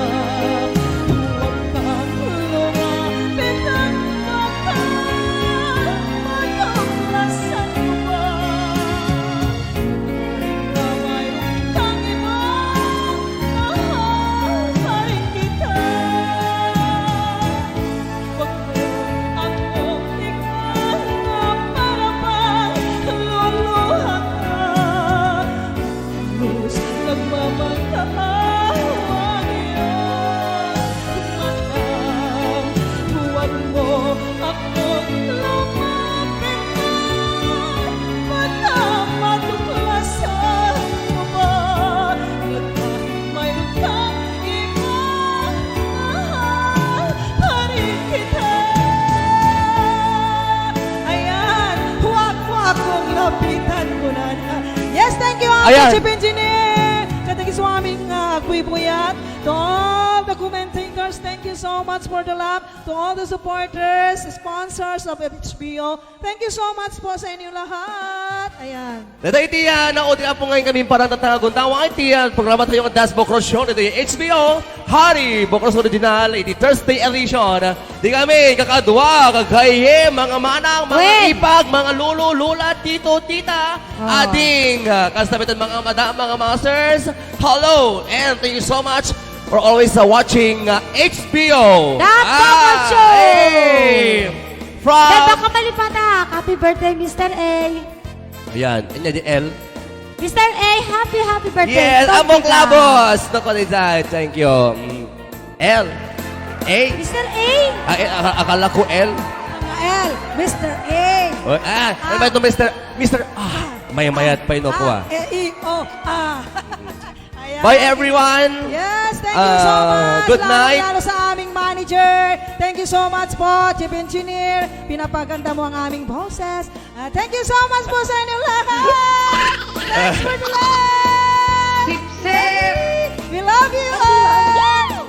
Huwag kang lumapit at baka matuklasan mo pa. Ikaw ay tanging mahal pa rin kita. Wag mo akong tingnan na para bang luluha ka. Halos nagmamatawa ang iyong mata. Huwag mo akong lumapit na baka matuklasan mo pa na kahit mayroon kang iba, mahal pa rin kita. Ayan, huwag mo akong lapitan, kunana. Yes, thank you, Apo Ayan. Chief Engineer. Katagis mo aming, ah, agbuybuyan. To all the commentators, thank you so much for the love. To all the supporters, sponsors of H B O, thank you so much po sa inyo lahat. Ayan. Dayta iti, ah, naudi a po ngayon kami parang tatanga guntawa iti, ah, programa tayo nga Das Bokros Show. Dayta iti H B O, Hari Bokros Original, iti Thursday edition. Di kami kakadua, kagayem, mga manang, mga Wen. ipag, mga lolo, lola, tito, tita, Ah. ading, ah, kasta met, mga madam, mga masters. Hello, and thank you so much for always, uh, watching, uh, H B O. The Bokros Show. Hey! From Bebang Kamalipatak, happy birthday, Mister A. Ayan, inya di L. Mister A, happy, happy birthday. Yes, Tom Among Tika. Labos. Naku, Rizal, thank you. Mm. L. A. Mister A. Ah, eh, aka-, akala ko L. Mga L, Mister A. Oh, ah, ano ba itong Mister, Mister, ah, may mayat pa yun ako, ah. E, I, O, A. Ayan. Bye, everyone. Yes, thank you so Ah, much. good Lalo, night. lalo sa aming manager. Thank you so much po, Chief Engineer. Pinapaganda mo ang aming boses. Ah, thank you so much po sa inyong lahat. Thanks for the love. Sip, sip. We love you all.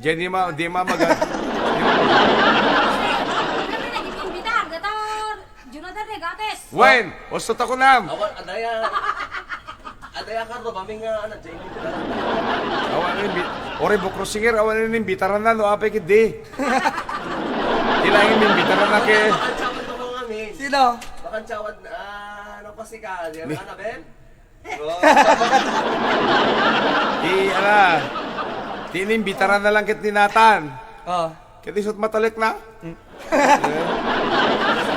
Diyan di ma-, di ma-, maga-, di ma-, Ano na, nag-imbitar, Dator? Jonathan Regates. Wen, usto ta kunam. Awan, adaya. Adaya, Carlo, kami nga, ano, J B. Awan, imbi-, ore, Bokro Singer, awan, imbitaran na, no, apay, kidi. Kailangan imbitaran na ke. Bakan siya, ano, kami? Sino? Bakan siya, ah, ano, pa si ka, di, Ni- Annabel? Ti, ala, ti inimbitaran na lang ket ni Nathan. Oh. Ket isut matalek na. Mm.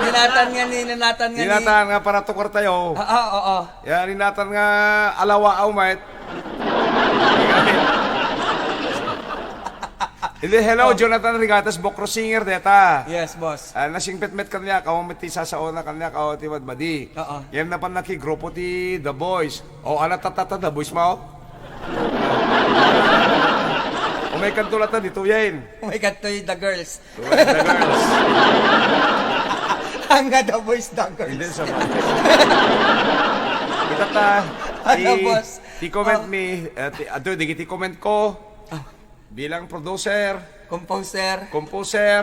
Ni Nathan nga, ni Nathan nga, ni Nathan nga para tukar tayo. Ah, ah, oo. Yan, ni Nathan nga alawa, aw, mate. Hindi, hello, Jonathan Regatas, Bokro Singer, deta. Yes, boss. Ah, nasingpetmet kaniak, awan met ti sasaona kaniak, awan ti madmadi. Oo. Ngem napan nakigrupo ti The Boys. O, ala, tatata, The Boys mo? Umay kanto latta ditoyen. Umay kanto yung The Girls. The Girls. Ang nga The Boys, The Girls. Hindi, sa bagay. Kita ta, ano, ti, boss? Ti comment me, eh, ti, ato, di ti comment ko. Ah. Bilang producer, composer, composer,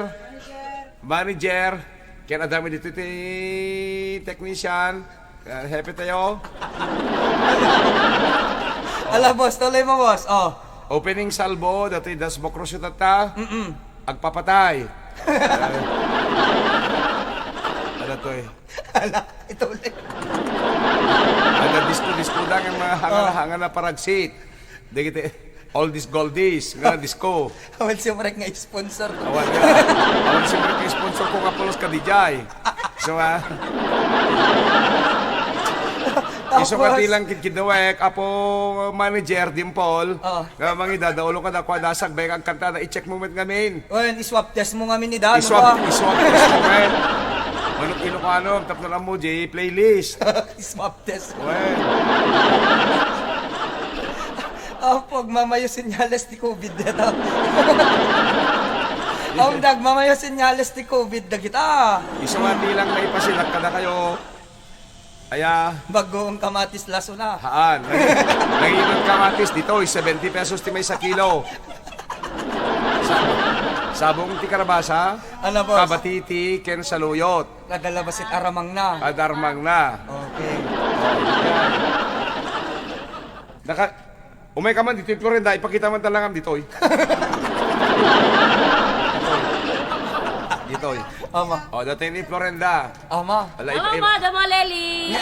manager, ken adda met ditoy ti technician, eh, hepe tayo. Ala, boss, tuloy mo, boss. Oh. Opening salvo, datoy das Bokro Singer ta. Mm-mm. Agpapatay. Ala, toy. Ala, ito ulit. Aga disco-disco da nga mga hanga-, oh, hanga na paragsit. Dagiti oldies goldies nga disco. Awan siya marek nga sponsor ko. Awan nga. Awan siya marek nga sponsor ko nga pulos ka D J. So, ah. Isu ka ti lang kidkidawek, Apo Manager Dimple. Oh. Nga mangidada, ulo ka da, kwa dasag, beka agkanta da, i-check mo met ngamin. Wen, i-swab test mo ngamin ni Dan, i-swab, ba? I-swab test mo ngamin. Manok Ilocano, tapno lang mo, J playlist. I-swab test. Wen. Apo, agmamayo senyales ti covid dito. Apo, agmamayo senyales ti covid dagita. Isu nga ti lang maipasilak kada kayo. Aya. Bagoong kamatis lasuna. Haan. Nangi-, nanginan kamatis ditoy, seventy pesos ti maysa kilo. Sab-, sabong ti karabasa, ano, boss? Kabatiti, ken saluyot. Kada labasit aramang na. Kada aramang na. Okay. Oh, yan. Naka-, Umay ka man ditoy, Florinda, ipakita man talangam ditoy. Ditoy. Ama. O, datoy ni Florinda. Ama. Ala, ip-, ip-, Ama, dama, Leli.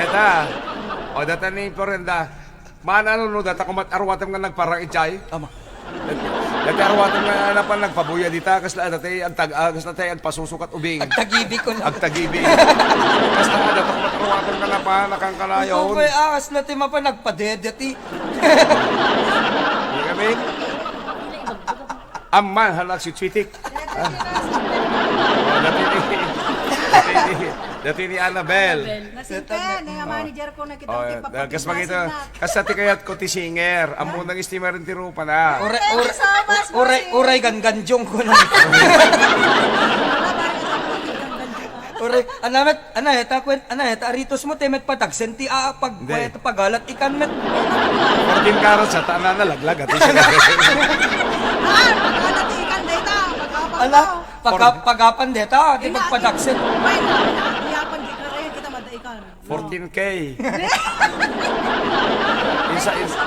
Eta. O, datoy ni Florinda. Maan, ano, no, data kumat arwatem nga nagparang ijay? Ama. Dati arwaten nga napan nagpabuya dita, kasla dati agtag-, ah, kasla tay agpasusukat ubing. Agtagibi ko na. Agtagibi. Kasla nga dapat arwaten nga napan, nakangkalayon. Gusto ko, ah, kasla ti mapan nagpadede ti. Di kami? Amman, halak si Chitik. Ah. Oh, dati ni, dati ni, dati ni Annabel. Annabel. Nasingkan, nga manager ko na kita, oh, ti papakintasin pangito na. Kasta ti kayat ko ti singer, ammo nang estimaren ti rupa na. Uray, uray, uray, uray, gangganjong ko na. Uray, anamet, anayet, akwen, anayet, aritos mo, temet patagsen ti, ah, pag, pagalat ikan met. Fourteen carats, at ana nalaglag, at isa. Ah, pagalat ikan, data, pagkapag. Ala, pagka-, pagapan deta, di pagpadaksit. Wait, yapan di ka rin, kita madaikan. Fourteen K. Isa, isa.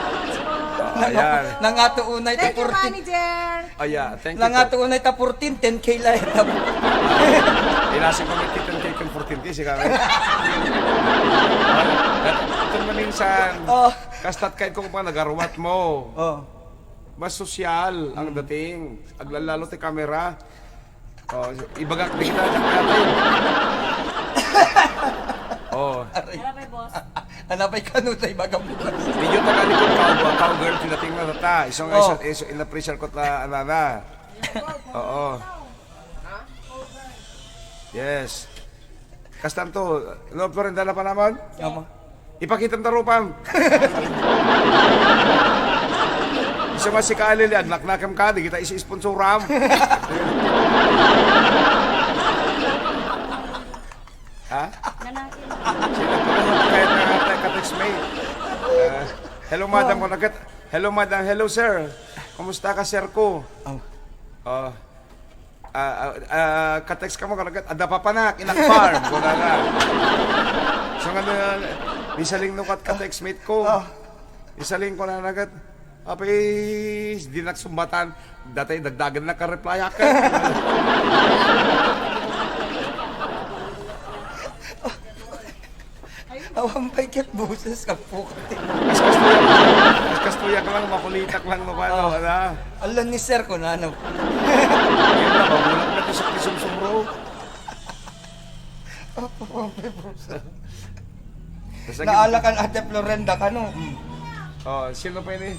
Ayan. Nangato unay ta fourteen. Thank you, manager. Ayan, thank you. Nangato unay ta fourteen, ten K la ita. Ilasi ko may ten K kang fourteen K, si kami. Ito na minsan, oh, kastat kayo kung pa nagarumat mo. Oh. Mas sosyal ang dating. Aglalalo ti kamera. Oh, ibagak di kita, jack natin. Oh. Aray. Ano pa'y boss? Ano pa'y kanuta, ibagak mo? Medyo taga likod ka, cowgirl, tinating na tata. Iso nga, oh, iso, iso, in-appreciate ko ta, anana. Oo. Yes. Kastanto, no, Florinda na pa naman? Ama. Ipakitam ta rupam. Isa mas si Kalili, aglaknakam ka, di kita isi-sponsoram. Ha? Nanakin. Sino? Kahit na, kahit ka-text mate. Ah, hello, madam, oh, kung nagkat-, hello, madam. Hello, sir. Kumusta ka, sir ko? Oh. Oh. Ah, ah, ah, ka-text kamo, kanagat, "Adda papanak, inakfarm," kunana. So, nga na, ni Saling no kat ka-textmate ko. Oh. Ni Saling kunana kat, "Apis, di naksumbatan." Datay dagdagan na ka-reply akin. Awan pay ket boses ka pukat. Kas kastoyak, kas kastoyak lang, makulitak lang, no, paano, Oh. Ala. Ala ni sir ko na, ano? Yun na, magulang na to sa kisumsumro. Apo, apo, apo. Basta Naalakan Ate Florenda ka, no? Mm. Oh, sino pa ini?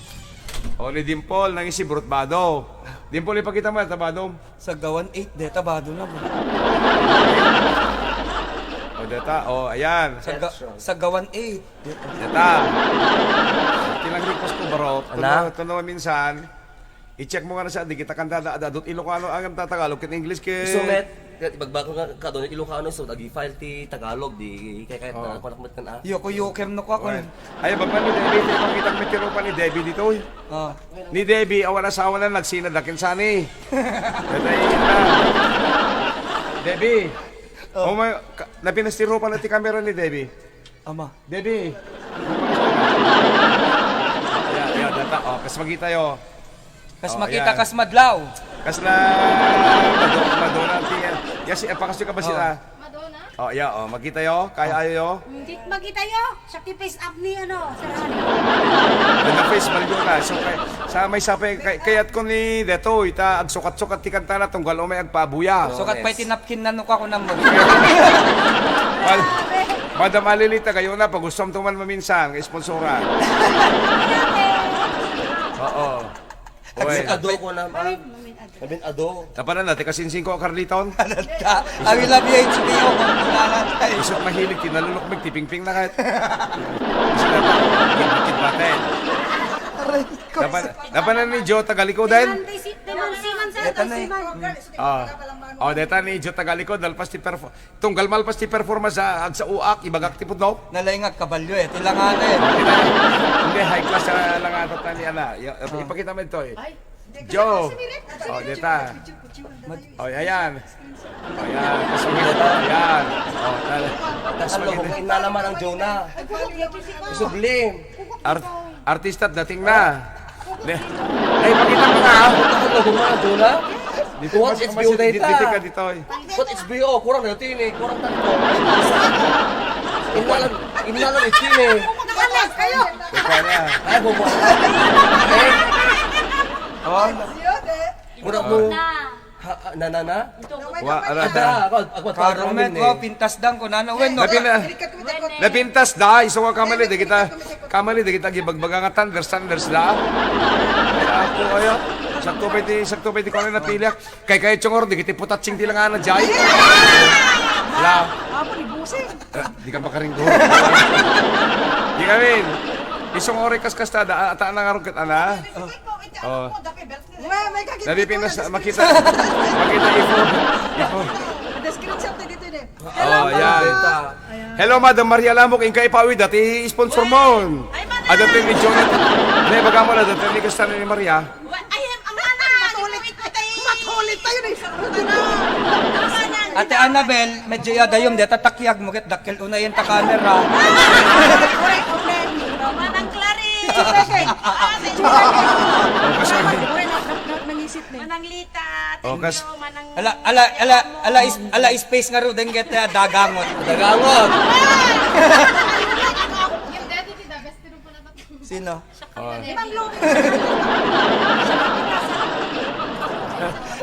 Oh, ni Dimple, nang isi Brut Bado. Dimple, ipakita mo, ata Bado. Sa gawan eight, deta bado na ba? O, deta. O, ayan. Sa ga-, sa gawan eight, deta. Deta. Kinang request ko, bro. Ana? Tuno, tuno minsan. I-check mo nga na siya, di kita kanta da, da, dot Ilocano, ang tatagalog, ken English, ken Isu met, ket ibagbag ko nga, kadun Ilocano, so, agi file ti Tagalog, di, kay, kay, Oh. na, kunak met kan, ah. Yoko-yokem no kwa, Well, kun. Ay, baba ni Debbie, ipakita mi ti rupa ni Debbie ditoy. Oh. Ni Debbie, awan asawa na, nagsina da ken Sunny. Datay na. Debbie. Oh. Oh, may, ka-, napinas ti rupa na ti kamera ni Debbie. Ama. Debbie. Ya, ya, data. Oh, kas makita yo. Kas Oh, makita, ayan. Kas madlaw. Kas na, mado-, madona ti, ya, si, apa kasi ka ba Oh. sila? Madonna? Oh, ya, oh, makita yo, kaya ayo yo. Hindi makita yo. Siak ti face up ni, ano, Sir Harry. Nag-face value na. So, kay, sa may sapay, kay, kayat ko ni Detoy, ta agsukat-sukat ti kanta na, tunggal umay agpabuya. Sukat pay Yes. ti napkin na no ka kunam mo. Mal-, Madam Alilita, kayo na, pag gusto mo tuman maminsan, nga sponsoran. Oo. Oy. Kasi ado ko na, ma'am. Mamin ado. Napanan natin, kasinsing ko, Carliton. Alanta. I will love you, H B O, kung kumalat tayo. Isip mahilig, kinalulok, magtipingping na kahit. Isip na pa, kidbaten. Aray ko. Napan-, napanan ni Joe, tagalikodan? Timan, timan, timan, Ito na eh. timan. Ah. Oh, deta ni Joe, tagalikod, dalpas ti perfo-, tunggal malpas ti performance sa agsauak, ibagak ti pudno. Nalaing agkabalyo eh. Ti langana eh. Hindi, high class sa langana ta ni ana. Ya, Oh. ipakita mo ito eh. Ay, Joe. Oh, deta. Oh, ayan. Oh, ayan. Kas makita, ayan. Oh, tala. Kas Ano, makita. Kung inalaman ang Jonah. Sublim. Art-, artista, dating na. Ne. Ay, pakita mo na, ha? Ano, Jonah? Dito What mas H B O kamasin, data? dito ka dito, eh. Ba't H B O? Kurang na yun, eh. Kurang tatlo. Innalan, innalan ito, eh. Alas kayo. Teka na. Ay, bubo. Oh. Mura mo. Na. Ha, na, na, na? Wa, ara Ada, da. Ako, ako, ako, Karumet, ako, wa, pintas dang ko, nana, wen, no? Napina-, Napintas da, isu nga kamali, di kita, kamali, di kita gibagbaga nga thunders, thunders da. Ay, ako, ayo. Sakto pa iti, sakto pa iti, kung ano napili, ah. Kay, kay, Chongor, di kita putatsing ti langana, jay. La. Apo, ni Busing. Ah, di ka makaringgo. Di kami. Isong oras kas kastada, ah, ata na nga rungkit, ana? Oh. Napipinas, makita, makita ifo. Ifo. Screenshot na dito din. Oh, yan. Ayan. Hello, Madam Maria Lamok, inka ipawid dati sponsor mo. Ay, Madam. Ada ni Jonathan. Ano yung baga mo na, dati ni Kristan ni Maria? Wa-, ay, ang mana, Matulit. Matulit tayo na isang Ate Annabel, medyo yadayom, deta takyag mo, ket dakkel unay ta camera. Manang Clarice. Oh, kasi Manang Lita. Oh, kas- Thank you, Manang Ala, ala, ala, ala, is-, ala space nga ruden ket, ah, dagangot. Dagangot. Sino? Oh. Di ba ang lupit?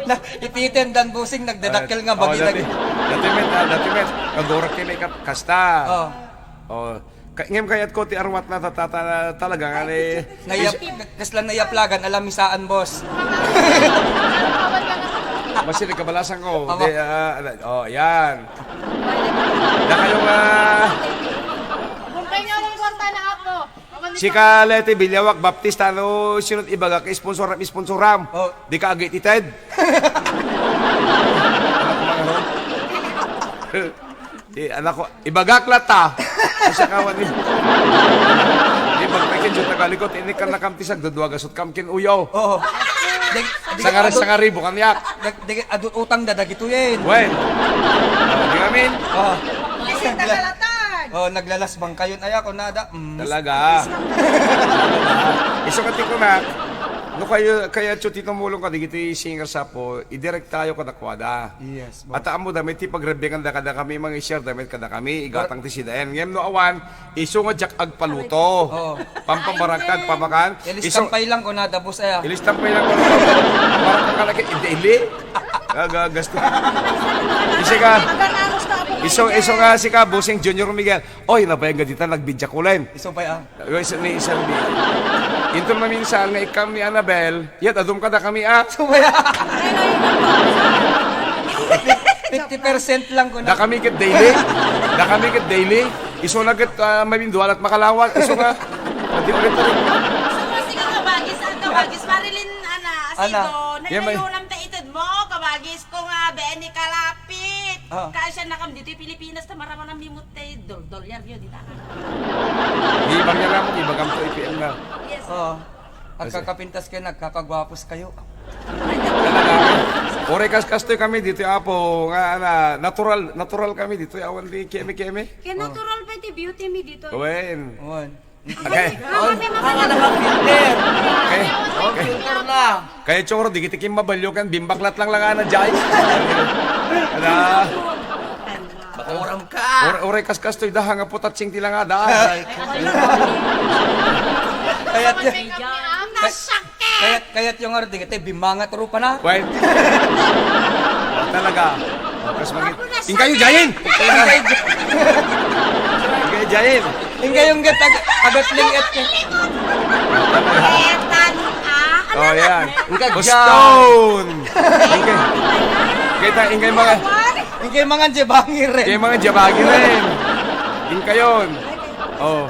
Na, ipiten dan busing nagdadakkel nga Oh, bagi dati, lagi. Dati met, ah, dati met. Kagurak kini ka-, kasta. Oh. Oh. Ka-, ngem kayat ko ti arwat na ta-, ta-, ta-, talaga nga ni Nayap-, kasla nayaplagan, alam misaan, boss. Basta nagkabalasan ko. Tama. Di, ah, ala-, oh, yan. Na kayo nga. Kung kayo ang kwarta na ako. Si Kalete Bilyawak Baptista, no, sino ti ibagak, sponsoram, sponsoram. Oh. Di ka agit ited. Anak ko, mga ron. Di, anak ko, ibagak lata. Kasi kawan ni. Di, magpaikin yung tagalikot, ini ka nakamtisag, dudwa gasot kam kin uyo. Oo. Deg-, deg-, Sangari, adu-, sangaribo kaniak. Deg-, deg-, adu utang da dagitoyen. Wen. Oh, di amin. Oh. Kasi nagla-, nakalatan. Oh, naglalasbang kayon. Ay, ako na da. Mm. Talaga. Isu ka ti kunak, no kayo, kaya, Chu, ti tumulong ka, digiti singers apo, idirektayo kadakuada. Yes, boss. At ammom da, met ti pagrebbengan da kadakami, mangi-share da met kadakami, igatang ti sidaen. Ngem no awan, isu nga diak agpaluto. Oo. Pampamaragta, agpamakan. Isu-, ilistan pay lang kunada, boss, aya. Ilistan pay lang kunada. Pampamaragta ka lagi, hindi, hindi. Aga, gasto. Isu ka, isu, isu nga sika, Bossing Junior Miguel. Oy, nabayag nga dita, nagbidiakulen. Isu pay, ah. Guys, ni Sir B. Inton maminsan nga ikam ni Annabel, yat, adum kadakami, ah. Subay, ah. Fifty percent lang ko na. Dakami ket daily. Dakami ket daily. Isu na ket, ah, maminduan at makalawan. Isu nga. Pati ulit, ulit. Sumasigaw ka, Bagis, ang Kabagis. Marilyn, ana, Ana. Asigo. Yan, may Naglayo lang ta ited mo, Kabagis ko nga, Benny Kalapit. Ah. Kaasian nakam ditoy Pilipinas, ta maraman ang mimut tay dol-, dolyar yun, di ta ka. Di ba nga mo, iba kam to I P M na. Yes. Oo. Kasi agkakapintas kayo, nagkakagwapos kayo. Talaga. Ore kas kastoy kami dito, Apo, nga, na, natural, natural kami dito, awan di keme-keme. Kaya natural pa iti beauty mi dito. Wen. Wen. Okay. Mama, may mama. Ang anak ang filter. Okay. Ang filter na. Kaya, Choro, di kita kim mabalyo kan, bimbaklat lang lang, ana, jay. Ada. Makuram ka. Or-, oray kas kastoy, daha nga putatsing ti langada. Ay, kaya, kaya, kaya, kaya yung nga, di kita, bimanga, trupa na. Wait. Oh, talaga. Oh, kas mangit. Ingkayo, Jayin! Ingkayo, Jayin! Ingkayo, Jayin! Ingkayo, Jayin! Ingkayo, Jayin! Ingkayo, Jayin! Etan, ah, Oh, yan. Ingkayo, Stone! Ingkayo. Kita, ingkayo mga Ingkayo, mga Jabangi rin. Ingkayo, mga Jabangi rin. Ingkayon. Oh.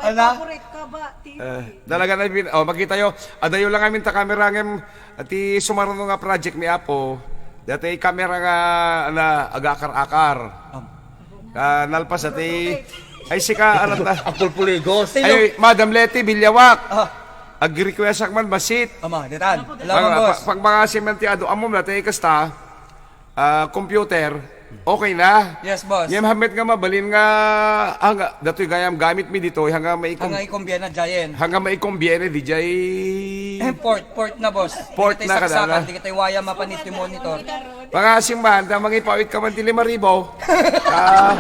Ala? Favorite ka ba? Titi. Eh, talaga na bin-, oh, makita yo. Adayo lang amin ta camera ngem ti sumaruno nga project ni Apo. Dati camera nga, ana, agakar-akar. Am. Ah, nalpas ati, ay, sika, anak na. Apulpuligos. Ay, Madam Leti Villawak. Ah. Ag-request ak man, basit. Ama, ditan. Pag, Laban, boss. Pag, pag mga simen ti adu, amom na, ti kasta, ah, computer, okay na. Yes, boss. Ngem hamet nga mabalin nga, ah, nga, datoy gayam gamit mi ditoy, hangga maikom-, Hangga ikombiana, Jayen. Hangga maikombiana, di jay. Eh, port, port na, boss. Port na, saksakan, kadala. Di kita waya mapanit yung monitor. Pangasim man, ta mangipawit ka man ti lima ribu. Ah,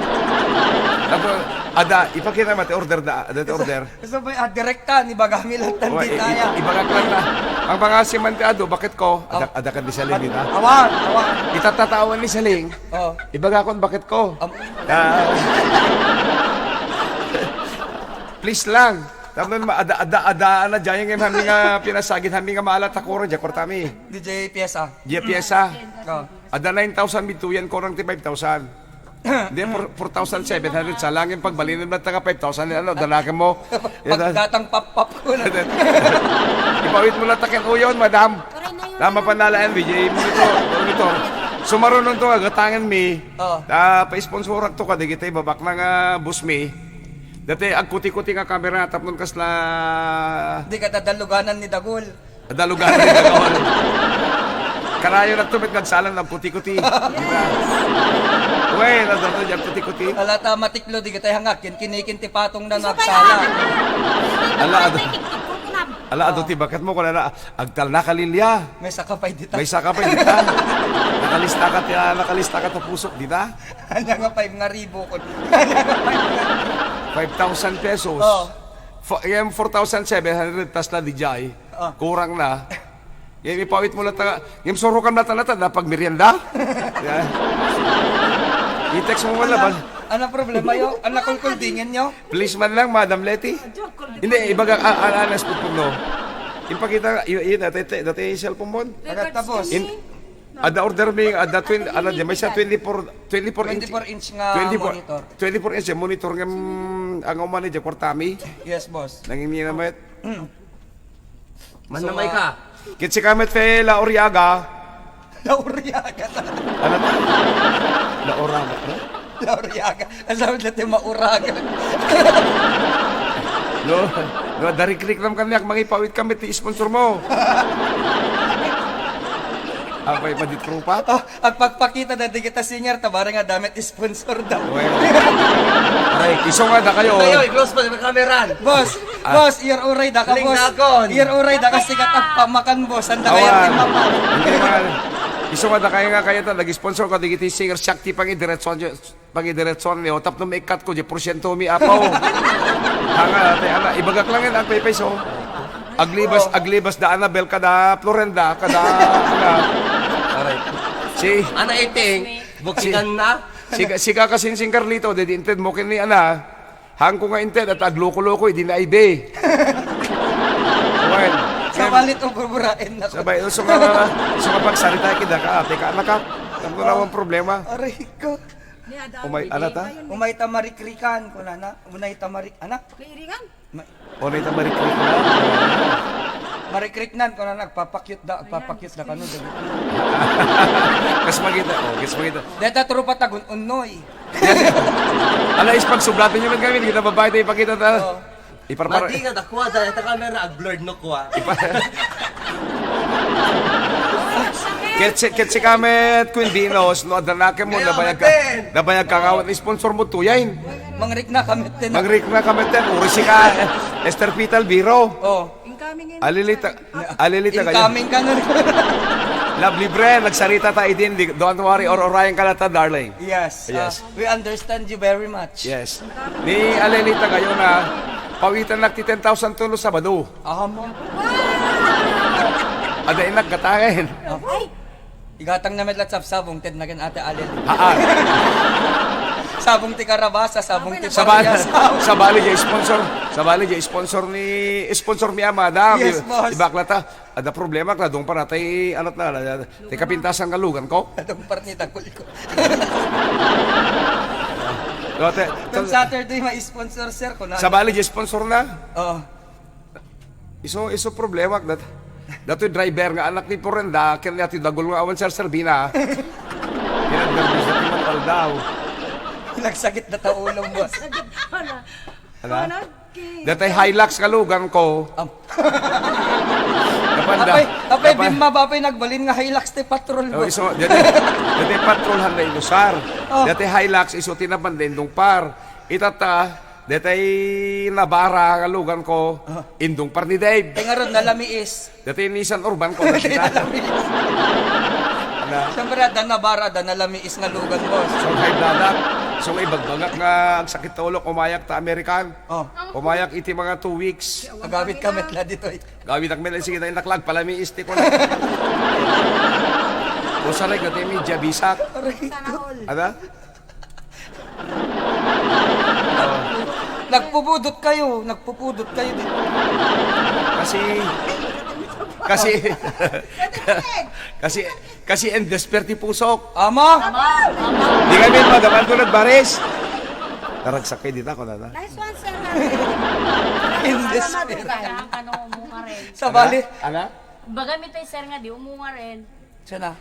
apo, ada, ipakita man ti order da, ada ti order. Gusto mo, ah, direkta, ni bagami lang tan Oh, i-, ditaya. I-, ibagak lang na. Ang pangasim man ti adu, bakit ko? Ada, Oh. Ada ka di saling dita? Awan, awan. Itatatawan ni saling. Oh. Ibagakon, bakit ko? Am- Ah. Please lang. Tapno ma-, ada, ada, ada, ana, jayeng em, hami nga pinasagit, hami nga maala ta kurang, jay kwartami. D J Piesa. Jay Piesa. Oh. Ada nine thousand bituyan ko rang ti five thousand. Hindi, four, four thousand seven hundred sa langin pagbalinin na taga five thousand, ano, danagan mo. Pagdatang pap-pap ko na. Ipawit mo lang takin uyon, madam. Tama pa nalayan, B J, monitor, monitor. Sumarunon to, agatangan mi. Oh. Ah, pa-sponsorak to ka, di kita ibabak na nga bus mi. Dati, agkuti-kuti nga kamera, tapnon kasla Di ka dadaluganan ni Dagol. Dalugan ni Dagol. Karayo na to, met nagsalang ng kuti-kuti. Di ba? Uy, nasa to dyan, kuti-kuti. Ala ta matiklo, di kita hangak. Kin-, kinikin ti patong na nagsala. Ala, adu-, ala, adu, ti bakat mo, kung ala, agtal na kalilya. May saka pa'y dita. May saka pa'y dita. Nakalista ka, ti-, ah, nakalista ka to pusok, di ta? Anya nga five nga ribo ko. Anya nga five nga ribo. Five thousand pesos. Oh. Fo-, yung four thousand seven hundred tas la di jay. Ah. Kurang na. Yung ipawit mo lang ta, yung surukan na talaga na pagmerienda. Yan. I-text mo man lang, Ano, bal- ano problema yo? Ano kulkul dingin nyo? Please man lang, Madam Leti. Hindi, ibaga, a-, a-, anas po po, no. Yung pakita, yun, yun, dati, dati, dati yung cellphone mo. Agad tapos. In, ada order mi, ada twin-, ada di, may sa twenty-four, twenty-four inch. Twenty-four inch nga twenty-four, monitor. Twenty-four inch yung monitor nga, mm, ang umani di kwartami. Yes, boss. Nanging niya naman. Mm. Manamay ka. Kitsi ka met fe La Uriaga. La Uriaga. Ano ta? La Uriaga, no? La Uriaga. Ang sabi natin, mauraga. No? Darikriknam kaniak, mangipawit kami ti sponsor mo. Apay, madit rupa? Oh, agpakpakita da digita singer, ta bareng nga damit sponsor da. Well, aray, iso nga da kayo. Kayo, i-close pa sa camera. Boss, Ah. boss, iyar uray da ka, Galing boss. Dakon. Iyar uray da ka, sikat agpamakan, boss. Anda kayo Awan. Timapa? Hindi man. Iso nga da kayo nga kayo ta, nag-sponsor ko, digiti singer, siak ti pangidiretso, pangidiretso niyo, tapno maikkat ko, di porsyento mi, apaw. Hanga, te, ala, ibagak lang yan, agpaypay, so. Aglibas, Oh. aglibas da Annabel, kada Florenda, kada, kada. Aray. Si, Ana iting, bukingan na. Siga, siga ka sinsing Carlito, dedi inted mo kini, ana. Hangko nga inted, at agloko-loko, di na ibe. Well, Sabali to, burburain na ko. Sabay, so nga, so nga pagsarita, kida ka, ate ka, anak ka. Ang wala akong problema. Aray ko. Ni Adam, Umay, Didi, ano ta? Ayun. Umay ta marikrikan, kunana. Unay ta marik-, anak? Kairingan? Ma- Unay ta marikrik na. Marikriknan, kunana, nagpapakyut da, agpapakyut da kano, dagiti. Kas magita, oh, kas magita. Deta trupa tagun unnoy. Ala, is pagsublatan nyo man kami, kita babae tayo ipakita ta. Oh. Iparpar- Madi nga dakwa, dahil ta camera, ag-blurred no kwa. Ketsi, ketsi kamet, Queen Venus, no, adanakem mo, Ngayon, nabayag ka, natin. Nabayag ka nga, sponsor mo, tuyain. Mangrikna kamet din. Mangrikna kamet din, uri si ka, Esther Pital, biro. Oh. Incoming, incoming. Alilita, alilita kayo. Incoming ka nun. Love libre, nagsarita ta idin, di, don't worry, or orayan ka na ta, darling. Yes. Yes. Ah, we understand you very much. Yes. Ni alilita kayo na, pawitan na ti ten thousand to no Sabado. Aha mo? Ada inak gatayen. Ay! Igatang na met lat sabsabong, ted na ken Ate Alel. Haan. Sabong ti karabasa, sabong ti Sabali, paria, sabong. Sabali jay sponsor. Sabali jay sponsor ni, sponsor mi ama, da. Yes, boss. Ibakla ta. Ada problema, kladong pa natay, ano na, ti kapintasan nga lugan ko. Adong parni dagul ko. Lote, Itong Saturday, may sponsor, sir, ko na. Sabali jay sponsor na. Oo. Isu, isu problema dat. Datoy driver nga anak ni Porenda, ken ni Ate Dagul nga awan serserbina. Pinagnerbios na ti man aldaw. Nagsakit na ta ulo, boss. Sakit pala. Ala? Ano? Okay. Datay Hilux nga lugan ko. Am. Napanda. Apay, apay, Napanda. Bimma ba apay nagbalin nga Hilux ti patrol Oh, mo? Isu, datay, datay patrol han na inusar. Oh. Datay Hilux, isu ti napanda indung par. Itata, Detay Navara nga lugan ko, Ah. indung par ni Dave. Ti ngarud, nalamiis. Detay Nissan Urban ko, Detay nalamiis. Ala. Siyempre, adda Navara, adda nalamiis nga lugan, boss. So, kay dadak, so, ibagbagak nga agsakit ta ulo, umayak ta American. Oh. Umayak iti mga two weeks. Agawid ka met la ditoy. Gawid ak met, sige, tayo naklag, palamiis ti ko na. Usaray ka, ti media, bisak. Aray ko. Sana all. Ada? Nagpupudot kayo, nagpupudot kayo dito. Kasi, kasi, kasi, kasi endes perti pusok. Ama? Di kami madaman ko nagbaris. Naragsak kayo dito, ako na na. Nice one, sir. Endes perti. Ano, umunga rin. Sabali. Ana? Baga mi tayo, sir, nga di umunga rin. Siya na.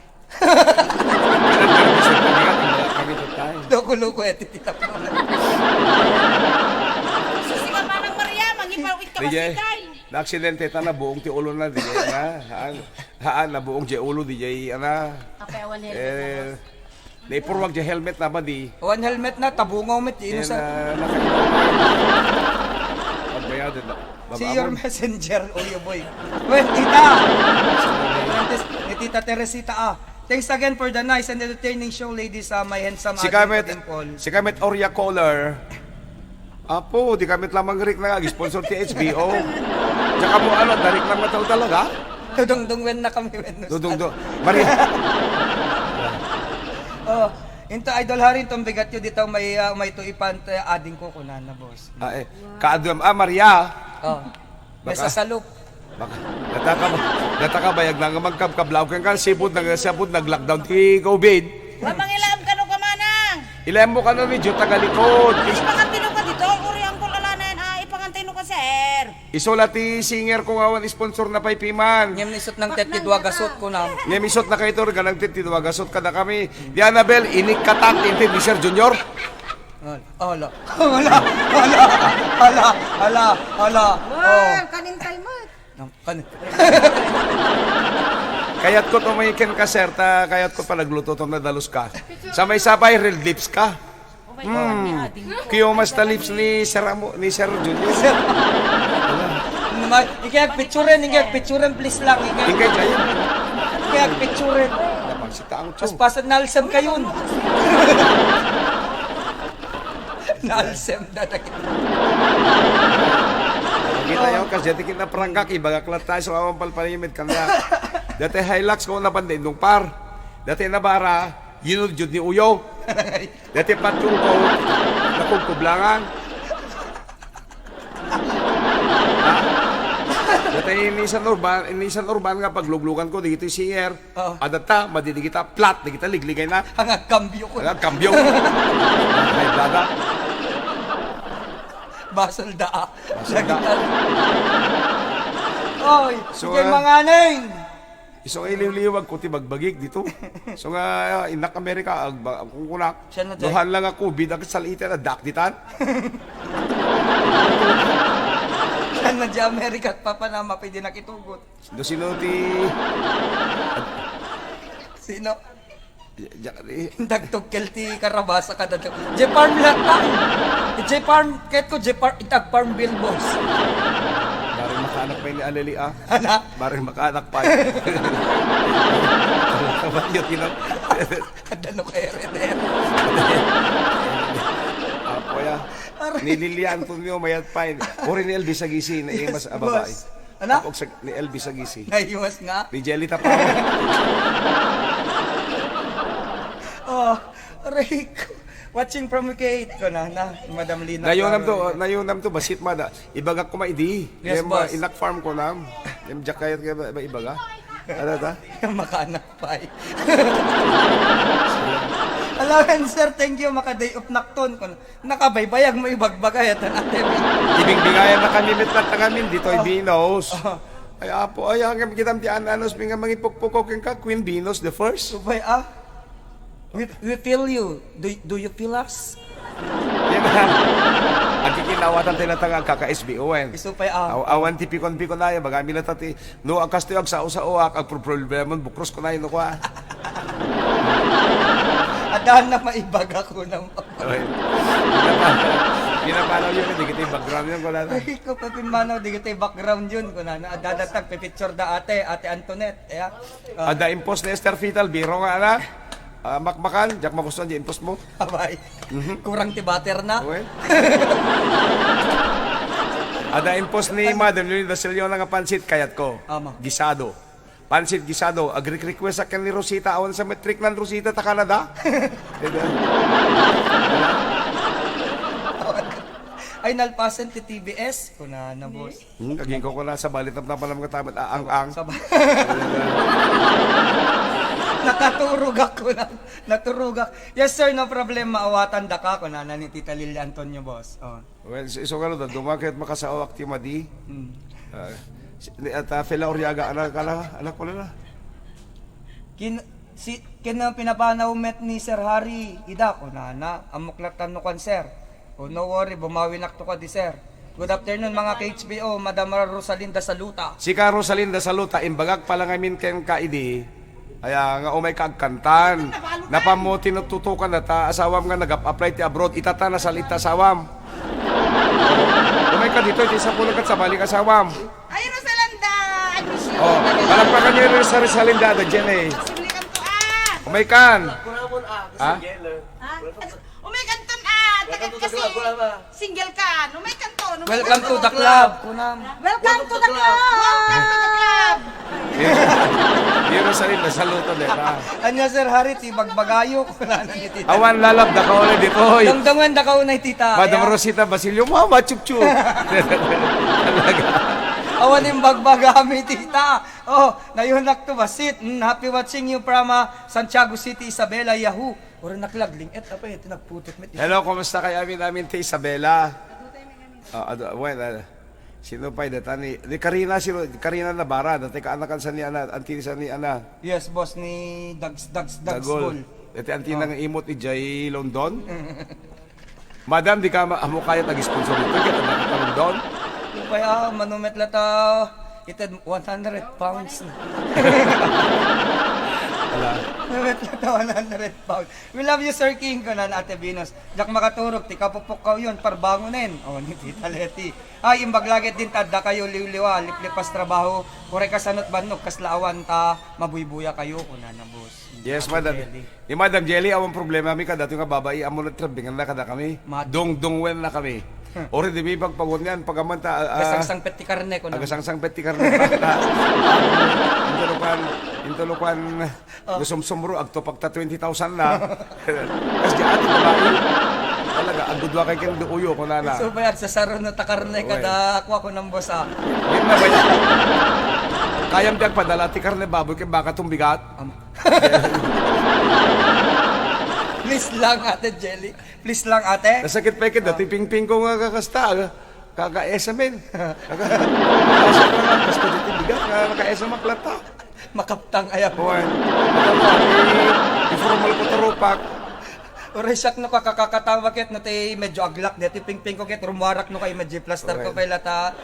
Kami to tayo. Loko-loko, eh, titita pa. Susi ka, Manang Maria, mangipawit ka Di jay, masikay. Na-aksidente ta, nabuong ti ulo na, di jay na. Haan, haan, nabuong jay ulo, di jay, ana. Kape awan helmet na, Eh, boss. Naipurwag jay helmet na ba, di? One helmet na, tabungaw met, di Yan, inusan. Ah, naka- Pagbayadin na. See your messenger, Uyo Boy. Well, tita! Ni Tita Teresita, ah. Thanks again for the nice and entertaining show, ladies. Ah, my handsome Si ate Kamet, Dimple. Si Kamet Oria Caller. Apo, di kami lamang rik na ag-sponsor ti H B O. Tsaka mo, ano, darik lang mataw talaga? Dudungdung wen na kami, wen. Dudungdung. Maria. Oh, into Idol Harry, itong bigat yun, dito may, ah, may tuipan, eh, ading ko, kunana, boss. Ah, eh. Kaadam, ah, Maria. Oh. May Baka- sasalup. Baka, data ka ba, data ka ba, yag nang magkabkablaw, kaya ka, sipod, nag-, sipod, nag-lockdown, ti covid. Wa, mangilaam kano ka, manang? Ilaam mo kano ni Diyo tagalikod. Ipangantino ka dito, uri ang kulala na yan, ah, ipangantino ka, sir. Isola ti singer ko nga awan sponsor na paypiman. Ngem isut nang tet ti dua gasut ko na. Ngem isut na kayo to, ganang tet ti dua gasut kada kami. Di Annabel, inik katak, intin ni Sir Junior. Ala, ala, ala, ala, ala, ala, ala. Oh. Kanintal met. Nang kan- Kayatko to may ken ka, sir, ta kayatko pa nagluto to, nadalus ka. Sa may sapay, red lips ka. Hmm. Kiyumas ta lips ni Sir Amo, ni Sir Junior. Naman, ikay picturen, ikay picturen, please lang, ikay. Ikay kayo. Ikay picturen. Napang si Tang Chong. Paspasan na alsem kayon. Naalsem na na. Kita yung kasi dati kita prangkak, ibagak lang tayo sa awang palpalimit kanya. Dati Hilux ko na pandindong par. Dati Navara, yun yung jud ni Uyo. Dati Patrol ko, nakugkublangan. Ha? Dati Nissan Urban, Nissan Urban nga pagluglugan ko, dito singer. Oo. Adatta, madi di kita flat, di kita ligligay na. Ang agkambyo ko. Ang agkambyo. Ay, dada. Basol da, ah. Basol da. Oy, so, sige, ah, mga neng. Isu nga iliwliwag ko ti bagbagik dito. So nga, ah, inak Amerika, agba-, ang kukunak. Siya na, Jay. Duhan lang nga covid, ang salita na dak ditan. Siya na, Jay, Amerika, at papa na, mapidi nakitugot. Do sino ti Sino? Ja-, ja-, eh. Dagtugkel ti karabasa kada dagtog. J-Farm latta. J-Farm, ket ko J-Farm, itag Farm Bill, boss. Bareng makaanak pay ni Aleli, ah. Ala? Bareng makaanak pay. Kabayo, tinang. Kada no kay Rene. Apo, ya. Aray. Ni Lilian Antonio, mayat pay. Uri ni Elvis Aguising, naimas a babae. Boss. Anak? Tapos sa, ni Elvis Aguising. Naiwas nga. Ni Jelly Tapao. Oh, aray ko. Watching from U K eight ko na, na, Madam Lina Nayunam to, Flores. Nayunam to, basit mada. Ibagak ko maidi. Yes, boss. Inak farm ko na. Yung jack kayat kaya ba, ba ibaga? Ano ta? Makaanak pay. Hello, and sir, thank you. Maka-day off nakton. Kun nakabaybayag mo ibagbaga, yata natin. Ibingbingayan na kami, met na kami, ditoy Venus. Oh. Ay, apo, ay, hanggang kita ti an-, anos, pinga mangipukpukok yung ka, Queen Venus the First. Subay, ah. We, we feel you. Do, do you feel us? Yan na. Agkikinawatan tayo na taga kaka-S B O, eh. Isu pay, ah. Aw-, awan ti pikon-pikon na yan. Bagami na tati. No, agkastoy, agsao-saoak, agproblema, bukros ko na yun, no, kwa. Adaan na maibaga ko na. Okay. Pinapanaw yun, di kita yung background yun, wala na. Ay, ko pa pinmanaw, di kita yung background yun, kuna na. Dadatag, pipicture da ate, Ate Antoinette, ya. Ah. Ada impos ni Esther Vital, biro nga, ana. Ah, makmakan, jak magustuhan di impos mo. Abay. Mhm. Kurang ti batter na. Okay. Ada impos ni Madam Lily Dasilio na nga pansit, kayat ko. Ama. Gisado. Pansit gisado, agrik-request akin ni Rosita, awan sa metric nan Rosita ta Canada. Ay, nalpasen ti T B S. Kuna na, boss. Hmm, aging ko kuna sa balit na panapalam nga tamat, aang-ang. Sa ba-, nakaturog ako na. Naturog ako. Yes, sir, no problem. Maawatan da ka, kuna na ni Tita Lily Antonio, boss. Oh. Well, so, isu nga, no, da, dumakit makasaoak ti madi. Hmm. Ah, si, ni, at, ah, Fela Oriaga, anak, anak, anak ko na. Kin-, si, ken, ah, pinapanaw met ni Sir Harry, ida, kunana, ammok latta no kuan, sir. Oh, no worry, bumawinak to ka di, sir. Good afternoon, mga K H B O, Madam Rosalinda Saluta. Sika, Rosalinda Saluta, imbagak pala ngamin ken ka idi. Aya nga umay ka agkantan. Napammo ti natutukan data asawam nga nag-apply ti abroad. Itata nasalit ta asawam. Umay ka dito, ti sapulan kat sabali ka asawam. Ay, Rosalanda, I miss you. Oh, palakpakan niyo rin sa Rosalanda, da Jen eh. Simlikan to, ah. Umay kan. Ha? Ah? Umay kanton, ah, takit kasi. Single ka, no? May kanto, no? May kanto. Welcome to the club, kunam. Welcome to the club! Welcome to the club! Pero sa rin, nasaluto din, ha? Anya, Sir Harry, ti bagbagayo, kunana ni Tita. Awan lalab, da ka unay ditoy. Dongdongan, da ka unay, Tita. Madam Rosita Basilio, mama, chup-chup. Talaga. Awan yung bagbagami, Tita. Oh, nayunak to basit. Mm, happy watching you from, ah, Santiago City, Isabela, Yahoo. Ora naklagling, et, apa, et, nagputot met. Hello, kumusta kayo amin, amin, ti Isabela? Ah, adu-, well, ah, sino pa yung data ni, ni Karina, sino, Karina Navarra, dati kaanakan sa ni Ana, anti sa ni Ana. Yes, boss, ni Dags, Dags, Dags Dagol. Bol. Dati anti nang imot ni Jay London. Madam, di ka ma-, amo kaya tag-sponsor nito, kaya tag-, London. Kaya mano met latta, ited one hundred pounds. Ala. Mano met latta one hundred pounds. We love you, Sir King, kunan Ate Venus. Diak makaturog, ti kapupukkaw yon, parbangonen. O, ni Tita Leti. Ay, imbag la ket din ta adda kayo liwliwa, liplipas trabaho. Uray kasano't bannog, kasla awan ta mabuybuya kayo, kunana, boss. Yes, Ate madam. Jelly. Ni Madam Jelly, awan problemami kadatoy nga babai, ammo nagtrabingan na kadakami. Mat- Dungdungwen na kami. Huh. Uray di mi pagpagunyan, pagaman ta, ah, Agasangsangpet ti karne, kunan. Agasangsangpet ti karne, bata. Intulukan, intulukan, Oh. Gusumsumro, agtupak ta twenty thousand na. Kas di ati babai. Talaga, agudua kay ken di uyo, kunana. Isu pay, agsasaro na ta karne Uy. Kada kua, kunan, boss, ah. Yan na ba yan? Kayam di agpadala ti karne baboy ken baka tumbigat? Am- Please lang, Ate Jelly. Please lang, ate. Nasakit pay ket datoy pingping ko nga kakasta, ah. Kaka-S M N. Kaka-, kaka-S M N, basta ditoy bigat, nga naka-S M N ak latta. Makaptang aya. Wen. I-, i-formal ko ta rupak. Uray siak no kakakatawa ket no ti medyo aglak ditoy pingping ko ket rumuarak no kay medyo plaster ko Wen. Pay latta. Dati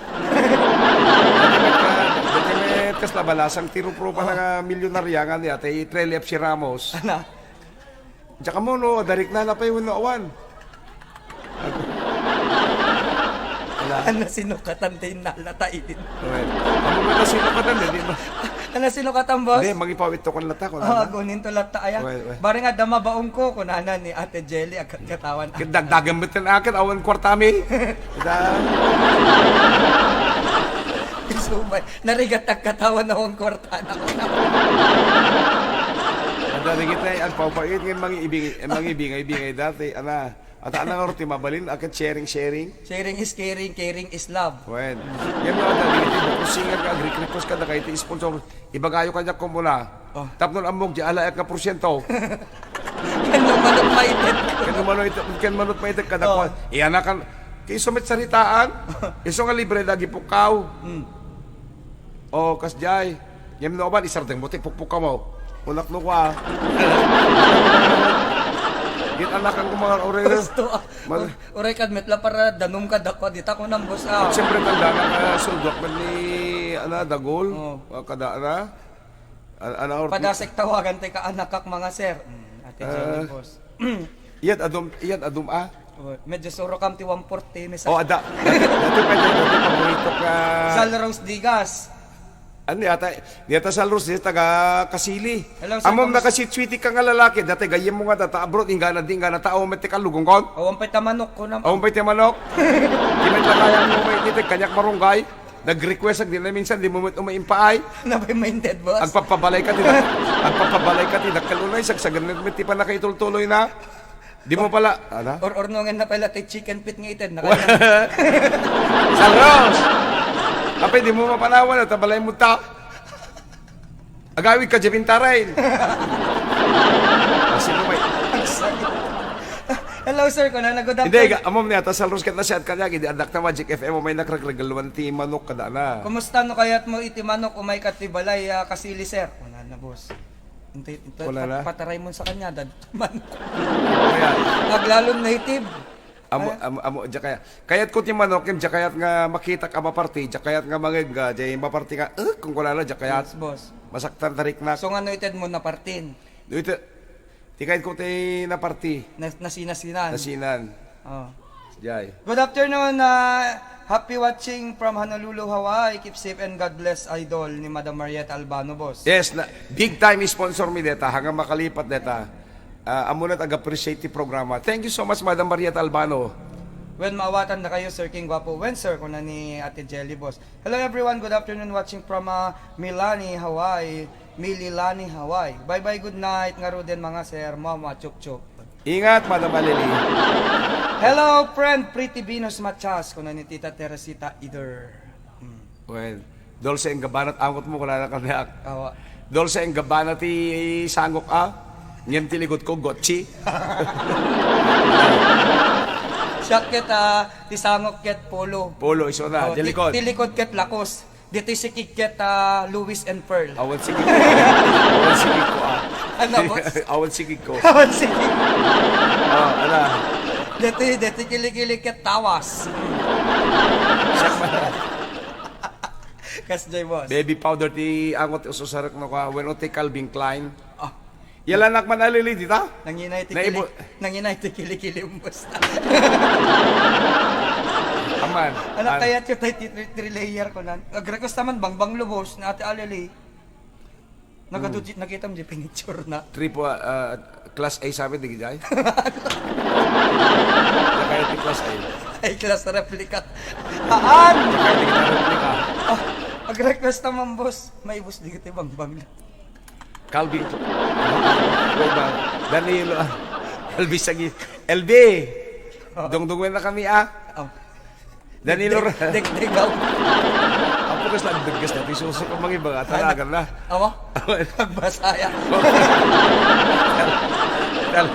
met ka, dati met kasla balasang ti ruprupa Oo. Nga milyonarya nga ni Ate Trelly F C Ramos. Ana? Diak ammo no adda riknana pay wenno awan. Wala. Ano sinukatan ti nalata idin? Well, ammo met a sinukatan, di ba? Ano sinukatan, boss? Hindi, mangipawit to kun latta, kun Ah, ano? Agunin to latta, aya. Well, well. Bareng adda mabaon ko, kunana ni Ate Jelly, agkat katawan. Ket dagdagan met ken akin, awan kwartami. Ita. Isumay. Narigat agkatawan, awan kwarta na. Adda dagiti agpawpait ngem mangibing-, mangibingay-bingay dati, ana. At ana nga ti mabalin, a ket sharing, sharing. Sharing is caring, caring is love. Wen. Ngem no adda dagiti bukod singer nga agri-request kada kay ti sponsor, ibagayo kaniak kumuna. Oh. Tapno ammok di alaek nga porsiento. Ken no manok maited. Ken no manok it-, ken manok maited kada Oh. Kuan. Iyana kan, ti isu met saritaan. Isu nga libre dagi pukkaw. Hmm. O, kasdiay. Ngem no awan, isardengmo ti pukpukkaw mo. Kunak no kua. Git-anakan ko mga order. Gusto, ah. Mag- Uray kad met la para danum kad dakwa dita ko nang boss, ah. Siyempre, tanda na ka, sulduak man ni, ana, Dagol. Oh. Ah, kada, ana. An-, ana, or- Padasek tawagan ti kaanakak, mga sir. Mm, Ate Ah. Jenny, boss. Iyat adum, iyat adum, ah. Oh, medyo suro kam ti one forty, may Oh, sa- ada. Dati, dati pa, dati paborito ka. Sal Rose Digas. Ano yata, yata Sal Rose, taga Kasili. Hello, Sir Amom Kamusta? Nakasitsuiti ka nga lalaki, dati gayyem mo nga data abroad, inggana di, inggana tao, met ti kalugong kon. Awan pay ta manok ko nam- Awan pay ti manok. Di met la kayam mo, may itig kaniak marunggay. Nag-request ak di na minsan, di mo met umaimpaay. Napay minded, boss. Agpapabalay ka ti dak-, agpapabalay ka ti dakkel unay, sagsagan met, met ti panakaitultuloy na. Di mo pala, ala? Or-ornongan na pala ti chicken feet nga ited na kanya. Sal Rose! Apay, di mo mapanawan, at balay mo ta. Agawid ka, Jevin Tarain. Ah, sino may? Hello, sir. Kuna na, good Hindi, afternoon. Ga-, amom niya, ta Sal Rose ket nasiat kanya, gidi adak ta Magic F M, may nakragregaluan ti manok kada na. Kumusta no kayat mo iti manok, umay ka ti balay, ah, Kasili, sir? Kuna na, boss. Inti-, inti-, Wala pat-, na? Pataray mo sa kanya, dad-, manok. Kaya, Aglalon native. Amo, Ay. Amo, amo, diya kaya. Kayat ko ti manok, yung diya kayat nga makitak a maparti, diya kayat nga mangeg nga, diya maparti nga, eh, kung wala na, diya kayat. Yes, boss. Masaktan tarik na. So, nga no ited mo napartin? No ite-, ti kayat ko ti naparti. Nas-, nasinasinan. Nasinan. Oh. Jay. Good afternoon, uh, happy watching from Honolulu, Hawaii. Keep safe and God bless, idol, ni Madam Marietta Albano, boss. Yes, na, big time sponsor mi deta, hanggang makalipat deta. Ah, amuna ag-appreciate ti programa. Thank you so much, Madam Marietta Albano. When maawatan na kayo, Sir King Guapo. When, sir? Kuna ni Ate Jelly, boss. Hello, everyone. Good afternoon. Watching from, ah, Milani, Hawaii. Mililani, Hawaii. Bye-bye, good night. Ngaruden, mga sir, mama, chuk-chuk. Ingat, Madam Alili. Hello, friend. Pretty Venus Matias. Kuna ni Tita Teresita Ider. Hmm. Well, Dolce and Gabbana, angot mo, wala na kaniak. Awa. Dolce and Gabbana ti sangok, ah. Ngem ti likod ko, Gucci. Siak ket, ah, ti sangok ket Polo. Polo, iso na. Oh, ti ti, likod. Ti likod ket Lacoste. Ditoy sikig ket, ah, Louis and Pearl. Awan sikig ko. Awan sikig ko, ah. Ano, boss? Awan sikig ko. Awan sikig. Oh, ano? Ditoy, ditoy kilikili ket Tawas. Siak man. Kasjay, boss. Baby powder ti angot ti ususarekno ka, wenno ti Calvin Klein. Ah. Yalanak man a lili dita? Nanginay ti Naibo- kili-, nanginay ti kilikili, boss. Aman. Anak, An- kayat ket ti three, three layer ko nan. Nag-request naman bangbang lubos na ate alili. Nagadu-, Hmm. Nakitam di picture na. Triple, ah, class A sabi, di gijay? Kaya ti class A. Ay, class replica. Haan! Kaya ti kita replica. Ah, nag-request naman, boss. May boss, di kita bangbang. Calvin. Wait ba? Danilo. Elvis Sagi. L B. Oh. Dungdungan na kami, ah. Oh. Danilo Ra- Deg-, degdegaw. Apo, kas nagdeggas na ti suso ko, mangiba nga, talaga na. Awa? Awa. Pagbasaya. Tal-,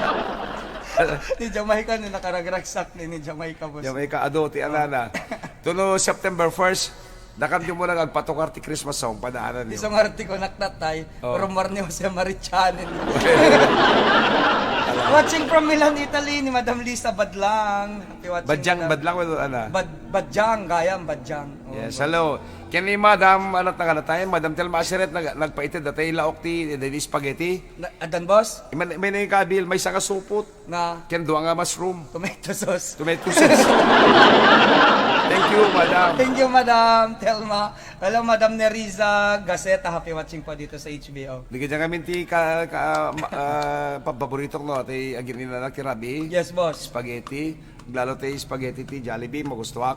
tal-, Ni Jamaica, ni nakaragragsak ni, ni Jamaica, boss. Jamaica, ado, ti anana. Tuno September first, nakanti mo lang agpatukar ti Christmas song, padaanan niyo. Isong arti ko naktatay, Oh. Rumor ni Jose Marichanen. Watching from Milan, Italy, ni Madam Lisa Badlang. Happy watching, Badjang, Madam. Badlang, wala, ana? Bad-, Badjang, gayam, Badjang. Oh, Yes, Bad- hello. Ken ni Madam, ano, taga na tayo? Madam Telma Asiret, nag-, nagpaited, datay laok ti, ti spaghetti. Na, adan, boss? May, may nangikabil, maysa nga supot. Nga. Ken dua nga mushroom. Tomato sauce. Tomato sauce. Thank you, Madam. Thank you, Madam Telma. Hello, Madam Neriza Gaceta. Happy watching po dito sa H B O. Di ka dyan kami ti ka, ka, ma-, ah, pababoritok, no? Ti agin-inanak ti Rabi. Yes, boss. Spaghetti. Lalo ti spaghetti ti Jollibee, magustuak.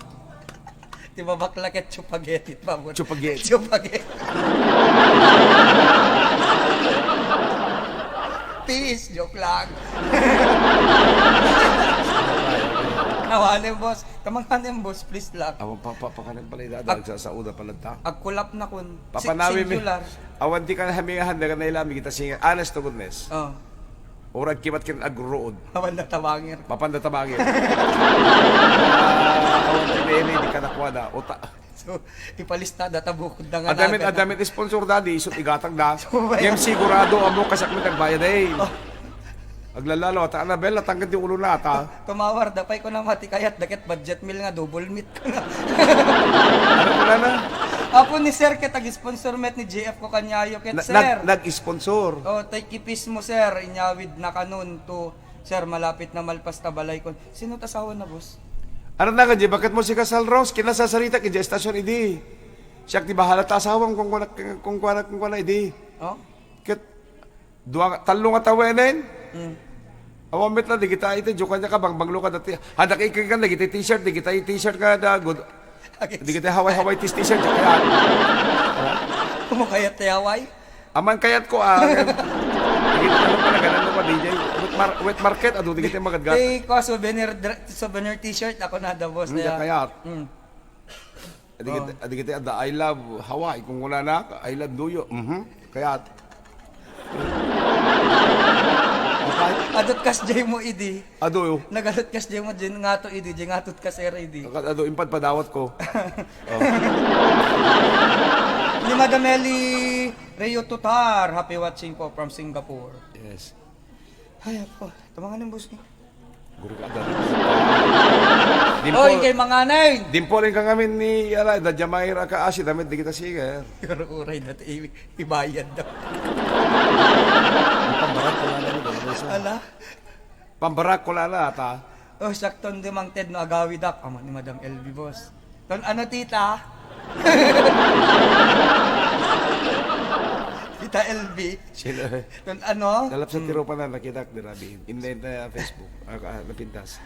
Ti babakla ket chupageti, pabor. Chupageti. Chupageti. Peace, joke lang. Awanen, boss. Kamanganen, boss, please lang. Awan pa, pa, pakanan pala ida, Ag-, nagsasauda pala ta. Agkulap na kun. Papanawi mi. Singular. Awan di ka na hamingahan, daga na ilami kita singa. Honest to goodness. Oh. Urag kibat ken agruod. Awan na tabangir. Mapanda tabangir. Ah, awan ti nere, di ka nakuha na. Uta. So, ipalista da ta bukod na nga Adamit, nagan. Adamit sponsor da, di isut igatag da. So, ba Ngem yan? Sigurado, amo kasak mi nagbayad, eh. Oh. Aglalalo, ata Annabel, natangkad ti ulo na, ata. Tumawar, da pay ko na mati kayat, daket budget meal nga, double meat ko na. Ano ko na na? Apo ni Sir, ket ag-sponsor met ni J F ko kanyayo, ket Na-, Sir. Nag-, nag-sponsor. Oh, tay kipis mo, Sir, inyawid na kanon to. Sir, malapit na malpas ta balay ko. Sino ta asawa na, boss? Ano na ka, Jay? Bakit mo si Kasal Rose? Kinasasarita, kaya stasyon, idi. Siya ti bahala ta asawang kung kuana, kung kuana, kung kuana, idi. Oh? Ket, dua, tallo nga tawenen? Mm. Awan met na, di kita iti, joke niya ka, bang, banglo ka dati. Hadak ikikan, di kita t-shirt, di kita t-shirt ka, da, good. Agis. Di kita Hawaii, Hawaii t-shirt, joke yan. Kumakayat ti Hawaii? Aman kayat ko, ah. Di kita, ano pala, ganun mo pa, D J? Wet mar-, wet market, ado, di kita magadgat. Di ko, souvenir dra-, souvenir t-shirt, ako na, da, boss, Mm, kaya. Kayat. Mm. Adi Oh. kiti, adi kiti, adda, "I love Hawaii." Kung wala na, "I love New York." Mhm. Kaya, Adot kas jay mo idi. Ado, yo. Nagadot kas jay mo, jay ngato idi, jay ngatot kas er idi. Ado, impad padawat ko. Oh. Ni Madam Eli Reo Tutar, happy watching po from Singapore. Yes. Ay, ako. Tamangan ng boss ni. Guru ka, dali. Dimpol. Oy, kay manganay. Dimpol, yung kangamin ni, ala, da Jamaira ka, ah, si Damit, di kita singer. Pero uray na ti, i-, ibayad daw. Ang pambarak ko lang naman, dali, boss. Ala? Pambarak ko lang na, ata. Oh, sakton di Mang Ted, no, agawidak. Ama ni Madam L B, boss. Ton ano, tita? Tita L B. Sino? Ton ano? Dalap sa Hmm. tirupa na nakitak di Rabi. Inday na Facebook. Ah, ah, napintas.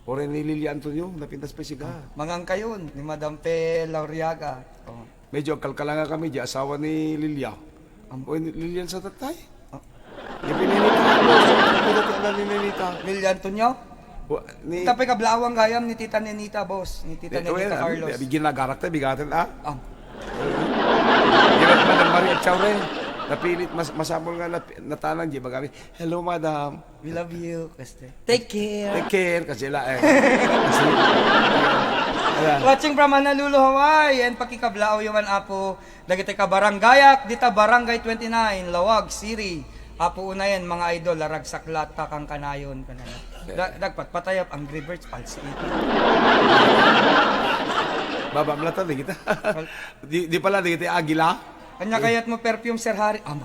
Ore ni Lilia Antonio, napintas pa siga. Mangang kayon ni Madam Pe Lauriaga. Oh. Medyo agkalkalanga kami, di asawa ni Lilia. Am- O, ni Lilian sa tatay? Ah. Ni Pininita Carlos, sa tatay ni Ninita. Lilian Antonio? Wa-, ni Tapay kablawang gayam ni Tita Ninita, boss. Ni Tita Eh, Ninita well, Carlos. Abi, ginagarak tayo, bigatin, ah? Ah. Di ba, Madam Maria Chaure? Napilit, mas-, masapol nga nap-, natanang, di ba kami? "Hello, madam." We love you, Kester. Take care. Take care, kasi la, eh. Kasi, ayan. Watching from Honolulu, Hawaii, and pakikablaaw yaman, Apo, dagiti kabarangayak, dita Barangay twenty-nine, Laoag City. Apo, unayen, mga idol, laragsak latta, kankanayon, kanana. Yeah. Da-, dagpatpatayap, Angry Birds, palsi ito. Baba mo lang to, di kita. Di, di pala, di kita agila. Kanya kayat mo perfume, Sir Harry? Ama.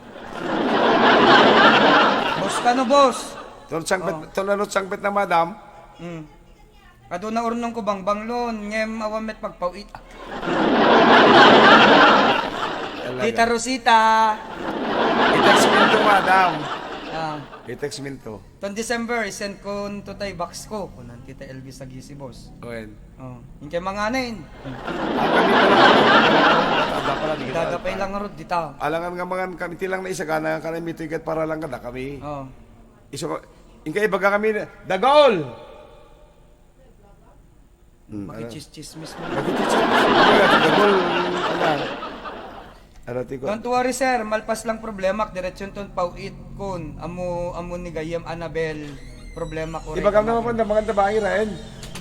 Boss ka no, boss? Tulad sangpet, Oh. Tulad sangpet na, madam. Mm. Aduna urnong ko bangbanglon, ngem awan met pagpawit. Talaga. Tita Rosita. I-text mo to, madam. Ah. I-text mo to. Ton December, isend ko to tay box ko. Kunan Tita Elvis Sagisi, boss. Wen. Oh. Yung kay mga anin. Ah, kami pala, kami pala, bata pala, di kita Dadapay alpa. Lang rod, dita. Alangan nga mangan kami, ti lang na isagana nga kami, mituy ket para lang kada kami. Oh. Iso, yung kay ibaga kami, dagol! Hmm, ano? Makichismis mo. Makichismis. Ano nga, dagol, ano? Ano, ti ko? Don't worry, sir. Malpas lang problema. Diretso ton pawit kun. Amo, amo ni Gayem Annabel. Problema ko. Ibaga naman po, maganda ba, Ren?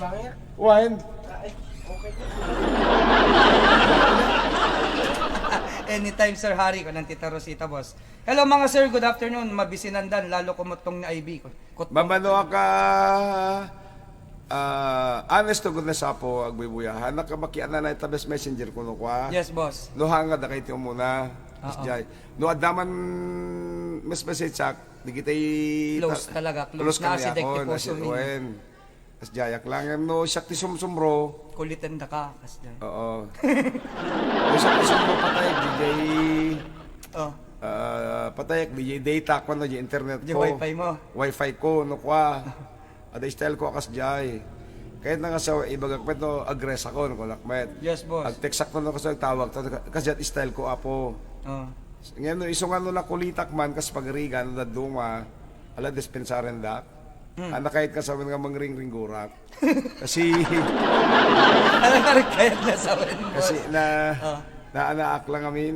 Bakit? Wen. Ay, okay. Anytime, Sir Harry, kunan Tita Rosita, boss. Hello, mga sir. Good afternoon. Mabisinandan, lalo kumuttong ni I B. Kut-, kut-, Mamano ka, ah, honest to goodness, Apo, agbuybuya. Hanak ka makianana ita bes messenger kuno kwa. Yes, boss. No, hanga da kay ti umuna. Oo. Kasjay. No, adda man mes message sak, di kita i-, Close ta-, talaga, close close na kami si Dek ako, Tiposo nasi-, ni. Wen. Kasjay, ak lang, no, siak ti sumsumro. Kuliten da ka, kasjay. Oo. No, siak ti sumsumro, patay, di jay, Oh. ah, patay, di jay data ko, no, di internet Di ko. Wi-Fi mo. Wi-Fi ko, no, kwa. Ada style ko, kasjay. Kahit na nga sa ibagak met, no, agresa ko, no, kunak met. Yes, boss. Ag-text ak, no, kasi tawag, ta-, kasi style ko, Apo. Oh. Ngayon, no, iso nga, no, nakulitak man, kas pagrigan, no, daduma, ala, dispensaren da. Hmm. Ana kayat ka sa amin nga mangringringgurak. Kasi Ano ka rin kayat na sa amin, boss? Kasi na, Ah. Naanaak lang amin.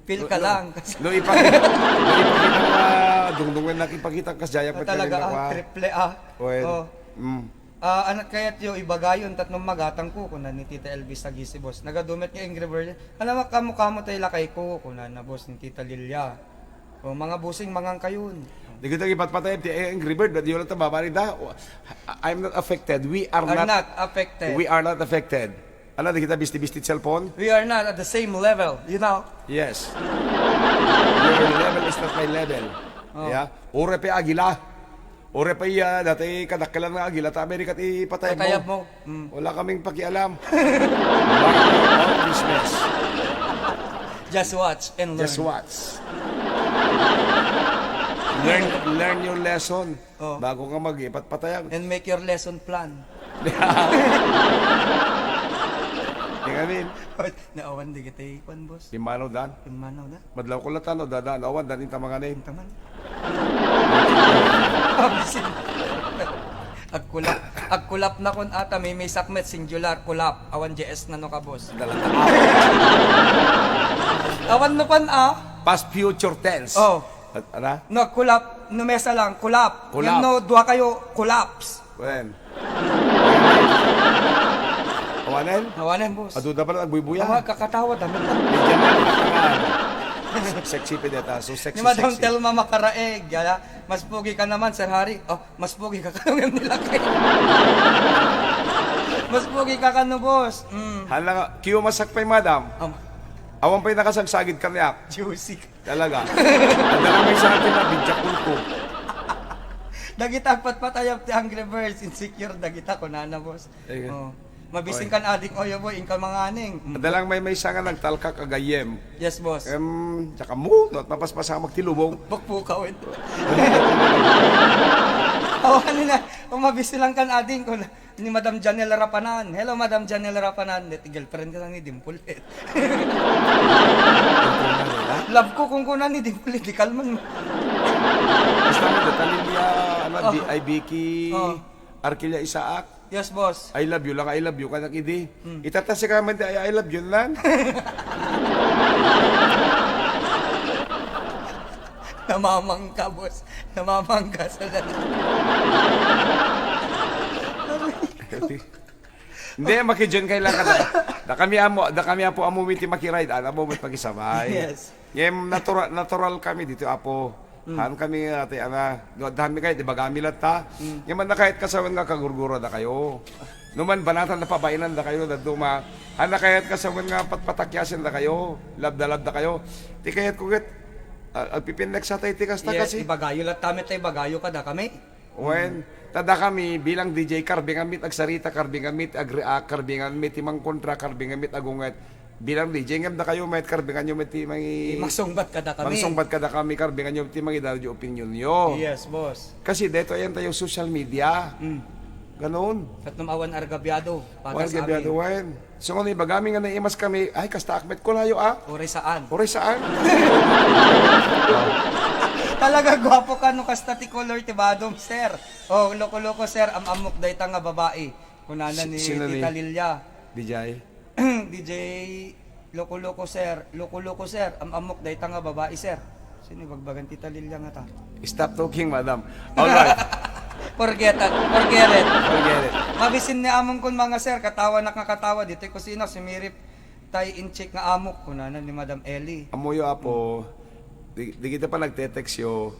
Feel ka No, lang. no, ipakita, no, ipakita ko, ah, dungdungan na ipakita kas jayap Ah, talaga, ah, triple A. Well, Oh. mm. Ah, anak kayat yo, ibagayon, tatlong magatang ko, kuna ni Tita Elvis Sagisi, boss. Nagadumet nga Angry Bird. Alam mo, kamo-kamo tayo lakay ko, kuna na, boss, ni Tita Lilia. O, mga busing, mangan kayon. Di kita ipatpatay ti Angry Bird, di wala ta babalita. I'm not affected. We are Are not, not affected. We are not affected. Ala, di kita bisti-bisti cellphone? We are not at the same level, you know? Yes. Your level is not my level. Oh. Yeah? Ure pe agila. Ore pa iya, dati kadakkelan nga agila ta Amerika ti patayab mo. Patayab mo. Mm. Wala kaming pakialam. Mind your own business. Just watch and learn. Just watch. Learn, learn your lesson Oh. bago ka mag-ipatpatayab. And make your lesson plan. Di kami. Naawan di kita ikuan, boss. Di mano dan? Di mano dan? Madlaw ko latan, o dada, no, awan dan inta manganin. Inta man. Abisin. Agkulap. Agkulap na kun ata, may, may sakmet, singular, kulap. Awan J S na no ka, boss. Dala-dala. Awan no pan, ah. Past future tense. Oh. At, ano? No, kulap. No, mesa lang, kulap. Kulap. Yan, no, dua kayo, collapse. Wen. Awanen? Awanen, boss. Aduda pala, agbuybuya. Awa, kakatawa, dami ka. Medyo meron ka nga. Sexy pa deta. So sexy, Ni Madam sexy. Telma Makaraeg, yala, "Mas pogi ka naman, Sir Harry." Oh, mas pogi ka kanang nilakay. Mas pogi ka kano, boss. Mm. Hala nga, kiyo masak pa'y, madam. Am. Awan pa'y nakasagsagid kaniak. Juicy ka. Talaga. Adda nga may sa akin na bidya kulko. Dagita agpatpatayab ti Angry Birds, insecure dagita, kunana, boss. Ayun. Oh. Mabisin Oy. Kan adik, oy, boy, inka manganing. Mm. Adda lang may maysa nga nagtalkak a gayyem. Yes, boss. Em, tsaka mo, no, at mapaspasa magtilubong. Bakpukaw ito. Oh, ano na? Oh, mabisin lang kan ading ko na. Ni Madam Janelle Rapanan. Hello, Madam Janelle Rapanan. Ti girlfriend ko lang ni Dimple. Love ko kung kunan ni Dimple, di kalman. Basta mo, datalin niya, ano, Oh. Di-, ay Vicky Oh. Arquilla Isaac. Yes, boss. I love you lang, I love you, kanak idi. Hmm. Itatasi ka man, di, I, I love you, nan. Namamangka, boss. Namamangka sa dati. Hindi, makijoin kayo lang kada. Da kami amo, da kami apo amo miti makiride, ano mo, ba't pakisabay? Yes. Ngem natural, natural kami dito, apo. Mm. Han kami, ate, ana, no, dami kayo, di ba, kami latta? Mm. Ngem man na kahit kasawan nga kagurgura da kayo. No man banatan na pabainan dakayo, dadduma. Ania kayat ka sa nga patpatakiasen dakayo, labda-labda kayo. Ti kayat ko ket, ah, agpipinnek sa tay ti kasta Yes, kasi. Ibagayo latta met tay ibagayo kada kami. Wen, ta dakami bilang D J, karbingan mi ti agsarita, karbingan mi ti agreact, karbingan mi ti mangkontra, karbingan mi ti agunget. Bilang D J, ngem dakayo met, karbinganyo met ti mangi-, Mangsungbat kada kami. Mangsungbat kada kami, karbinganyo ti mangidadayo opinionyo. Yes, boss. Kasi detoy ayan tayo social media. Mm. Ganun. Ket no awan argabyado, patas Awan argabyado, amin. Wen. So, kung ibagami nga naimas kami, ay, kasta akmet ko layo, ah. Uray saan. Uray saan. Talaga gwapo ka no kasta ti color ti badom, sir. Oh, loko-loko, sir. Am-ammok dayta nga babai. Kunana Si-, ni sino ni? Tita Lilia. D J? D J, loko-loko, sir. Loko-loko, sir. Am-ammok dayta nga babai, sir. Sino ibagbagan ti talilya nga ta? Stop talking, madam. All right. Forget it. Forget it. Forget it. Mabisin ni among kun mga sir, katawa nak nga katawa, dito'y kusina, sumirip tay inchik nga amok, kunana ni Madam Ellie. Amoyo, apo, di, di kita pa nagte-text yo.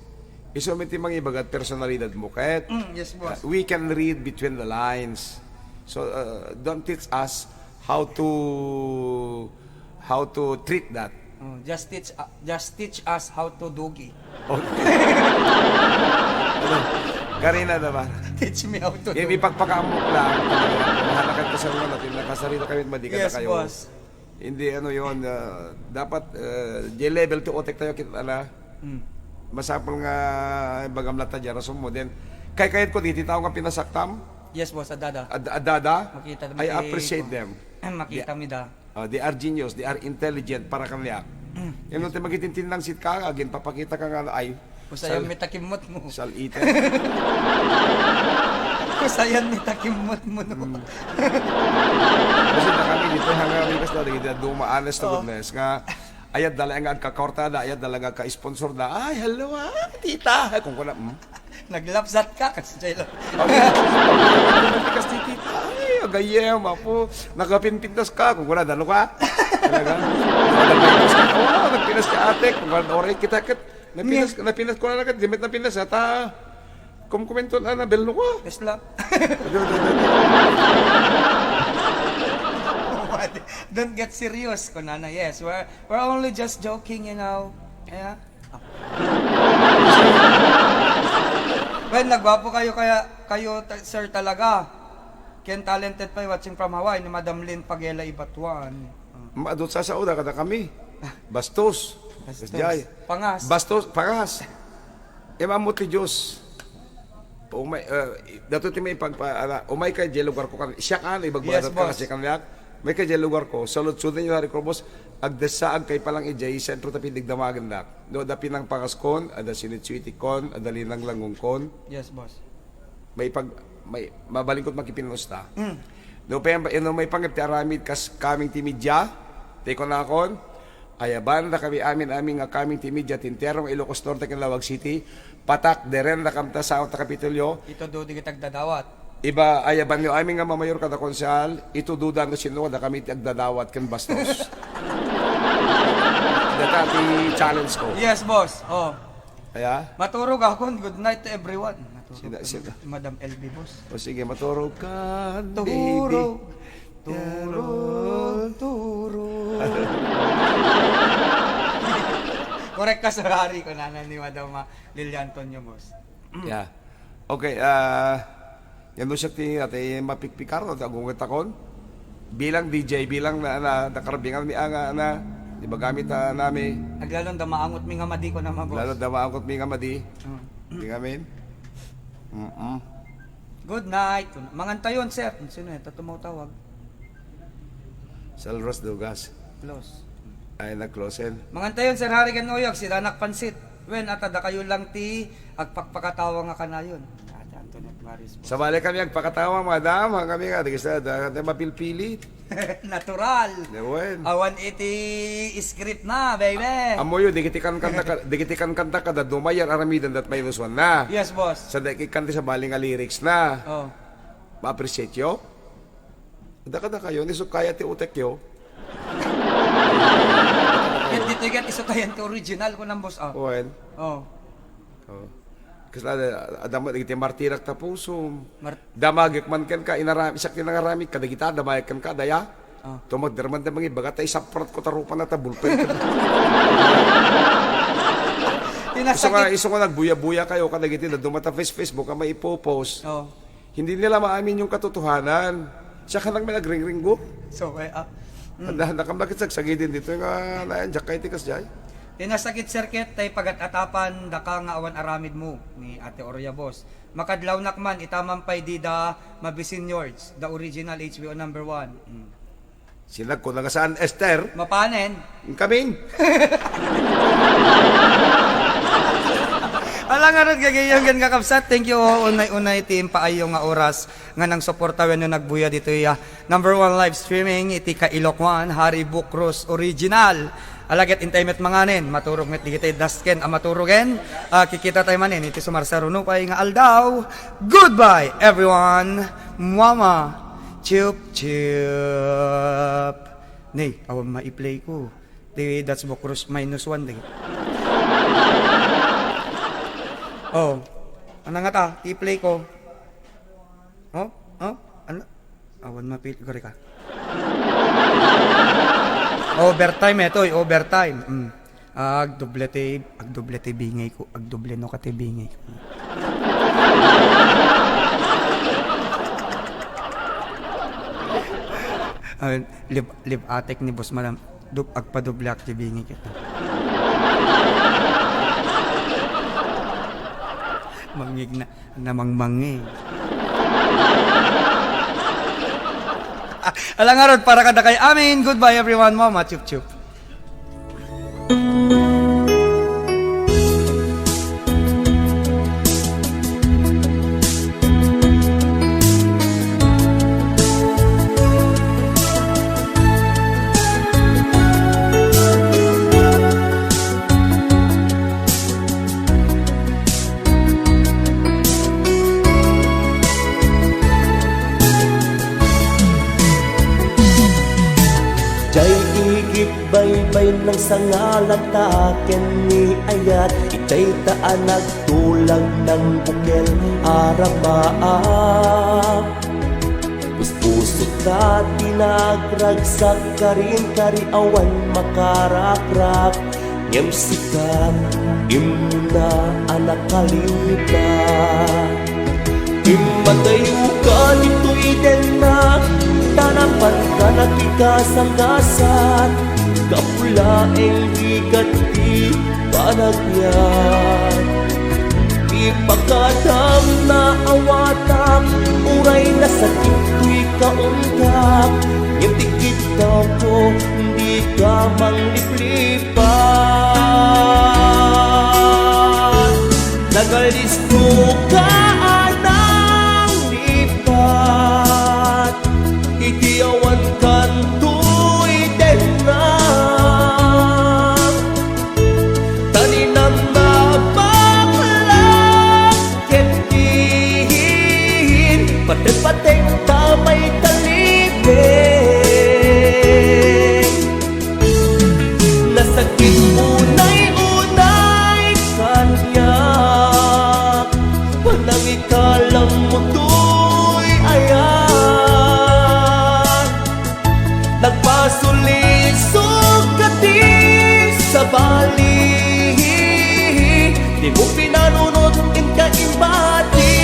Isu met ti mangibagat personalidad mo, ket, Mm, yes, boss. uh, we can read between the lines. So, uh, don't teach us how to, how to treat that. Oh, just teach, uh, just teach us how to dugi. Okay. Ano? Karina naman. Teach me how to Yung dugi. Ipagpakaamok lang. Mahalakat ka sa mga natin, nakasarita kami, madi ka na Yes, kayo. boss. Hindi, ano yun, ah, dapat, ah, J-level to otek tayo, kita na. Mm. Masapul nga bagam latta dyan, rason mo. Then, kay kayat ko, di, ti tao nga pinasaktam, Yes, boss, adada. Ad-, adada, Makita I mi ti appreciate ko. them. Makita They, mi da. ah, they are genius, they are intelligent para kaniak. Mm. Yan ang magitintindang sit ka, agin papakita ka nga, ay, Usayan Sal-, mi ta kimmot mo. Sal-iten. Usayan mi ta kimmot mo, no? Mm. Kasi na kami dito, hanggang kami kasi dito, dumaan na sa Oo. Goodness, nga, ayat dala nga agkakorta da, ayat dala nga ka-sponsor da. Ay, hello, ah, tita. Ay, kung kuna, mm. Naglapsat ka, kasi sa'yo lang. Kasi tita, ay, agayem, apo, nakapinpintas ka, kung kuna, dalo ka. Talaga. Oh, nagpinas ka, ate, kung kuna, oray kita, ket, Napinas, Ni- napinas ko na agad, di met napinas, ata, kumkumenton, ah, nabelno ko. Tesla. Don't get serious, kunana. Yes, we're, we're only just joking, you know. Yeah. Well, nagwapo kayo, kaya, kayo, ta-, sir, talaga. Ken talented pa, watching from Hawaii, ni Madam Lynn Pagela Ibatuan. Ah. Maadot sa sauda kada kami. Bastos. Bastos. Jay. Pangas. Bastos, pangas. Imamot ti Diyos. Umay, eh, dato ti may pagpa-, ala, umay kay jay lugar ko kan-, siya kan, ibagbaga Yes, ka boss. Kasi kaniak. May kay jay lugar ko, sa lutsudan yung hari ko, boss, agdasa, agkay palang ijay, sentro tapi digdamagan da. No, da pinang pangaskon, ada sinitsuitikon, ada linang langungkon. Yes, boss. May pag-, may, mabalin ko't makipinus ta. Mm. No, pa yan, no, may pangit ti aramid kas kaming ti media, ti kunakon, ayaban da kami amin, amin nga kaming ti media, ti entero nga Ilocos Norte ken Laoag City, patak, deren da kamta sa ta Kapitolyo. Ito do di kita agdadawat. Iba, ayaban yo amin nga mamayor kada konsehal, ito duda no sino da kami ti agdadawat ken bastos. Data ti challenge ko. Yes, boss. Oh. Kaya? Maturog ako. Good night to everyone. Maturog Sina, ka, sina? Madam L B, boss. O sige, maturog ka, Turog. Baby. Turog, turog. Correct ka, Sir Harry, kunana ni Madam, ah, Lilia Antonio, boss. Yeah. Okay, ah, yan doon siya ti, ati, mapikpikar, no, ti agunget akon. Bilang D J, bilang na, na, nakarbingan mi anga, na, di ba gamit, ah, nami? Aglalon da maangot mi nga madi ko na, ma-, boss. Lalo da maangot mi nga madi. Mm. Di ngamin. Mm-mm. Good night. Mangan tayon, sir. Sino yan? Tato mo tawag? Salros Dugas. Close. Ay, nag-close yan. Mangan tayon, Sir Harry ken Uyog, sila nakpansit. Wen, ata da kayo lang ti agpakpakatawa nga kanayon. Ate Antoinette Maris, boss. Sabali kami agpakatawa, madam. Ang kami nga, di kasi, da, da, mapilpili. Natural. Di, wen. Awan iti script na, baby. Amoyo, digiti kan kanta ka, digiti kan kanta ka, da dumayar aramidan dat minus one na. Yes, boss. Sa da, kanti sabali nga lyrics na. Oh. Ma-appreciate yo? Daka-daka yun, iso kaya ti utek yo. Ket dito ket iso kayan ti original ko ng boss, ah. Wen. Oh. Oh. Kasla, adda met dagiti martirak ta pusom. Mar- Damagek man kenka, inarami, siak ti nangaramid kadagita, damagek kenka, daya. Ah. Tumakder man da mangibaga, ta isapratko ta rupana ta bulpen. Isu nga, Tinasakit. Isu nga nagbuya-buya kayo kadagiti dadduma ta face-, Facebook a maipopost. Oh. Hindi nila maamin yung katotohanan. Siak lang may nagringringgo. So, eh, ah, mm. Handa, handa kang bakit sagsagidin dito nga nayan, diak kayo tikas jay? Tinasakit, sir, ket tay pagat-atapan daka nga awan aramidmo ni Ate Oria, boss. Makadlawnak man, ita man pay dida mabisin yards, the original H B O number one. Mm. Sinag ko na nga saan, Esther? Mapanen. Kamin? Ala ngarud, gagayyem ken kakabsat, thank you, oh, unay-unay ti impaayyo nga oras nga nangsuporta wenno nagbuya ditoy, ah, number one live streaming iti Kailokwan, Harry Bukrus Original. Ala ket intay met manganen, maturog met digitay dasken a maturogen. Ah, kikita tayo manen iti sumarsaruno pay nga aldaw. Goodbye, everyone. Mama. Chup, chup. Nay, awan ma-play ko. Di, that's Bukrus minus one, di. Oh. Ano nga ta? I-play ko. Oh? Oh? Ano? Awan mapil-, gari ka. Overtime, ito, eh, overtime. Mm. Agdoble ti, agdoble ti bingay ko, agdoble no ka ti bingay ko. Ay, lib-, libatek ni Boss Madam, dub-, agpadubleak ti bingay kita. Mangngeg na. Namangmangi. Ala ngarud, para kadakay amin. Goodbye, everyone. Mama, chup, chup. Jay igit baybay nang sangalanta ken ni ayat, itay ta a nagtulag nang bukel a rabaak. Puspuso ta ti nagragsak, karin kari awan makarakrak. Ngem sika, immuna a nakaliwka. Immadayoka ditoy dennak, ta napanka nakikasangasat, gapu laeng rigat ti panagbiag. Ipakadam naawatak, uray nasakit toy kaungkak, ngem ti kiddawko, dika mangliplipat. Nagalisto ka a nanglipat, iti awan kantoy dennak. Taninam na baklang ket diin, pateg-pateg ta pay taliping. Nasakit unay-unay kaniak, panangikalam mo toy ayat. Nagpasulisog ka ti sabali, dimo pinanunot inka imbati.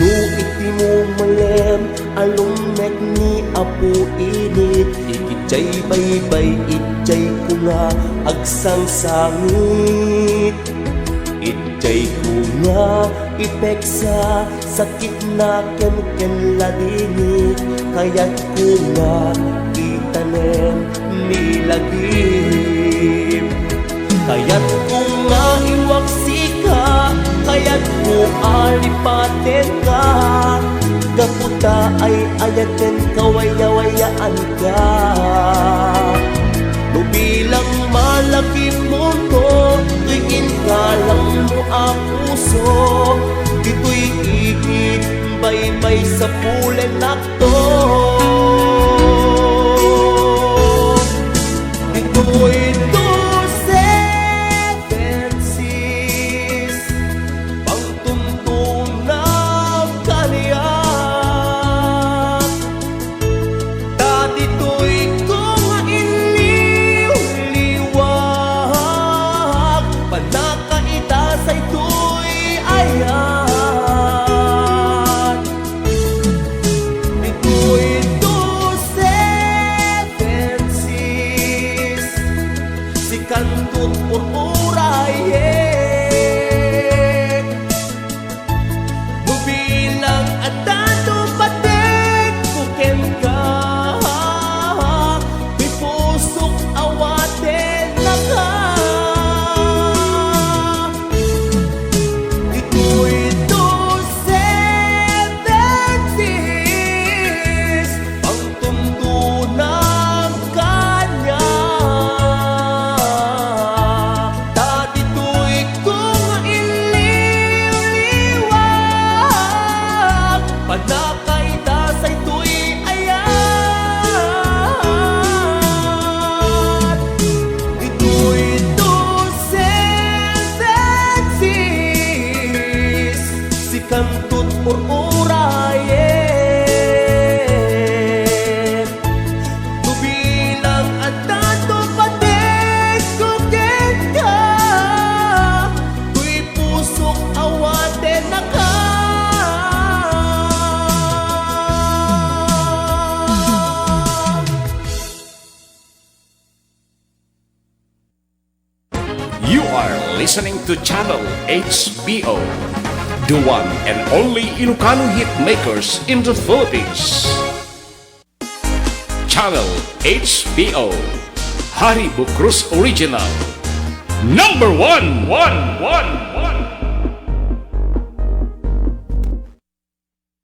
No iti mumalem a lummek ni Apo init, idiay baybay, idiay ko nga agsangsangit, idiay ko nga ipeksa, sakit na ken ken ladingit, kayatko nga itanem ni lagip. Kayatko nga iwaksika, kayatko a lipatenka, gapu ta ay-ayatenka, wayawayaan ka. No bilang malagip mo to, toy Inkalammo a puso, ditoy idi baybay sapulen nakto. Ditoy to seven seas, pangtuntunaw kaniak. Ta ditoy ko nga inliwliwag, panakaidasay toy ayat. Ditoy to seven seas, sikanto ti ur-urayek. No bilang adda ti pategko kenka, ti pusok awatennak. Ditoy to seven seas, pangtuntunaw kaniak. Ta ditoy ko nga inliwliwag, panakaidasay toy ayat. Ditoy to seven seas, sikanto ti ur-urayek. No bilang adda ti pategko kenka, toy pusok awatennak. You are listening to Channel H B O, the one and only Ilocano hit makers in the Philippines. Channel H B O, Harry Bocruz Original. Number one, one, one.